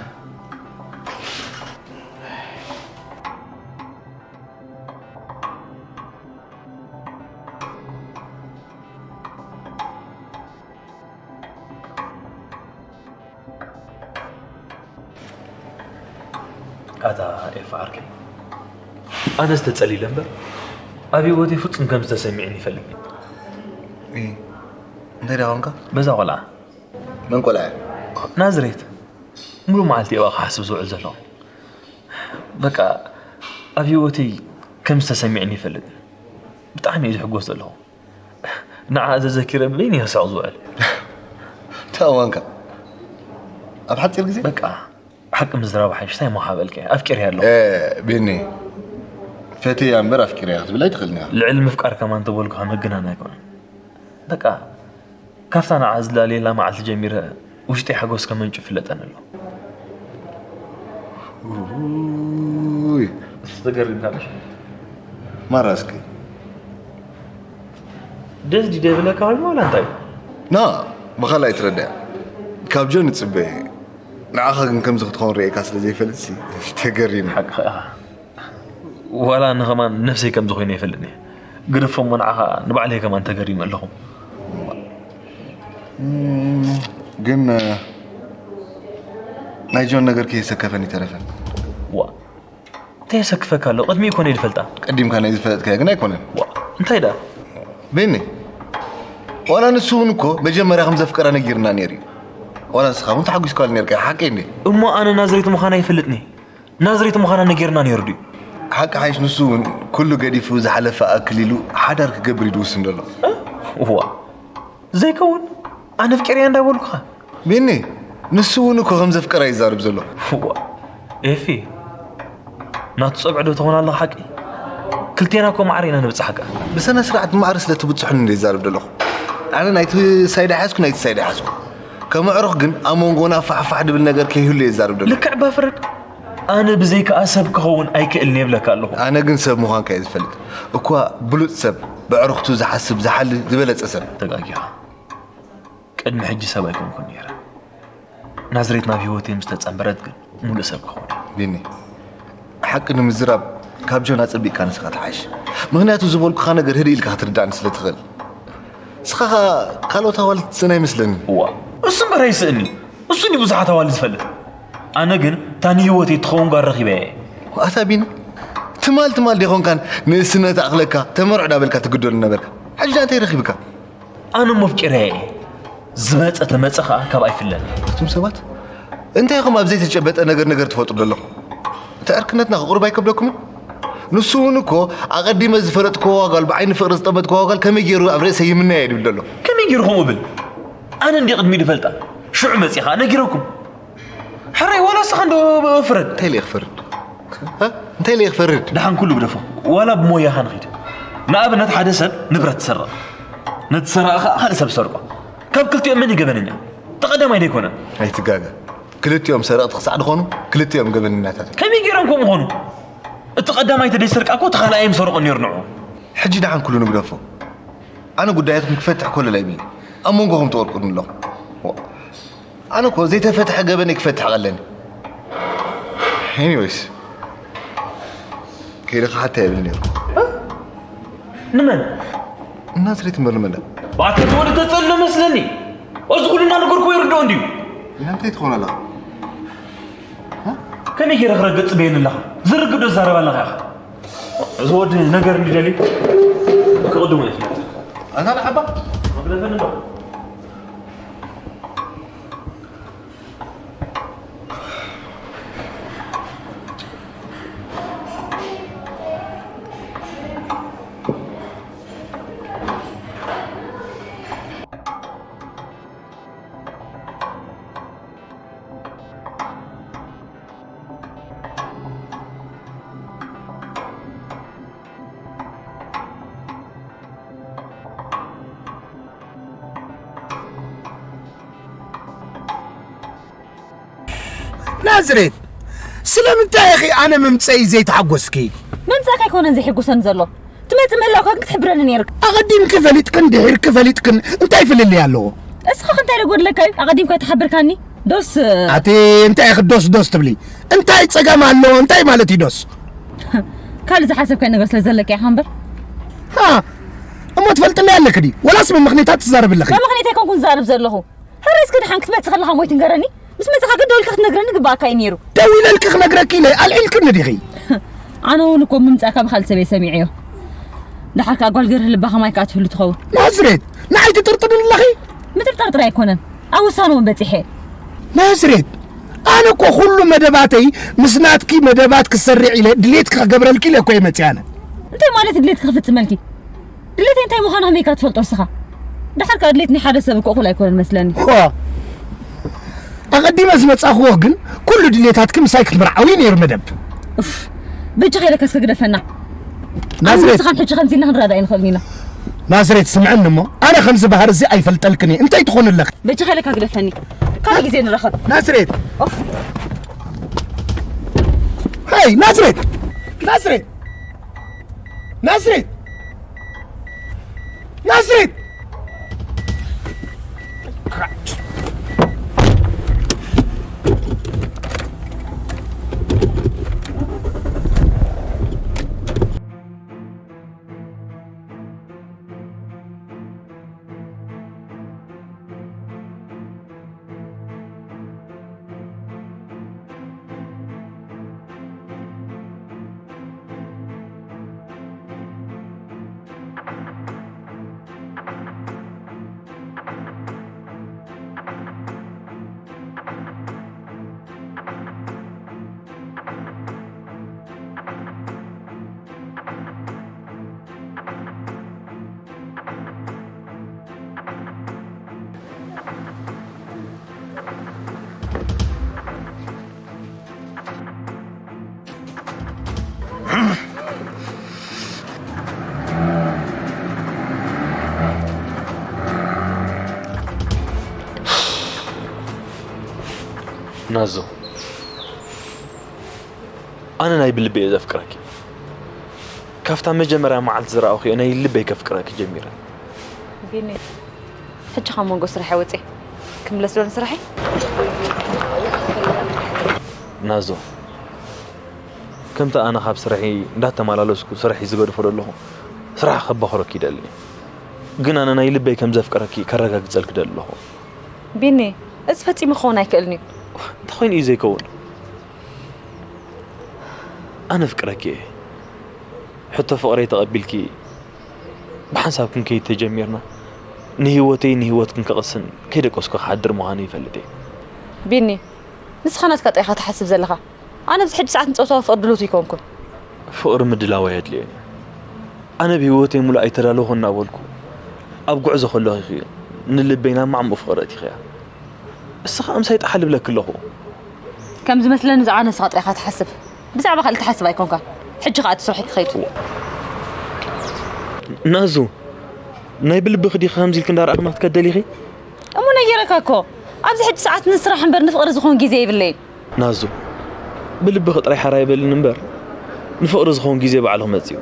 ኣታ ኤፋ ዓርከይ፣ ኣነስ ተጸሊለ እምበር፣ ኣብ ህይወተይ ፍጹም ከም ዝተሰሚዕኒ ይፈልጥ። እይ፣ እንታይ ደኣ ኾንካ? በዛ ቆልዓ። መን ቆልዓ? ናዝሬት። ሙሉ መዓልቲ እየ ክሓስብ ዝውዕል ዘለኹ። በቃ፣ ኣብ ህይወተይ ከም ዝተሰሚዕኒ ይፈልጥ። ብጣዕሚ እየ ዝሕጎስ ዘለኹ። ንዓ ዘዘኪረ በይነይ ክስሕቕ ዝውዕል። እንታይ እዋንካ? ኣብ ሓጺር ግዜ? በቃ፣ ሓቂ ምዝራብ ሓይሽ እንታይ ምሃበልካ? ኣፍቂረያ ኣለኹ። እ፣ ቢኒ፣ ፈትየያ እምበር ኣፍቂረያ ክትብል ኣይትኽእልን ኢኻ። ልዕሊ ምፍቃር ከማን እንተበልኩኻ ምግናን ኣይኮነን። በቃ፣ ካብታ ንዓ ዝላለየላ መዓልቲ ጀሚረ ውሽጠይ ሓጎስ ከመንጩ ይፍለጠኒ ኣሎ። ውይ። ተገሪምካ ምሽ? ማራ እስኪ። ደስ ዲደ ብለካ ኮይኑ ዋላ እንታይ? ና፣ ብኻልእ ኣይትረዳእ። ካብ ጆን እጽበ እየ። ንዓኻ ግን ከምዚ ክትኸውን ርእየካ ስለ ዘይፈልጥሲ ተገሪመ። ሓቅኻ ኢኻ። ዋላ ኣነ ከማን ነብሰይ ከምዚ ኮይነ ኣይፈልጥን እየ። ግደፎ እሞ ንዓኻ ንባዕለይ ከማን ተገሪመ ኣለኹ። እም፣ ግን፣ እ፣ ናይ ጆን ነገር ከየሰከፈኒ ተረፈ። ዋ፣ እንታይ የሰክፈካ ኣሎ? ቅድሚኡ እኮ እየ ዝፈልጣ። ቀዲምካ ናይ ዝፈለጥካዮ ግን ኣይኮነን። ዋ፣ እንታይ ደኣ? ቤኒ፣ ዋላ ንሱ እውን እኮ መጀመርያ ከም ዘፍቀራ ነጊርና ነይሩ እዩ። ዋላ ንስኻ እውን ተሓጒስካሉ ነይርካ፣ ሓቀይ እንዴ? እሞ ኣነ ናዝሬት ምዃና ይፈልጥኒ። ናዝሬት ምዃና ነጊርና ነይሩ ድዩ? ሓቂ ሓይሽ ንሱ እውን ኩሉ ገዲፉ ዝሓለፈ ኣክሊሉ ሓዳር ክገብር እዩ ዝውስን ዘሎ። እ? እዋ፣ ዘይከውን ኣነ ኣፍቂረያ እንዳበልኩኻ። ቢኒ፣ ንሱ እውን እኮ ከም ዘፍቀራ ይዛረብ ዘሎ። እዋ፣ ኤፊ፣ ናቱ ጸብዒ ዶ ትኾን ኣለኻ ሓቂ? ክልቴና እኮ ማዕረ ኢና ንብጽሓካ። ብሰነ ስርዓት ማዕረ ስለ ትብጽሑኒ እንደ ይዛረብ ዘለኹ። ኣነ ናይቲ ሳይድ ኣይሓዝኩ፣ ናይቲ ሳይድ ኣይሓዝኩ። ከም ኣዕሩኽ ግን ኣብ መንጎና ፋሕፋሕ ድብል ነገር ከይህሉ እየ ዝዛረብ ዘለኹ። ልክዕ ባፍረድ፣ ኣነ ብዘይከኣ ሰብ ክኸውን ኣይክእልን እየ ይብለካ ኣለኹ። ኣነ ግን ሰብ ምዃንካ እየ ዝፈልጥ። እኳ ብሉጽ ሰብ፣ ብዕሩኽቱ ዝሓስብ፣ ዝሓሊ፣ ዝበለጸ ሰብ። ተጋጊኻ። ቅድሚ ሕጂ ሰብ ኣይኮንኩን ነይረ። ናዝሬት ናብ ህይወተይ ምስ ተጸንበረት ግን ሙሉእ ሰብ ክኸውን እየ። ቢኒ፣ ሓቂ ንምዝራብ ካብ ጆን ኣጸቢቕካ ንስኻ ትሓይሽ። ምኽንያቱ ዝበልኩኻ ነገር ህድእ ኢልካ ክትርዳእኒ ስለ ትኽእል። ንስኻ ኸኣ ካልኦት ኣዋልድ ትስእን ኣይመስለንን። እዋ፣ እሱ እምበር ኣይስእን እዩ። እሱ እንድዩ ብዙሓት ኣዋልድ ዝፈልጥ። ኣነ ግን እታ ንህይወተይ እትኸውን ጓል ረኺበ እየ። ኣታ ቢኒ፣ ትማል ትማል ዲኾንካን ንእስነት ኣኽለካ ተመርዖ ዳበልካ ትግደሉ ነበርካ። ሕጂ ዳ እንታይ ረኺብካ? ኣነ ሞፍቂረ እየ። ዝመፀ ተመፀ ከዓ ካብ ኣይፍለን። ኣቱም ሰባት እንታይ ኢኹም ኣብ ዘይተጨበጠ ነገር ነገር ትፈጥሩ ዘለኹም? እቲ ዕርክነትና ክቕርብ ኣይከብደኩምን? ንሱ እውን እኮ ኣቐዲመ ዝፈለጥክዎ ዋጋል ብዓይኒ ፍቕሪ ዝጠመጥክዎ ዋጋል ከመይ ገይሩ ኣብ ርእሰ ይምናየ ድብል ዘሎ። ከመይ ገይሩ ከምኡ ብል? ኣነ እንዲ ቅድሚ ድፈልጣ ሽዑ መፂኻ ነጊረኩም። ሕራይ ዋላ እስኻ እንዶ ፍረድ። እንታይ ኢለ ክፈርድ? እንታይ ኢለ ክፈርድ? ደሓን ኩሉ ግደፎ። ዋላ ብሞያኻ ንኺድ። ንኣብነት ሓደ ሰብ ንብረት ትሰርቕ። ነቲ ሰራቒ ኸዓ ካልእ ሰብ ሰርቆ። ካብ ክልቲኦም መን እዩ ገበነኛ? እቲ ቀዳማይ ዶ ኣይኮነን? ኣይትጋገ። ክልቲኦም ሰረቕቲ ክሳዕ ድኾኑ ክልቲኦም ገበነኛታት እዮም። ከመይ ገይሮም ከምኡ ኾኑ? እቲ ቀዳማይ ተደይሰርቃ እኮ እቲ ካልኣይ ምሰረቖ ነይሩ ንዑ። ሕጂ ደሓን ኩሉ ንግደፎ። ኣነ ጉዳያትኩም ክፈትሕ ኮለል ኣይብልኒ። ኣብ መንጎኹም ትቕርቅሩኒ ኣለኹም። ኣነ እኮ ዘይተፈትሐ ገበነይ ክፈትሕ ቀለኒ። Anyways ከይደ ክሓታ የብል ነይሩ። ንመን? እናስሬት እምበር ንመን? ባዕተ ተወደ ተጸሎ መስለኒ። እዚ ኩሉ እናነገርኩ ይርድኦ እንድዩ። እንታይ ትኾን ኣለኻ? ከመይ ገይረ ክረግጽ በየኒ ኣለኻ? ዝርግዶ ዝዛረብ ኣለኻ ኢኻ። እዚ ወዲ ነገር እንዲደሊ ክቕድሞ ይፍለጥ። ኣታ ንዓባ መግደፈኒ ዶ? ናዝሬት፣ ስለምንታይ ኢኺ ኣነ ምምፀይ ዘይተሓጎስኪ? ምምፃእካ ኣይኮነን ዘሕጉሰኒ ዘሎ፣ ትመፅእ ምህላውካ ግን ክትሕብረኒ ነይርካ። ኣቐዲምኪ ፈሊጥክን ድሒርኪ ፈሊጥክን እንታይ ፍልልይ ኣለዎ? እስኻ እንታይ ደጎድለካ እዩ ኣቐዲምካ ተሓብርካኒ? ዶስ ኣቲ እንታይ ኢኺ ዶስ ዶስ ትብሊ? እንታይ ፀገም ኣለዎ? እንታይ ማለት እዩ ዶስ? ካልእ ዝሓሰብካዮ ነገር ስለ ዘለካ ኢኻ እምበር። ሃ፣ እሞ ትፈልጥለይ ኣለኪ ድዩ? ወላስ መመኽኔታት ትዛረቢ ኣለኺ? መመኽኔት ኣይኮንኩን ዝዛረብ ዘለኹ። ሕራይ እስከ ደሓን ክትመጽእ ከለኻ እሞ ኣይትንገረኒ። ምስ መጻኻ ግን ደዊልካ ክትነግረኒ ግባኣካ እዩ ነይሩ። ደዊለልኪ ክነግረኪ ኢለ ኣልዒልክኒ ዲኺ? ኣነ እውን እኮ ምምጻእካ ብኻልእ ሰብ እየ ሰሚዐዮ። ደሓር ከኣ ጓል ገርህ ልባ ከማይ ከኣ ትህሉ ትኸውን። ናዝሬት፣ ንዓይ ትጥርጥርኒ ኣለኺ? ምጥርጣር ጥራይ ኣይኮነን፣ ኣብ ውሳነ እውን በጺሐ እየ። ናዝሬት፣ ኣነ እኮ ኩሉ መደባተይ ምስ ናትኪ መደባት ክሰርዕ ኢለ ድሌትኪ ክገብረልኪ ኢለ እኮ እየ መጺአ ኣነ። እንታይ ማለት እዩ ድሌትኪ ክፍጽመልኪ? ድሌተይ እንታይ ምዃኑ ከመይ ኢልካ ትፈልጦ ንስኻ? ደሓር ከኣ ድሌት ናይ ሓደ ሰብ እኮ እኹል ኣይኮነን መስለኒ። ዋ! ኣቐዲመ ዝመጻእክዎ ግን ኩሉ ድሌታትኪ ምሳይ ክትምርዓዊ እዩ ነይሩ መደብ። ኡፍ! በጃኻ ኢለካ እስከ ግደፈና። ኣነ ናዝሬት! ንስኻን ሕጂ ከምዚ ኢልና ክንረዳእ ኣይንኽእልን ኢና። ናዝሬት ስምዕኒ እሞ ኣነ ከምዚ ባህሪ እዚ ኣይፈልጠልክን እየ። እንታይ ትኾኒ ኣለኺ? በጃኻ ኢለካ ግደፈኒ። ካልእ ግዜ ንራኸብ። ናዝሬት! ኡፍ! ሄይ ናዝሬት! ናዝሬት! ናዝሬት! ናዝሬት! ናዞ ኣነ ናይ ብልቢ እየ ዘፍቅረኪ። ካብታ መጀመርያ መዓልቲ ዝረኣኹ እየ ናይ ልበይ ከፍቅረኪ ጀሚረ። ቢኒ፣ ሕጂ ካብ መንጎ ስራሐ ወፅየ ክምለስ ዶ ንስራሐይ? ናዞ፣ ከምቲ ኣነ ካብ ስርሒ እንዳተመላለስኩ ስርሒ ዝገድፎ ዘለኹ ስራሕ ከባኽረኪ ይደሊ። ግን ኣነ ናይ ልበይ ከም ዘፍቅረኪ ከረጋግፀልኪ ደሊ ኣለኹ። ቢኒ፣ እዚ ፈፂሙ ክኸውን ኣይክእልን እዩ። እንታይ ኮይኑ እዩ ዘይከውን? ኣነ ኣፍቅረኪ እየ። ሕቶ ፍቕረይ ተቐቢልኪ ብሓንሳብ ክንከይድ ተጀሚርና፣ ንህይወተይ ንህይወትክን ክቕስን ከይደቀስኩ ክሓድር ምዃኑ ይፈልጥ እየ። ቢኒ፣ ንስኻ ናትካ ጥራይ ኢኻ ትሓስብ ዘለኻ። ኣነ ኣብዚ ሕጂ ሰዓት ንጾታዊ ፍቕሪ ድሉት ኣይኮንኩን። ፍቕሪ ምድላው ኣየድልዮን እዩ። ኣነ ብህይወተይ ሙሉእ ኣይተዳለኹን እናበልኩ ኣብ ጉዕዞ ከለኹ ኢኺ ንልበይ ናብ ማዕሙቕ ፍቕሪ ኣእቲኽያ። እስኻ ምሳይ ጠሓል እብለኪ ኣለኹ። ከም ዝመስለኒ ብዛዕባ ነብስኻ ጥራይ ኢኻ ትሓስብ። ብዛዕባ ካልእ ትሓስብ ኣይኮንካን። ሕጂ ኸኣ እቲ ስራሕ ክትኸይድ። ናዙ፣ ናይ ብልብኺ ዲኺ ከምዚ ኢልኪ እንዳረኣኽናትካ ደሊኺ? እሞ ነጊረካ እኮ፣ ኣብዚ ሕጂ ሰዓት ንስራሕ እምበር ንፍቕሪ ዝኾን ግዜ የብለይን። ናዙ፣ ብልብኺ ጥራይ ሓራይ በልኒ እምበር፣ ንፍቕሪ ዝኾን ግዜ ባዕሉ ክመጽእ እዩ።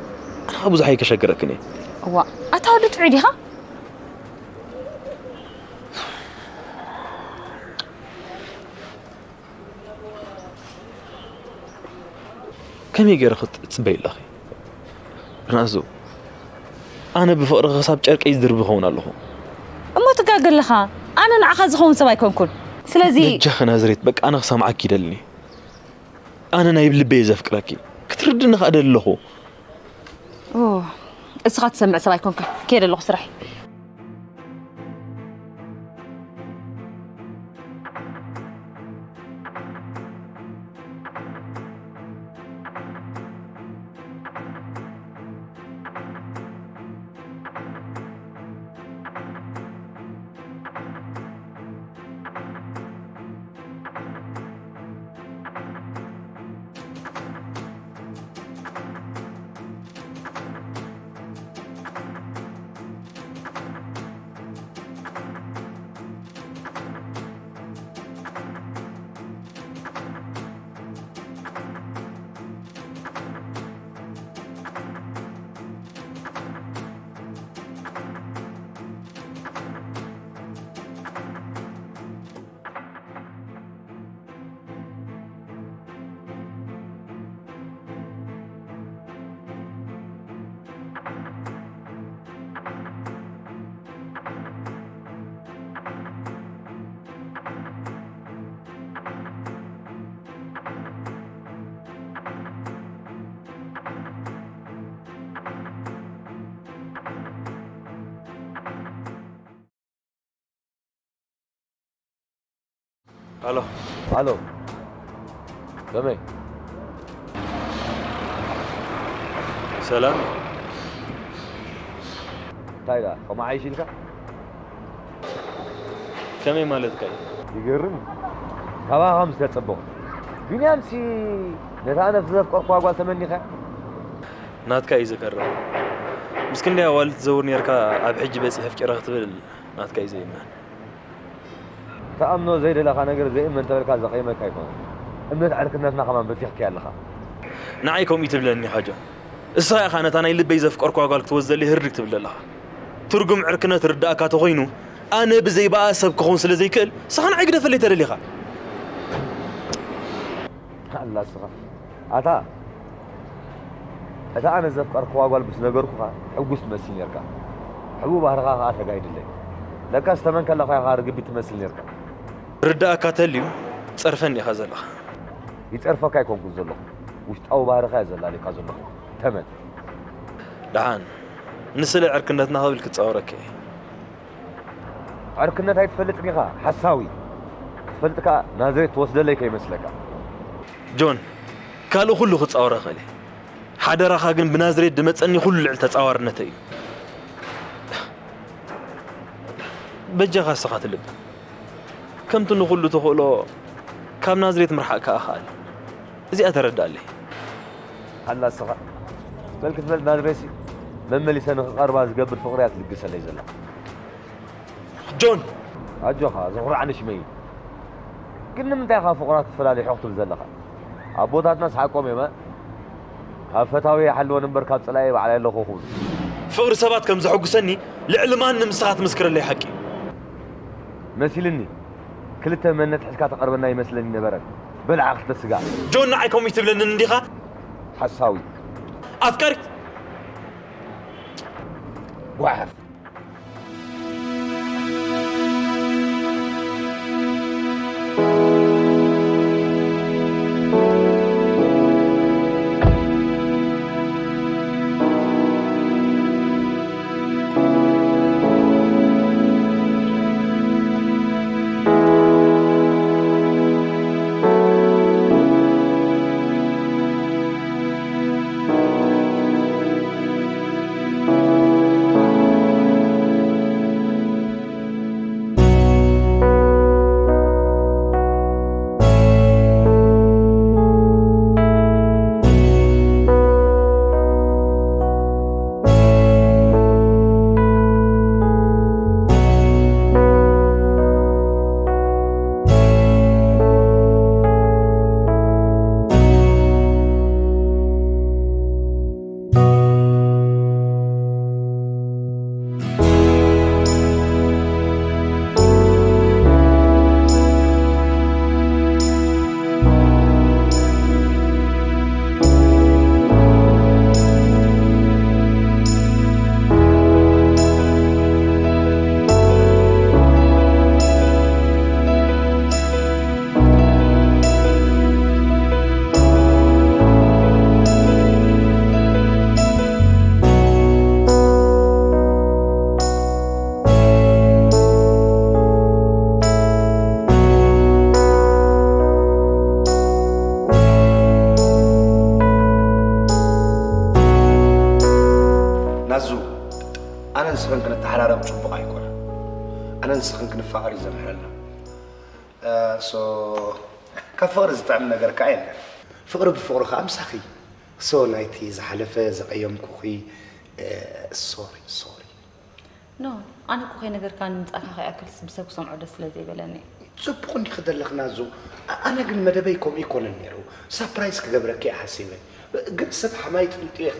ኣነ ኸኣ ብዙሕ ኣይከሸግረክን እየ። እዋ፣ ኣታ ወዲ ጥዑይ ዲኻ? ከመይ ገይረ ክትጽበይ ኣለኺ? ናዙ፣ ኣነ ብፍቕሪ ክሳብ ጨርቀይ ዝድርቢ ክኸውን ኣለኹ። እሞ ትጋገ ኣለኻ። ኣነ ንዓኻ ዝኸውን ሰብ ኣይኮንኩን። ስለዚ በጃኺ ናዝሬት፣ በቃ ኣነ ክሰምዓኪ ይደልኒ። ኣነ ናይ ልበይ ዘፍቅረኪ። ክትርድኒ ከኣ ደሊ ኣለኹ። ኦ፣ እስኻ ትሰምዕ ሰብ ኣይኮንካን። ከይደ ኣለኹ ስራሕ። ኣሎ። ኣሎ። ከመይ? ሰላም። እንታይ ደኣ፣ ከምኡ ዓይሽ ኢልካ? ከመይ ማለትካ እዩ? ይገርም። ካባኻ ከም ዝተጸበኹ። ቢንያምሲ ነታ ኣነ ዘፍቀርኩዋ ጓል ተመኒኻ? ናትካ እዩ ዘገርም። ምስ ክንደይ ኣዋልድ ትዘውር ኔርካ፣ ኣብ ሕጂ በጺሐ ኣፍቂረ ክትብል ናትካ እዩ ዘይእመን። ትኣምኖ ዘይደለኻ ነገር ዘይእመን ተበልካ ዘቐይመካ ኣይኮነን። እምነት ዕርክነትና ከማን በቲኽካዮ ኣለኻ። ንዓይ ከምኡ ትብለኒ ኢኻ ጆን። እስኻ ኢኻ ነታ ናይ ልበይ ዘፍቀርኩዋ ጓል ክትወስደለይ ህርድግ ትብል ዘለኻ። ትርጉም ዕርክነት ርዳእካ ተኾይኑ፣ ኣነ ብዘይ ብኣ ሰብ ክኸውን ስለ ዘይክእል፣ እስኻ ንዓይ ግደፈለይ ተደሊኻ። ኣላ እስኻ። ኣታ እታ ኣነ ዘፍቀርክዋ ጓል ምስ ነገርኩኻ ሕጉስ ትመስል ኔርካ። ሕቡእ ባህርኻ ከኣ ተጋሂድለይ። ለካስ ተመን ከለኻ ኢኻ ርግቢት ትመስል ኔርካ። ርዳእካ ተልዩ ትጸርፈኒ ኢኻ ዘለኻ። ይጸርፈካ ኣይኮንኩን ዘለኹ። ውሽጣዊ ባህርኻ እየ ዘላልየካ ዘለኹ። ተመን። ደሓን፣ ንስለ ዕርክነትና ክብል ክጻወረካ እየ። ዕርክነት ኣይትፈልጥን ኢኻ፣ ሓሳዊ። ክትፈልጥ ከኣ ናዝሬት ትወስደለይ ከይመስለካ። ጆን፣ ካልእ ኩሉ ክጻወር እኽእል እየ። ሓደራኻ ግን ብናዝሬት ዝመጸኒ ኩሉ ልዕሊ ተጻዋርነተይ እዩ። በጃኻ እስኻ ትልብ። ከምቲ ንኹሉ ተኽእሎ ካብ ናዝሬት ምርሓቕ ከኣ ከኣል። እዚኣ ተረድኣለይ። ኣላ እስኻ። በል ክትበል ናዝሬትሲ መመሊሰ ንኽቐርባ ዝገብር ፍቕሪ እያ ትልግሰለይ ዘላ። ጆን! ኣጆኻ፣ ዘኹርዓኒ ሽመይ እዩ። ግን ንምንታይ ኢኻ ፍቑራት ትፈላለዩ ሕቕ ትብል ዘለኻ? ኣቦታትናስ ሓቆም እዮም፣ እ? ካብ ፈታዊ ይሓልወን እምበር ካብ ጸላኢ ባዕላይ ኣለኹ ክብሉ። ፍቕሪ ሰባት ከም ዘሐጉሰኒ ልዕሊ ማንም ንስኻ ትምስክረለይ ሓቂ እዩ። መሲልኒ። ክልተ መንነት ሒዝካ ተቐርበና ይመስለኒ ነበረ። በልዓ ክልተ ስጋ። ጆን፣ ንዓይ ከምኡ ትብለኒ እንዲኻ? ሓሳዊ። ኣፍቃሪት። ጓሓፍ። ንስኽን ክንፋቐር እዩ ዘምሕረልና። እ፣ ሶ፣ ካብ ፍቕሪ ዝጥዕም ነገር ከኣ የለን። ፍቕሪ ብፍቕሪ ከኣ ምሳኺ። ሶ፣ ናይቲ ዝሓለፈ ዘቐየምኩኺ፣ እ፣ ሶሪ፣ ሶሪ። ኖ፣ ኣነ እኮ ከይነገርካኒ ምጻእካ ከይኣክል ብሰብ ክሰምዖ ደስ ስለ ዘይበለኒ። ጽቡቕ እንዲኺ ዘለኽና ዞ። ኣ-፣ ኣነ ግን መደበይ ከምኡ ኣይኮነን ነይሩ። ሳፕራይዝ ክገብረኪ እየ ሓሲበ። ግን ሰብ ሓማይ ትፍልጥዮ ኢኺ።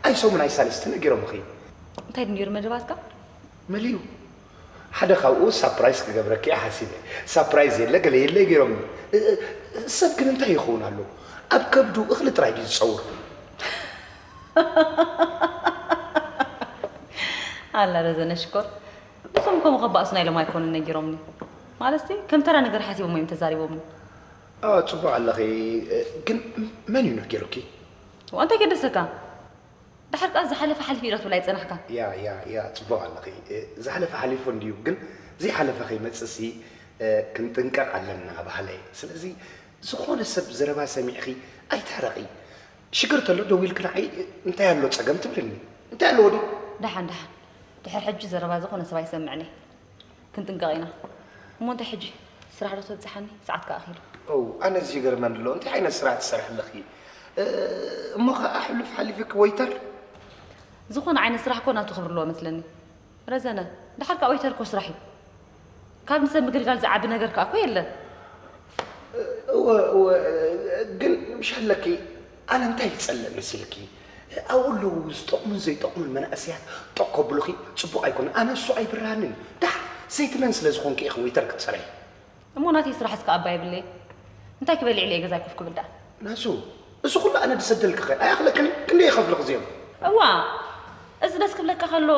ኣይ ሰሙን ኣይ ሳልስቲ ነጊሮምኺ። እንታይ ድዩ ነይሩ መደባትካ? መሊኡ። ሓደ ካብኡ ሳፕራይዝ ክገብረኪ እየ ሓሲበ። ሳፕራይዝ የለ፣ ገለ የለ ገይሮምኒ። እ-፣ እ-፣ ሰብ ግን እንታይ ይኸውን ኣሎ? ኣብ ከብዱ እኽሊ ጥራይ ድዩ ዝጸውር? ኣላ ረዘነ ሽኮር። እዞም ከምኡ ከባእሱና ኢሎም ኣይኮኑን ነጊሮምኒ። ማለትሲ ከም ተራ ነገር ሓሲቦም እዮም ተዛሪቦምኒ። ኣዎ፣ ጽቡቕ ኣለኺ። ግን መን እዩ ነጊሩኪ? ዋ፣ እንታይ ገደሰካ? ድሓር ከኣ ዝሓለፈ ሓሊፉ እዩ ዶ ክትብል ኣይጸናሕካ? ያ፣ ያ፣ ያ፣ ጽቡቕ ኣለኺ። ዝሓለፈ ሓሊፉ እንድዩ፣ ግን ዘይሓለፈ ከይመጽእሲ ክንጥንቀቕ ኣለና በሃላይ። ስለዚ ዝኾነ ሰብ ዘረባ ሰሚዕኺ ኣይትሕረቒ። ሽግር ተሎ ደዊልኪ ንዓይ እንታይ ኣሎ ጸገም ትብልኒ። እንታይ ኣለዎ ድዩ? ደሓን፣ ደሓን። ድሕሪ ሕጂ ዘረባ ዝኾነ ሰብ ኣይሰምዕን እየ። ክንጥንቀቕ ኢና። እሞ እንታይ ሕጂ? ስራሕ ዶ ተብጽሓኒ? ሰዓት ከኣ ኣኺሉ። ኦው፣ ኣነ እዚ ይገርመኒ ኣሎ። እንታይ ዓይነት ስራሕ ትሰርሒ ኣለኺ? እ፣ እሞ ኸኣ ሕሉፍ ሓሊፍኪ ወይተር? ዝኾነ ዓይነት ስራሕ እኮ ናቱ ክብሪ ኣለዎ መስለኒ። ረዘነ፣ ደሓር ከኣ ወይተር እኮ ስራሕ እዩ። ካብ ንሰብ ምግልጋል ዝዓቢ ነገር ከኣ እኮ የለን። እወ፣ እወ፣ ግን ምሽ ኣለኪ፣ ኣነ እንታይ ይጸልእ መሲልኪ? ኣብኡ ኣለዉ ዝጠቕሙን ዘይጠቕሙን መናእሰያት ጠቕ ከብሉኺ ጽቡቕ ኣይኮነን። ኣነ እሱ ኣይብርሃንን። ደሓር ሰይቲ መን ስለ ዝኾንኪ ኢኺ ወይተር ክትሰርሒ? እሞ ናተይ ስራሕ እስከ ኣባ የብለይ። እንታይ ክበልዕ ኢለ እየ ገዛይ ኮፍ ክብል ደኣ? ናሱ፣ እዚ ኩሉ ኣነ ድሰደልኪ ኸ ኣይኣኽለክን? ክንደይ ይኸፍልኺ እዚኦም? እዋ፣ እዚ ደስ ክብለካ ከሎ፣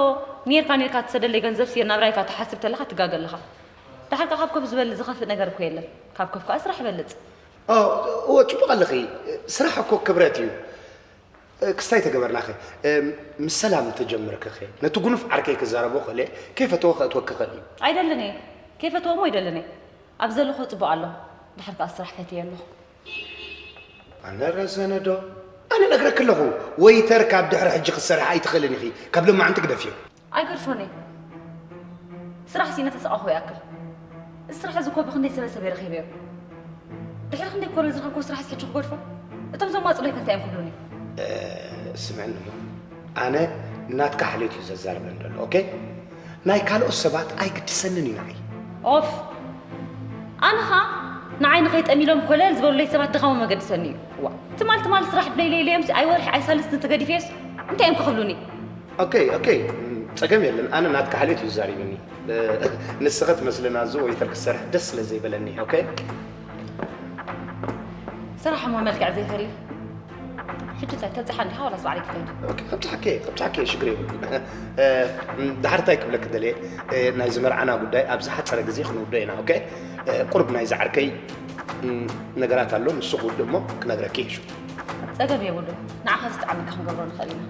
ኔርካ ኔርካ ትሰደለይ ገንዘብ ስየ ናብራይካ ትሓስብ ተለኻ ትጋገ ኣለኻ። ደሓር ከኣ ካብ ኮፍ ዝበልጽ ዝኸፍእ ነገር እኮ የለን። ካብ ኮፍ ከኣ ስራሕ ይበልጽ። ኦ፣ እወ፣ ጽቡቕ ኣለኺ። ስራሕ እኮ ክብረት እዩ። እ፣ ክስታይ ተገበርናኸ? እ፣ ምስ ሰላም እንተጀመርክኸ? ነቲ ጉኑፍ ዓርከይ ክዛረቦ ኸእለ፣ ከይፈተወ ከእትወኪ ኸእል እዩ። ኣይደልን እየ። ከይፈተወ እሞ ኣይደልን እየ። ኣብ ዘለኹ ጽቡቕ ኣለኹ። ደሓር ከኣ ስራሕ ፈትየ ኣለኹ። ኣነ ረዘነ ዶ? ኣነ ነግረኪ ኣለኹ። ወይተር ካብ ድሕሪ ሕጂ ክትሰርሒ ኣይትኽእልን ኢኺ። ካብ ሎማዓንቲ ግደፍዮ። ኣይገድፎን እየ። ስራሕ ስኢነ ተሰቓኹ ይኣክል። እዚ ስራሕ እዚ እኮ ብኽንደይ ሰበ ሰብ እየ ረኺበዮ። ድሕሪ ክንደይ እኮ ዝረኸብኩዎ ስራሕ ሕጂ ክገድፎ? እቶም ዘማፅኡለይ ከ እንታይ እዮም ክብሉኒ? እ፣ ስምዕኒ እሞ፣ ኣነ ናትካ ሓልዮት እዩ ዘዛርበኒ ዘሎ፣ ኦኬ? ናይ ካልኦት ሰባት ኣይግድሰንን እዩ ንዓይ። ኦፍ! ኣነ ኸኣ ንዓይ ንኸይጠምዩ ኢሎም ኮለል ዝበሉለይ ሰባት ድኻሞም ኣገድሰኒ እዩ። ዋ፣ ትማል ትማል ስራሕ ብለይለይ ኢለዮምሲ ኣይወርሒ ኣይሳልስትን ተገዲፈዮስ እንታይ እዮም ክብሉኒ? ኦኬ፣ ኦኬ፣ ጸገም የለን። ኣነ ናትካ ሓልዮት እዩ ዛሪብኒ። እ፣ ንስኺ ትመስሊ ናዙ ወይተር ክሰርሕ ደስ ስለ ዘይበለኒ፣ ኦኬ? ስራሕ እሞ መልክዕ ዘይፈሊ። ሕጂ እንታይ ተብጽሓ እንዲኻ ዋላስ ባዕለይ ክኸይድ? ኦኬ፣ ከብጽሓኪ እየ፣ ከብጽሓኪ እየ፣ ሽግር የብሉን። እ፣ ድሓር እንታይ ክብለኪ ደልየ፣ እ፣ ናይዚ መርዓና ጉዳይ ኣብ ዝሓጸረ ግዜ ክንውድኦ ኢና፣ ኦኬ? እ፣ ቁሩብ ናይዚ ዓርከይ፣ እ፣ ነገራት ኣሎ፣ ንሱ ክውድእ እሞ ክነግረኪ እየ ሽዑ። ጸገም የብሉን። ንዓኻ ዝጠዓመካ ክንገብሮ ንኽእል ኢና።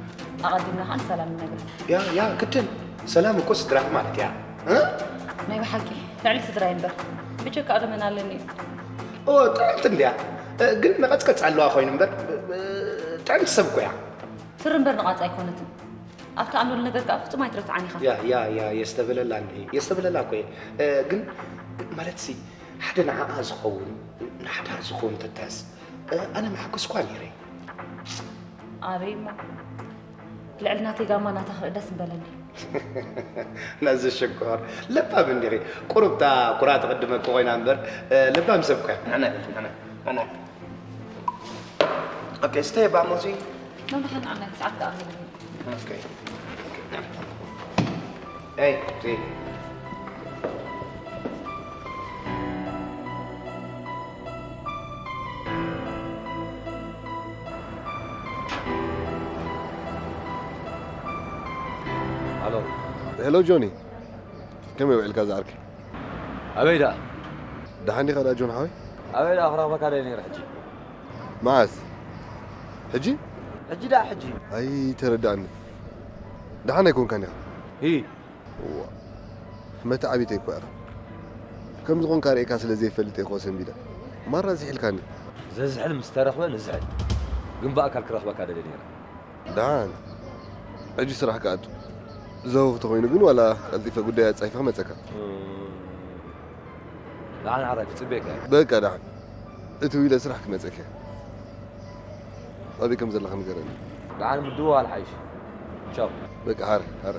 ኣቐዲምና ኸኣ ንሰላም ንነግራ። ያ፣ ያ፣ ግድን። ሰላም እኮ ስድራኺ ማለት እያ። እ? ናይ ብሓቂ፣ ልዕሊ ስድራይ እምበር። ብጀካኣ ዶ መን ኣለኒ እዩ? ኦ፣ ጥዕምቲ እንድያ። እ፣ ግን መቐጽቀጽ ኣለዋ ኮይኑ እምበር፣ እ፣ ጥዕምቲ ሰብ እኮ እያ። ትሪ እምበር ንቓጽ ኣይኮነትን። ኣብ ትኣምነሉ ነገር ከኣ ፍጹም ኣይትረትዓን ኢኻ። ያ፣ ያ፣ ያ፣ የስተብለላ እንዴ? የስተብለላ እኮ እየ። እ፣ ግን ማለትሲ፣ ሓደ ንዓኣ ዝኸውን፣ ንሓዳር ዝኸውን ተታስ፣ እ፣ ኣነ ምሓጎስኳ ነይረ። ኣበይ እሞ? ልዕሊ ናተይ ጋማ ናታ ክርኢ ደስ ምበለኒ። ነዚ ሽኮር ለባም እንዲኺ። ቁሩብ እታ ኩራ ትቕድመኪ ኮይና እምበር፣ እ፣ ለባም ሰብ እኮ እያ። ንዕና፣ ንዕና፣ ንዕና። ኦኬ፣ ስተይ እባ ሞዚ። መምርሓን ዓመት ሰዓት ከኣ ኦኬ። ኤይ፣ ቲ። ኣሎ። ሄሎ ጆኒ፣ ከመይ ውዒልካ ዝዓርከይ? ኣበይ ደኣ? ደሓን ዲኻ ደኣ ጆን ሓወይ? ኣበይ ደኣ ክረኽበካ ደልየ ነይረ ሕጂ። መዓስ? ሕጂ? ሕጂ ደኣ ሕጂ። ኣይተረድኣኒ። ደሓን ኣይኮንካን ኢኻ። ሂ። እዋ። መተዓቢተይ እኮ ኢኻ። ከም ዝኾንካ ርእየካ ስለ ዘይፈልጥ እየ እኮ ሰንቢደ። ማራ ዝሒልካኒ። ዘዝሕል ምስ ተረኽበ ንዝሕል። ግን ብኣካል ክረኽበካ ደልየ ነይረ። ደሓን። ሕጂ ስራሕ ክኣቱ። ዘወኽ ተኾይኑ ግን ዋላ ቀልጢፈ ጉዳይ ኣጻይፈ ክመጸካ። እም፣ ደሓን ዓራይ ክጽበየካ እየ። በቃ ደሓን። እትው ኢለ ስራሕ ክመጸኪ። ኣበይ ከም ዘለኻ ንገረኒ። ደሓን ምድዋል ሓይሽ። ቻው። በቃ ሃረ ሃረ።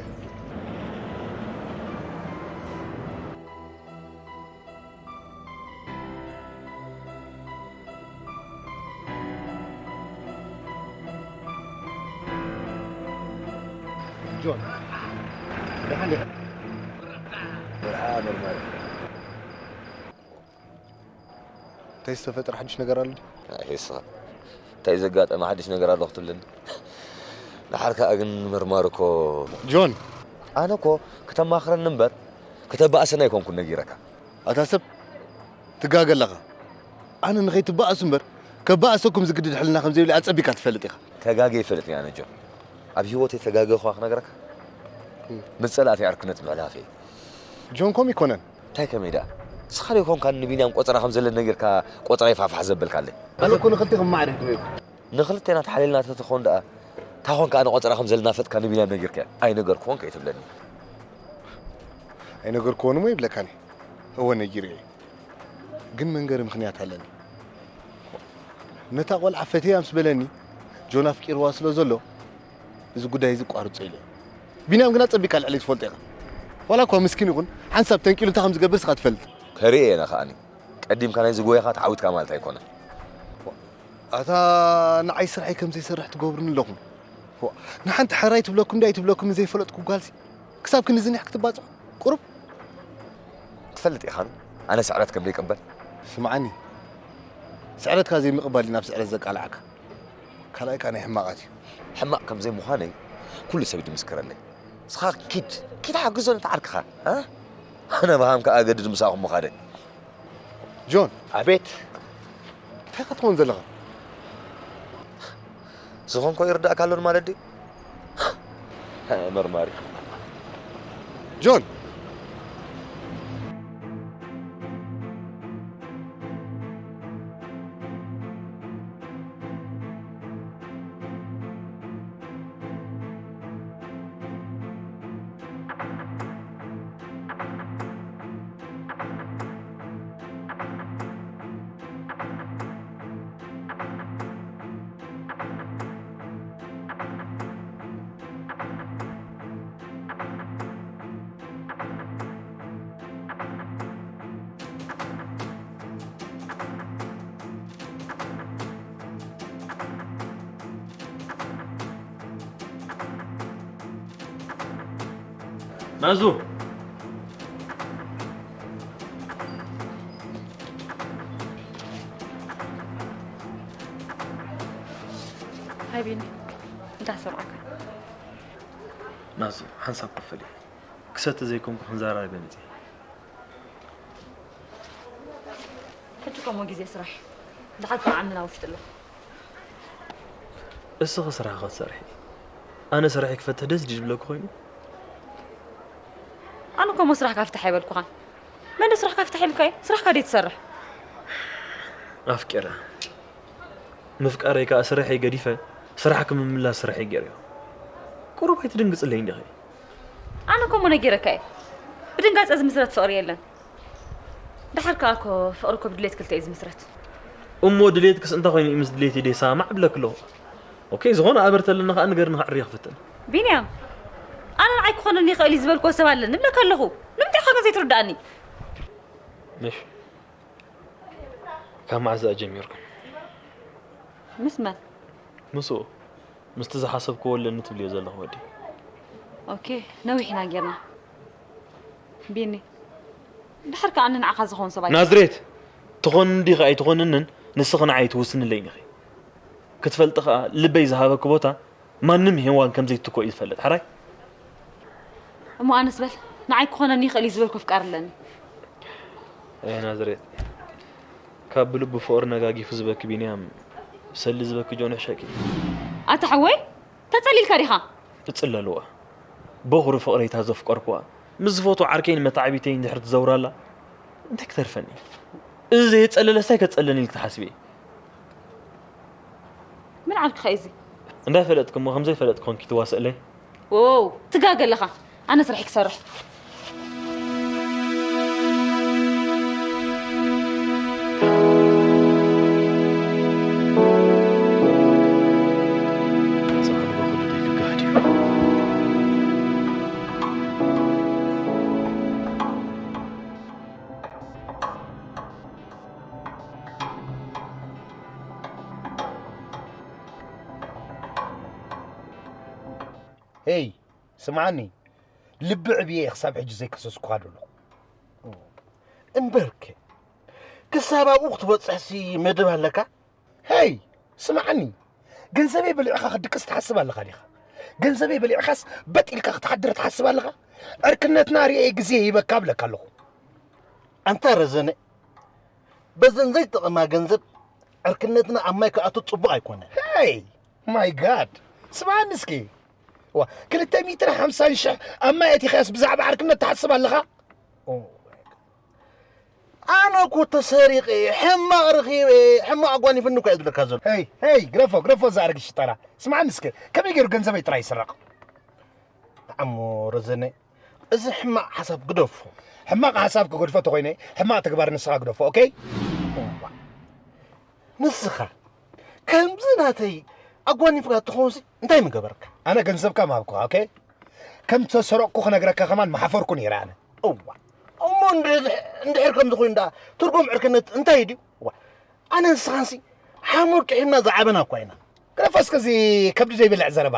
ጆን ደሓን ዲኻ? መርሓ መርማሪ። እንታይ ዝተፈጥረ ሓድሽ ነገር ኣሎ? ኣይ እስኻ እንታይ ዘጋጠመ ሓድሽ ነገር ኣሎ ክትብለኒ? ደሓር ከኣ ግን መርማሪ እኮ ጆን ኣነ እኮ ክተማኽረኒ እምበር ክተባእሰኒ ኣይኮንኩን ነጊረካ። ኣታ ሰብ ትጋገ ኣለኻ። ኣነ ንኸይትባእሱ እምበር ከባእሰኩም ዝግድድ ሕልና ከም ዘይብለይ ኣጸቢካ ትፈልጥ ኢኻ። ተጋገ ይፈልጥ እየ ኣነ ጆን። ኣብ ህይወተይ ተጋገኹ ክነግረካ ምስ ጸላእተይ ዕርክነት ምሕላፈይ። ጆን ከምኡ ኣይኮነን። እንታይ ከመይ ደኣ? ንስኻ ዶ ኣይኮንካን ንቢንያም ቆጸራ ከም ዘለኒ ነጊርካ ቆጸራይ ፋሕፋሕ ዘበልካለይ? ኣነ እኮ ንኽልቴኹም ማዕረ ክብለኩም። ንኽልቴና ተሓሊልና ተተኾን ደኣ እንታይ ኮንካ ኣነ ቆጸራ ከም ዘለናፈጥካ ንቢንያም ነጊርካዮ? ኣይነገርኩዎን ከይትብለኒ። ኣይነገርኩዎን እሞ ይብለካኒ። እወ ነጊረዮ። ግን መንገሪ ምኽንያት ኣለኒ። ነታ ቆልዓ ፈትያ ምስ በለኒ ጆን ኣፍቂርዋ ስለ ዘሎ እዚ ጉዳይ እዚ ቋርጾ ኢለ። ቢንያም ግና ጸቢቃ ልዕሊ ትፈልጦ ኢኻ። ዋላ እኳ ምስኪን ይኹን ሓንሳብ ተንቂሉ እንታይ ከም ዝገብር ስኻ ትፈልጥ። ከርእየ እየ ከኣኒ። ቀዲምካ ናይ ዝጎየኻ ተዓዊትካ ማለት ኣይኮነን። ኣታ ንዓይ ስራሐይ ከም ዘይሰርሕ ትገብሩኒ ኣለኹም። ንሓንቲ ሕራይ ትብለኩም ዳይ ትብለኩም ዘይፈለጥኩ ጓልሲ ክሳብ ክንዝኒሕ ክትባፅሑ ቁሩብ ትፈልጥ ኢኻ ኣነ ስዕረት ከም ዘይቅበል። ስምዓኒ ስዕረትካ ዘይምቕባል እዩ ናብ ስዕረት ዘቃልዓካ። ካልኣይ ከኣ ናይ ሕማቓት እዩ። ሕማቕ ከም ዘይምዃነይ ኩሉ ሰብ እዩ ዝምስክረለይ። ንስኻ ኪድ ኪድ ሓግዞ ነቲ ዓርክኻ። ኣነ ብሃም ከኣ ኣገድድ ምሳኹም ምኻደ። ጆን ኣቤት እንታይ ክትኾን ዘለኻ? ዝኾንኮ ይርዳእካ ኣሎን ማለት ድዩ? መርማሪ ጆን ናዙ ሃይ ቢኒ እንታይ ሰምዓካ? ናዙ ሓንሳብ ኮፍ በሊ። ክሰቲ ዘይኮንኩ ክንዘራረብ መጺኤ። ሕጂ ከምኡ ግዜ ስራሕ ድሓር ከዓምና ውሽጢ ኣሎ። እስኺ ስራሕኺ ክትሰርሒ ኣነ ስራሐይ ክፈትሕ ደስ ድዩ ዝብለኪ ኮይኑ? ኣነ እኮ እሞ ስራሕካ ፍታሕ ኣይበልኩኻን። መን ዶ ስራሕካ ፍታሕ ኢሉካ እዩ? ስራሕካ ድዩ ትሰርሕ? ኣፍቂረ ምፍቃረይ ከኣ ስርሐይ ገዲፈ ስራሕኪ ምምላስ ስርሐይ ገይረዮ። ቁሩብ ኣይትድንግጽለይ እንዲኺ። ኣነ እኮ እሞ ነጊረካ እየ። ብድንጋጸ ዝምስረት ፍቕሪ የለን። ደሓር ከኣ እኮ ፍቕሪ እኮ ብድሌት ክልተ እዩ ዝምስረት። እሞ ድሌትክስ እንታይ ኮይኑ እዩ ምስ ድሌተይ ደይሰማማዕ እብለኪ ኣለኹ። ኦኬ ዝኾነ ኣበር ተለኒ ከኣ ንገርኒ ከዕርዮ ክፍትን። ቢንያም ኣነ ንዓይ ክኾነኒ ይኽእል እዩ ዝበልክዎ ሰብ ኣለኒ እብለካ ኣለኹ። ንምንታይ ኢኻ ግን ዘይትርድኣኒ? ምሽ ካብ መዓዝ ደኣ ጀሚርኩም? ምስ መን? ምስኡ ምስቲ ዝሓሰብክዎ ኣለኒ ትብልዮ ዘለኺ ወዲ። ኦኬ ነዊሕ ኢና ጌርና። ቢኒ ድሕር ከኣ ንዓኻ ዝኸውን ሰብ ኣይኮነን። ናዝሬት ትኾንኒ ዲኺ ኣይትኾንንን ንስኺ ንዓይ ትውስንለይን ኢኺ። ክትፈልጢ ከኣ ልበይ ዝሃበኪ ቦታ ማንም ሄዋን ከም ዘይትኮ እዩ ዝፈልጥ። ሕራይ? እሞ ኣነስ በል ንዓይ ክኾነኒ ይኽእል እዩ ዝበልኩ ኣፍቃሪ ኣለኒ። ኣየ ናዝሬት ካብ ብልቡ ፍቕሪ ነጋጊፉ ዝበኪ ቢንያም ብሰሊ ዝበኪ ጆን ይሕሸኪ። ኣታ ሓወይ ተጸሊልካ ዲኻ? እጽለልዋ በኹሪ ፍቕረይ እታ ዘፍቀርክዋ ምስ ዝፈትዎ ዓርከይን መተዓቢተይን እንድሕር ትዘውራላ እንታይ ክተርፈኒ? እዚ ዘየጸለለስ ታይ ከጸልለኒ ኢልኪ ትሓስቢ? ምን ዓልክኸ እዚ? እንዳይፈለጥኪ እሞ ከምዘይፈለጥኪ ኮንኪ ትዋስእለይ? ዎው ትጋገ ኣለኻ ኣነ ስርሐይ ክሰርሕ። ሄይ፣ ስምዓኒ፣ ልቢ ዕብየ እየ ክሳብ ሕጂ ዘይከሰስኩኻ ዘለኹ። እምበርከ፣ ክሳብ ኣብኡ ክትበጽሕሲ መደብ ኣለካ? ሄይ፣ ስምዓኒ፣ ገንዘበይ በሊዕኻ ክትድቅስ ትሓስብ ኣለኻ ዲኻ? ገንዘበይ በሊዕኻስ በጥ ኢልካ ክትሓድር ትሓስብ ኣለኻ? ዕርክነትና ርእየ ግዜ ይበካ እብለካ ኣለኹ። ኣንታ ረዘነ፣ በዘን ዘይጠቐማ ገንዘብ ዕርክነትና ኣብ ማይ ክኣቱ ጽቡቕ ኣይኮነን። ሄይ፣ ማይ ጋድ፣ ስምዓኒ እስኪ። ዋ፣ ክልተ ሚእትን ሓምሳን ሽሕ ኣብ ማይ ኣቲኻያስ ብዛዕባ ዕርክነት ትሓስብ ኣለኻ? ኦ፣ ኣነ እኮ ተሰሪቐ፣ ሕማቕ ረኺበ፣ ሕማቕ ኣጓኒፍኒ እኮ እየ ዝብለካ ዘሎ። ሄይ፣ ሄይ፣ ግረፎ፣ ግረፎ፣ እዛ ኣረጊት ሽጠራ። ስምዓኒ እስከ፣ ከመይ ገይሩ ገንዘበይ ጥራይ ይስረቕ? ኣሞ ረዘነ፣ እዚ ሕማቕ ሓሳብ ግደፎ። ሕማቕ ሓሳብ ክገድፎ ተኾይነ፣ ሕማቕ ተግባር ንስኻ ግደፎ፣ ኦኬ? ንስኻ ከምዚ ናተይ ኣጓኒፍካ ትኾንሲ እንታይ ምገበርካ? ኣነ ገንዘብካ ምሃብኩኻ፣ ኦኬ? ከም ተሰረቕኩ ክነግረካ ከማን ምሓፈርኩ ነይረ ኣነ። እዋ፣ እሞ እንድሕር፣ እንድሕር ከምዚ ኮይኑ ደኣ ትርጉም ዕርክነት እንታይ ድዩ? እዋ፣ ኣነ ንስኻንሲ ሓሙር ጥሒና ዝዓበና እኳ ኢና። ግደፎ እስከ እዚ ከብዲ ዘይበልዕ ዘረባ።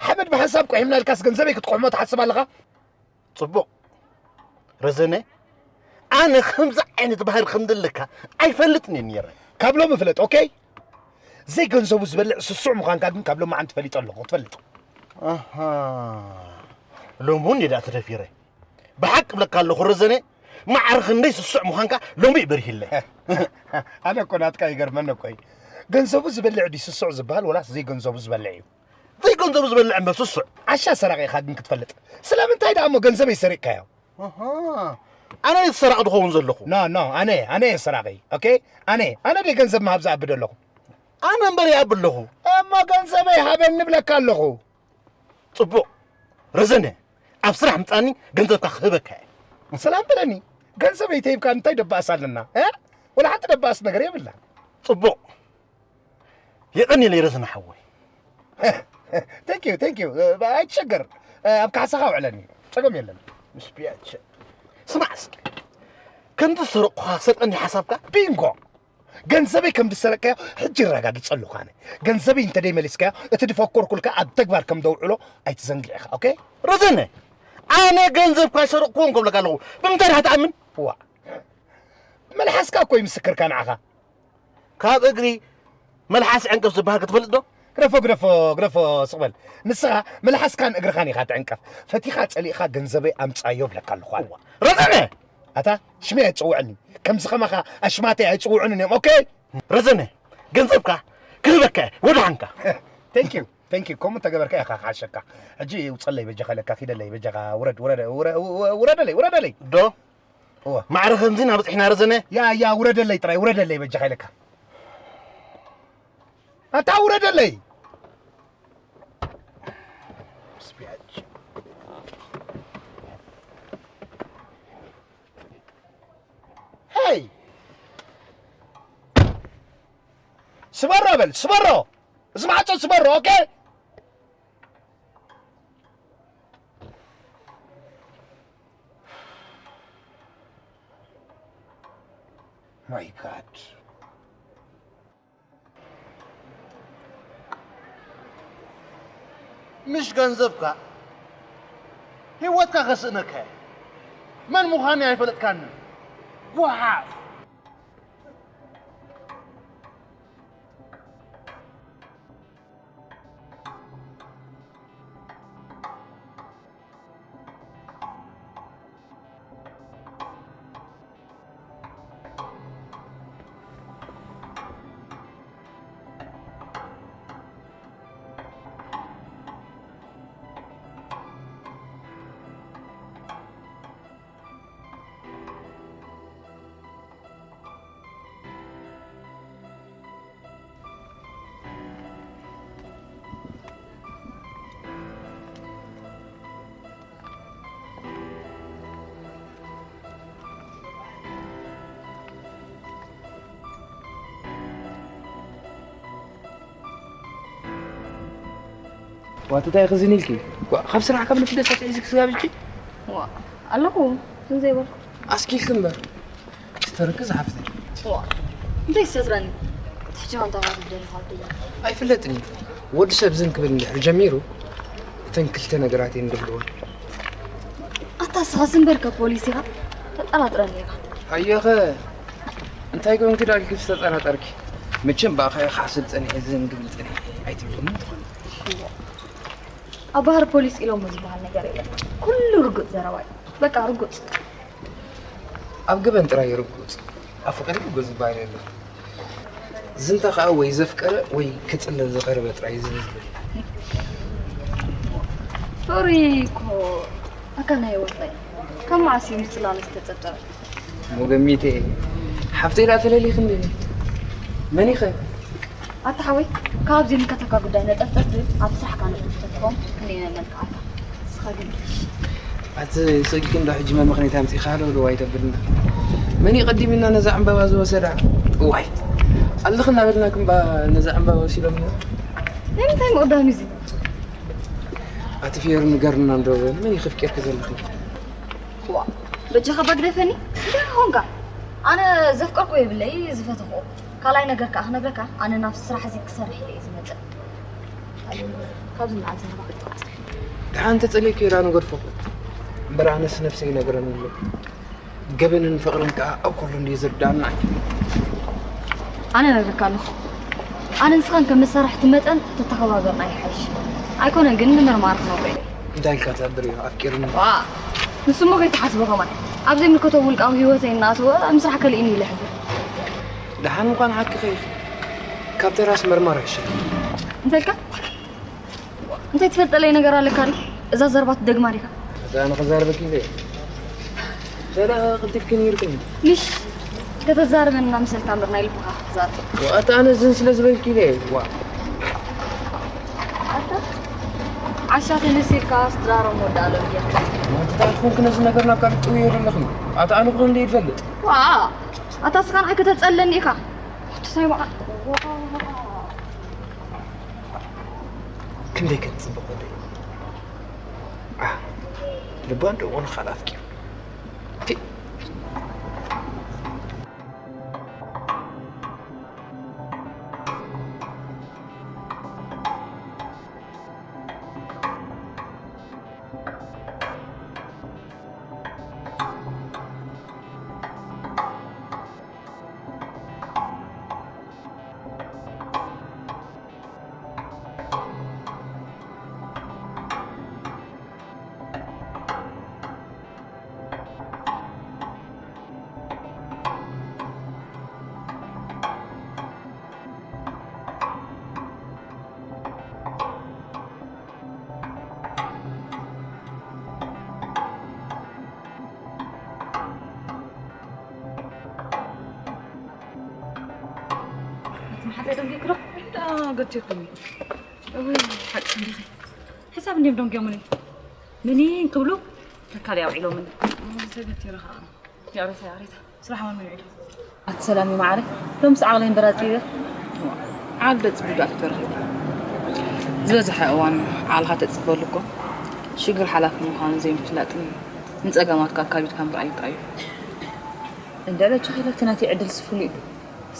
ሓመድ ብሓንሳብ ቁሒምና ኢልካስ ገንዘበይ ክትቁሕሞ ትሓስብ ኣለኻ? ጽቡቕ። ረዘነ፣ ኣነ ከምዚ ዓይነት ባህሪ ከም ዘለካ ኣይፈልጥን እየ ነይረ። ካብ ሎሚ ፍለጥ፣ ኦኬ? ዘይገንዘቡ ዝበልዕ ስሱዕ ምዃንካ ግን ካብ ሎሚ ዓንዲ ፈሊጠ ኣለኹ፣ ክትፈልጥ። ኣሃ። ሎሚ እውን እየ ደኣ ተደፊረ። ብሓቂ እብለካ ኣለኹ ረዘነ፣ ማዕረ ክንደይ ስሱዕ ምዃንካ ሎሚ እዩ በሪህለይ። ኣነ እኮ ናትካ ይገርመኒ እኮ እዩ። ገንዘቡ ዝበልዕ ድዩ ስሱዕ ዝበሃል ወላስ ዘይገንዘቡ ዝበልዕ እዩ? ዘይገንዘቡ ዝበልዕ እምበር ስሱዕ። ዓሻ ሰራቒ ኢኻ ግን ክትፈልጥ። ስለምንታይ ደኣ እሞ ገንዘበይ ሰሪቕካዮ? ኣሃ። ኣነ እየ ሰራቒ ዝኸውን ዘለኹ። ኖ፣ ኖ፣ ኣነ፣ ኣነ እየ ሰራቒ። ኦኬ? ኣነ፣ ኣነ ድየ ገንዘብ ምሃብ ዝኣቢ ዘለኹ? ኣነ እምበር ይኣቢ ኣለኹ። እሞ ገንዘበይ ሃበኒ እብለካ ኣለኹ። ጽቡቕ። ረዘነ፣ ኣብ ስራሕ ምጻኒ ገንዘብካ ክህበካ እየ። ሰላም በለኒ። ገንዘበይ ተሂብካ እንታይ ደባእስ ኣለና? እ? ወላ ሓንቲ ደባእስ ነገር የብላን። ጽቡቕ። የቐንየለይ ረዘነ ሓወይ። Thank you, thank you. እ፣ ኣይትሸገር። እ፣ ኣብ ካሕሳኻ ውዕለኒ። ጸገም የለን። ምስ ቢያቸ። ስማዕ እስኪ። ከምቲ ዝሰረቕኩኻ ክሰርቀኒ ሓሳብካ? ቢንጎ! ገንዘበይ ከም ዝሰረቅካዮ ሕጂ ኣረጋጊጸ ኣለኹ ኣነ። ገንዘበይ እንተ ደይመሊስካዮ፣ እቲ ዝፈኮርኩልካ ኣብ ተግባር ከም ደውዕሎ ኣይትዘንግዕ ኢኻ፣ ኦኬ? ረዘነ፣ ኣነ ገንዘብካ ኣይሰረቕኩዎን ክብለካ ኣለኹ። ብምንታይ ዲኻ ትኣምን? ዋ። መልሓስካ እኮ እዩ ምስክርካ ንዓኻ። ካብ እግሪ መልሓስ ዕንቅፍ ዝበሃል ክትፈልጥ ዶ? ግደፎ፣ ግደፎ፣ ግደፎ፣ ስቕ በል። ንስኻ መልሓስካን እግርኻን ኢኻ ትዕንቀፍ። ፈቲኻ ጸሊእኻ ገንዘበይ ኣምጻዮ እብለካ ኣለኹ ኣነ። እዋ። ረዘነ! ኣታ ሽመይ ኣይትጽውዐኒ። ከምዚ ከማኻ ኣሽማተይ ኣይጽውዑንን እዮም፣ ኦኬ? ረዘነ፣ ገንዘብካ ክህበካ እየ፣ ወድሓንካ። Thank you፣ thank you። ከምኡ እንተገበርካ ኢኻ ክሓሸካ። ሕጂ ውጸለይ በጃኻ ኢለካ፣ ኪደለይ በጃኻ፣ ውረድ፣ ውረድ፣ ውረ-፣ ውረ-፣ ውረደለይ፣ ውረደለይ። ዶ? እወ። ማዕረ ከምዚ ኢና በጺሕና ረዘነ? ያ፣ ያ፣ ውረደለይ ጥራይ፣ ውረደለይ በጃኻ ኢለካ። ኣታ ውረደለይ። ሄይ! ስበሮ በል፣ ስበሮ! እዚ ማዕጾ ስበሮ፣ ኦኬ? My God. ምሽ ገንዘብካ ህይወትካ ከስእነካ እየ። መን ምዃነይ ኣይፈለጥካንን። ጓሓፍ። ዋትታይ ክዝን ኢልኪ? ዋ፣ ካብ ስራሕ ካብ ንፍደ ሰትዒ ዝክስጋብ እጂ? ዋ፣ ኣለኹ፣ ግን ዘይበልኩ። ኣስኪልኪ እምበር። ስተርክ ዝሓፍተይ። ዋ፣ እንታይ ይሰትረኒ? ትሕጂ ኸንታ ኸ ትደሊ ኸ ትደሊ? ኣይፍለጥን እዩ። ወዲ ሰብ ዝን ክብል እንድሕር ጀሚሩ፣ እተን ክልተ ነገራት እየን ዝብልወን። ኣታ ስኻስ እምበርከ ፖሊስ ኢኻ ተጠራጥረኒ ኢኻ። ኣየኸ እንታይ ኮንኪ ዳልኪ ዝተጠራጠርኪ? መቸም ብኣኻ ኢኻ ሓስብ ጸኒሐ ዝን ግብል ጸኒሐ ኣይትብልኒ ትኾን። ኣብ ባህር ፖሊስ ኢሎሞ ዝበሃል ነገር የለን። ኩሉ ርጉጥ ዘረባ እዩ። በቃ ርጉጥ። ኣብ ገበን ጥራይ ይርጉጽ። ኣብ ፍቕሪ ርጉጽ ዝበሃል የለን። ዝንተ ከኣ ወይ ዘፍቀረ ወይ ክጽለ ዝቐረበ ጥራይ እዩ ዝብል። ፍቕሪ እኮ ኣካል ናይ ህይወትና እዩ። ካብ መዓስ እዩ ምስ ጽላለ ዝተጸብጸበ? ሞገሚቴ ሓፍተይ ዳ ተለሊኽ እንዴ? መን ኢኸ? ኣታ ሓወይ ካብ ዝምልከተካ ጉዳይ ነጠፍጠፍ ብል ኣብ ስራሕካ ነጥፍጠፍኩም ክንደይ ነመልክዓካ። ንስኻ ግን ኪሽ ኣቲ ሰጊት እንዶ ሕጂ መምኽኔት ኣምጺኻ ዶ ዶ ኣይተብልና። መን እዩ ቀዲምና ነዛ ዕምባባ ዝወሰዳ? እዋይ ኣለኽ እናበልና ክንባ ነዛ ዕምባባ ወሲዶምና። ናይ ምንታይ ምቕዳም እዚ? ኣቲ ፊዮሪ ንገርና እንዶ መን እዩ ከፍቂርኪ ዘለኺ? ዋ በጃኻ ባግደፈኒ እንታይ ኾንካ? ኣነ ዘፍቀርኩ የብለይ ዝፈተኹ ካልኣይ ነገር ከዓ ክነግረካ ኣነ ናብ ስራሕ እዚ ክሰርሕ ኢለ እየ ዝመፅእ። ካብዚ ንዓል ዘረባ ክትቆፅል ደሓን ተጸሊእኪ ዳ ንገድፎ እምበር ኣነስ ነብሰይ ይነግረኒ ኣሎ። ገበንን ፍቕርን ከዓ ኣብ ኩሉ እንድዩ ዝርዳእና። ኣነ ነግረካ ኣለኹ ኣነ ንስኻን ከም መሳርሕቲ መጠን ተተኸባበርና ይሓይሽ። ኣይኮነን ግን ንምርማር ክነብሮ እዩ። እንታይ ኢልካ ትሕብር እዩ ኣፍቂርኒ? ዋ ንሱ እሞ ከይትሓስቦ ከማን ኣብ ዘይምልከቶ ውልቃዊ ህይወተይ እናኣተወ ምስራሕ ከልእኒ ኢለ ሕብር። ደሓን ምዃን ሓቅኺ ኢኺ። ካብ ተራስ መርማር ይሕሸኒ። እንታይ ኢልካ? እንታይ ትፈልጠለይ ነገር ኣለካ ድዩ? እዛ ዘረባ ትደግማ ዲኻ? እዛ ኣነ ክዛረበኪ ኢለ እየ። ሰላ ቀልጢፍኪ ነይርክን። ምሽ ከተዛርበና ምሰልካ እምበር ናይ ልብኻ ክትዛረብ። ዋእታ ኣነ ዝን ስለ ዝበልኪ ኢለ እየ። ዋ ኣታ ዓሻ ተመሲልካ ስድራሮም ወዳእሎም እያ። ዋንታ እንታይ ኮንክ ነዚ ነገር ናብ ካልእ ጥውዮ ዘለኽን? ኣታ ኣነ ክኾን እንደ ይፈልጥ። ዋ ኣታ ስኻ ንዓይ ከተጸለኒ ኢኻ። ኣታ ሳይ በቃ ክንደይ ክትጽብቕ ወደይ። ልባ እንዶ ኾነ ካልእ ኣፍቂሩ። መሓዘይ ደንጊክሮ? እንዳ ገቲርኩኒ። እውይ፣ ሓቂ እንዲኺ። ሕሳብ እንዲም ደንጊዮምኒ። ምኒን ክብሉ ተካል ያውዒሎምኒ። ተገቲሩ ኸዓ። ያዕረታ፣ ያዕረታ። ስራሕ ማን መን ዒሉ? ኣቲ ሰላም እዩ መዓረይ። ሎምስ ዓቕለይ እምበር ኣጽቢበ። ዓል ደጽቢ ዶ ኣይተረኺቡ? ዝበዝሐ እዋን ዓልኻ ተጽበሉ እኮ። ሽግር ሓላፊ ምዃኑ ዘይምፍላጥን ንጸገማትካ ኣካቢድካ ምርኣይ ጥራይ እዩ። እንድዒ በጃኺ ኢለኪ ናተይ ዕድልሲ ፍሉይ እዩ።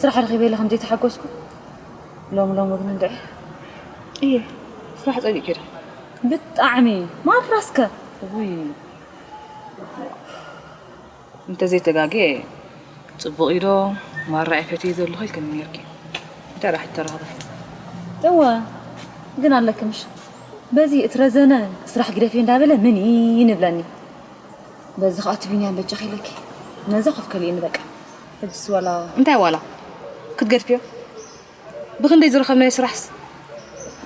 ስራሕ ረኺበ ኢለ ከምዘይተሓጎስኩ ሎም ሎም ግን እንድዒ። እየ ስራሕ ጸሊእኪ ዶ? ብጣዕሚ ማራ እስከ ውይ እንተዘይተጋግየ ጽቡቕ እዩ ዶ ማራ እየ ፈትየ ዘለኹ ኢልክኒ ነይርኪ። እንታይ ደኣ ሕጂ ተረኽበ? እወ ግን ኣለኪ ምሽ በዚ እቲ ረዘነ ስራሕ ግደፊ እንዳበለ ምን ይንብለኒ። በዚ ኸኣ እቲ ቢንያም በጃኺ ኢለኪ ነዛ ኮፍ ከልእኒ በቃ። ሕጅስ ዋላ እንታይ ዋላ ክትገድፍዮ? ብኽንደይ ዝረኸብናዮ ስራሕስ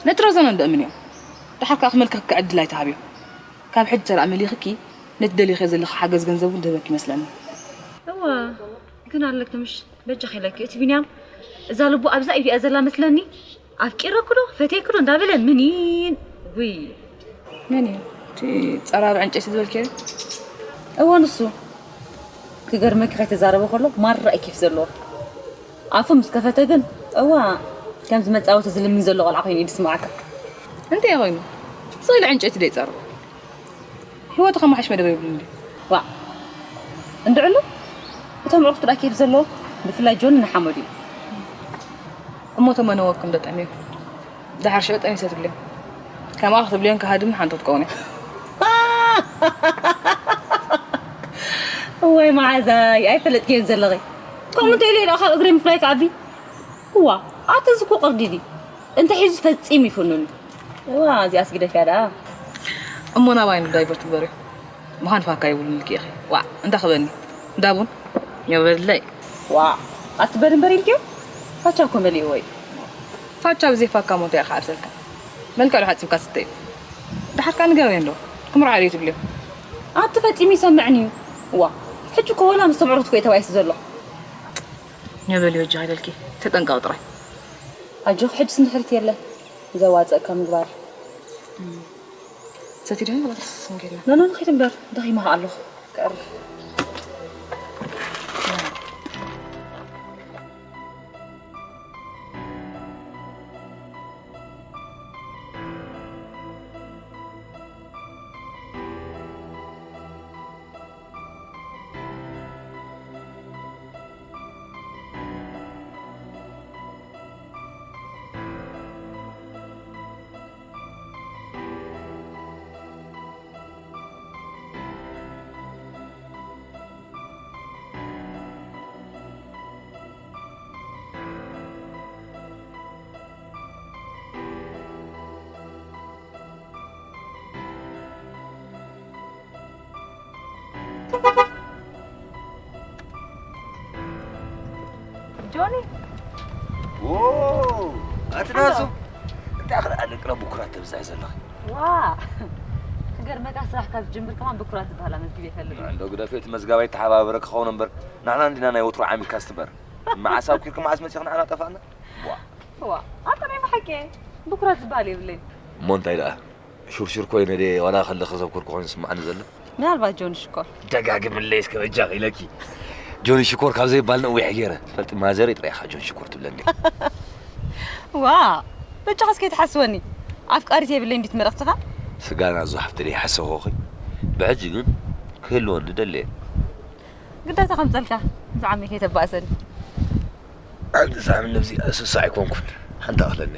ነቲ ረዘነ እንዶ እምንዮ። ደሓር ከኣ ክመልከኪ ዕድል ኣይትሃብዮ። ካብ ሕጂ ተደኣ መሊኽኪ ነቲ ደሊኽዮ ዘለኺ ሓገዝ ገንዘብ እውን ድህበኪ ይመስለኒ። እወ ግን ኣለኪ ምሽ በጃኺ ኢለኪ እቲ ቢንያም እዛ ልቡ ኣብዛ ኢድ እያ ዘላ መስለኒ። ኣፍቂረኩ ዶ ፈትየኩ ዶ እንዳበለ ምኒን ውይ መን እዩ እቲ ጸራቢ ዕንጨይቲ ዝበልክዮ? እወ ንሱ ክገርመኪ ከይተዛረበ ከሎ ማራ እዩ ኬፍ ዘለዎ ኣፉ ምስ ከፈተ ግን እዋ ከምዚ መጻወቲ ዝልምን ዘሎ ቆልዓ ኮይኑ እዩ ዝስምዓካ እንታይ ኮይኑ ስቕ ኢሉ ዕንጨይቲ ዶ ይጸርቦ ህይወቱ ከመሓሽ መደብ የብሉን ድዩ? ዋእ እንድዕሉ እቶም ዕሩኽቲ ደኣ ኬፍ ዘለዎ ብፍላይ ጆኒ ንሓመዱ እዩ። እሞ ተመነወኩም ዶ ጠምዮም ደሓር ሽዑ ጠኒሰ ትብልዮም። ከምኣ ክትብልዮን ክሃድምን ሓንቲ ክትከውን እያ። እዋይ መዓዛይ፣ ኣይፈለጥክዮን ዘለኺ። ከምኡ እንተኢለ ኢለ ካብ እግሪ ምፍላይ ክዓቢ። እዋ፣ ኣቲ እዚ እኮ ቅርዲ ድዩ? እንተ ሒዙ ፈጺሙ ይፍኑኒ። እዋ፣ እዚኣስ ግደፍያ ደኣ። እሞ ናባይ ንዳይቨርት ግበርዮ። ምዃን ፋካ ይብሉልኪ ኢኺ። ዋዕ፣ እንዳ ክበኒ። እንዳ ቡን። ኘው በለይ። ዋዕ፣ ኣቲ በል እምበር ኢልክዮ? ፋቻ እኮ መሊእዎ እዩ። ፋቻ ብዘይ ፋካ ሞንታይ ኢኻ ዓርሰልካ? መልክዕ ዶ ሓጺብካ ስተዩ? ደሓር ከኣ ንገረኒ ዶ? ክምርዖ ድዩ ትብልዮ? ኣቲ ፈጺሙ ይሰምዕኒ እዩ። ዋ፣ ሕጂ እኮ ወላ ምስ ተምዕሩት እኮ እዩ ተባኢሱ ዘሎ። ኘው በሊ በጃኺ ኢለልኪ፣ ተጠንቀቒ ጥራይ። ኣጆኺ ሕጅስ ንድሕሪት የለ። ዘዋጸእካ ምግባር። ሰቲ ዶ ወላስ ንጌና? ኖ፣ ኖ፣ ንኸይድ እምበር፣ ደኺመ ከኣ ኣለኹ። ቀርብ። ጆኒ። ዎ፣ ኣቲ ናሱ፣ እንታይ ክልኣልቅረ ብኩራት ተብዛይ ዘለኺ? ዋ፣ ክገርመካ ስራሕ ካብ ዝጅምር ከማን ብኩራት ዝበሃል ኣመዝጊበ ይፈልጥ። እንዶ ግደፊ፣ እቲ መዝጋባይ ተሓባበረ ክኸውን እምበር፣ ንሕና እንዲና ናይ ወትሩ ዓሚልካ ስትበር። መዓስ ኣብኪርኪ መዓስ መጺኺ ንዓና ጠፋእና? ዋ። ዋ፣ ኣታ ናይ ብሓቂ ብኩራት ዝበሃል የብለይን። እሞ እንታይ ደኣ? ሹርሹር ኮይነ ድየ ዋላ ከለኺ ዘብኩርኩ ኮይኑ ዝስምዓኒ ዘሎ? ምናልባት ጆን ሽኮር። ደጋግምለይ እስከ በጃኺ ኢለኪ። ጆን ሽኮር ካብ ዘይባል ነዊሕ ገይረ። ትፈልጢ ማዘረይ ጥራይ ኢኻ ጆን ሽኮር ትብለኒ። ዋ፣ በጃኻ እስከ ትሓስወኒ። ኣፍቃሪት የብለይ እንዲት መልእኽትኻ? ስጋና ዙ ሓፍቲ ደይ ሓሰኾኺ። ብሕጂ ግን ክህልወኒ ደለየ። ግዳታ ከምጸልካ ዝዓመይ ከይተባእሰኒ። ሓንቲ ሳምን ነብዚ ስሳ ኣይኮንኩን። ሓንቲ ኣኽለኒ።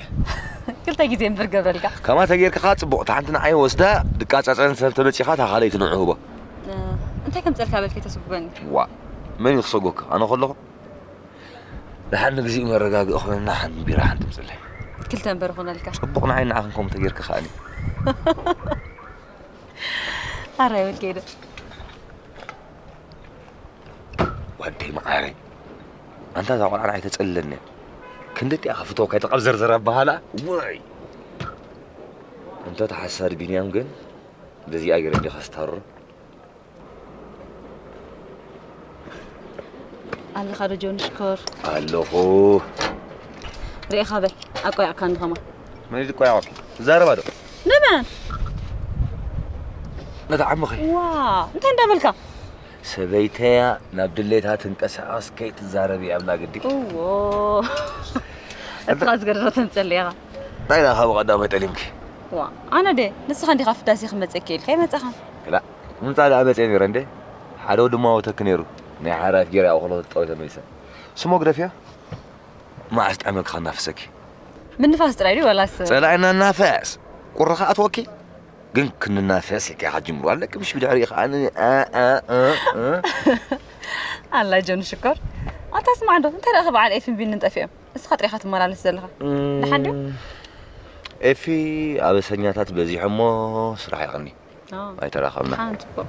ክልተ ግዜ እምበር ገብረልካ። ከማ ተጌርካ ከዓ ጽቡቕ። እታ ሓንቲ ንዓይ ወስዳ ድቃጻጸን ሰብ ተመጺኻ እታ ካልኣይቲ ንዑ ህቦ። እ፣ እንታይ ከምጸልካ በል ከይተስጉበኒ። ዋ፣ መን እዩ ክሰጎካ? ኣነ ከለኹ? ደሓን ንግዚኡ መረጋግኢ ኾነና ሓንቲ ቢራ ሓንቲ ምጽለይ። ክልተ እምበር ኾነልካ። ጽቡቕ ንዓይ ንዓኽን ከምኡ ተጌርካ ከኣኒ። ኣረ ይብል ከይደ። ዋደይ መዓረይ፣ ኣንታ እዛ ቆልዓ ንዓይ ተጸልለኒ እያ። ክንደይ እያ ክፍተወካ፣ ኣይተቐብዘርዘር ኣበሃላ። ወይ! እንተ ተሓሳድ ቢንያም ግን በዚኣ ገይረ እንዲኻ ስታሮ። ኣለኻ ዶ ጆን ሽኮር? ኣለኹ። ርኢኻ በል፣ ኣቆያዕካኒ ከማን። መን እዩ ዝቆያወኪ? ትዛረባ ዶ? ንመን? ነታ ዓምኺ። ዋ፣ እንታይ እንዳበልካ? ሰበይተያ ናብ ድሌታ ትንቀሳቐስ ከይትዛረብ እያ ኣብላ ግዲ። እዎ። እስኻ ዝገደረ ተምጸለ ኢኻ። እንታይ ደኣ ካብ ቀዳማይ ጠሊምኪ? ዋ፣ ኣነ ደ ንስኻ እንዲኻ ፍዳሴ ክመጸኪ ኢልካ ይመጸኻ። ክላ፣ ምምጻእ ደኣ መጸ ነይረ እንደ። ሓደ ወዲ ማወተኪ ነይሩ። ናይ ሓራፍ ጌራ ኣውክሎ ተጠወተ መሊሰ። ስሞ ግደፍያ። መዓስ ጠመካ እናፈሰኪ? ምንፋስ ጥራይ ድዩ ወላስ? ጸላኢና እናፈስ። ቁሪ ከኣ ትወኪ? ግን ክንናፈስ ኢልካ ኢኻ ጅምሩ ኣለኪ፣ ምሽ ብድሕሪ ኢኻ ኣነ፣ ኣ፣ ኣ፣ እ፣ እ። ኣላ ጆን ሽኮር። ኣታ ስማዕ እንዶ፣ እንታይ ደኣ በዓል ኤፍን ቢንን ጠፊኦም? ንስኻ ጥራይ ኢኻ ትመላለስ ዘለኻ። እም፣ ደሓን ድዩ? ኤፊ ኣበሰኛታት በዚሖሞ ስራሕ ይቐኒ። ኣዎ። ኣይተራኸብና። ደሓን ጽቡቕ።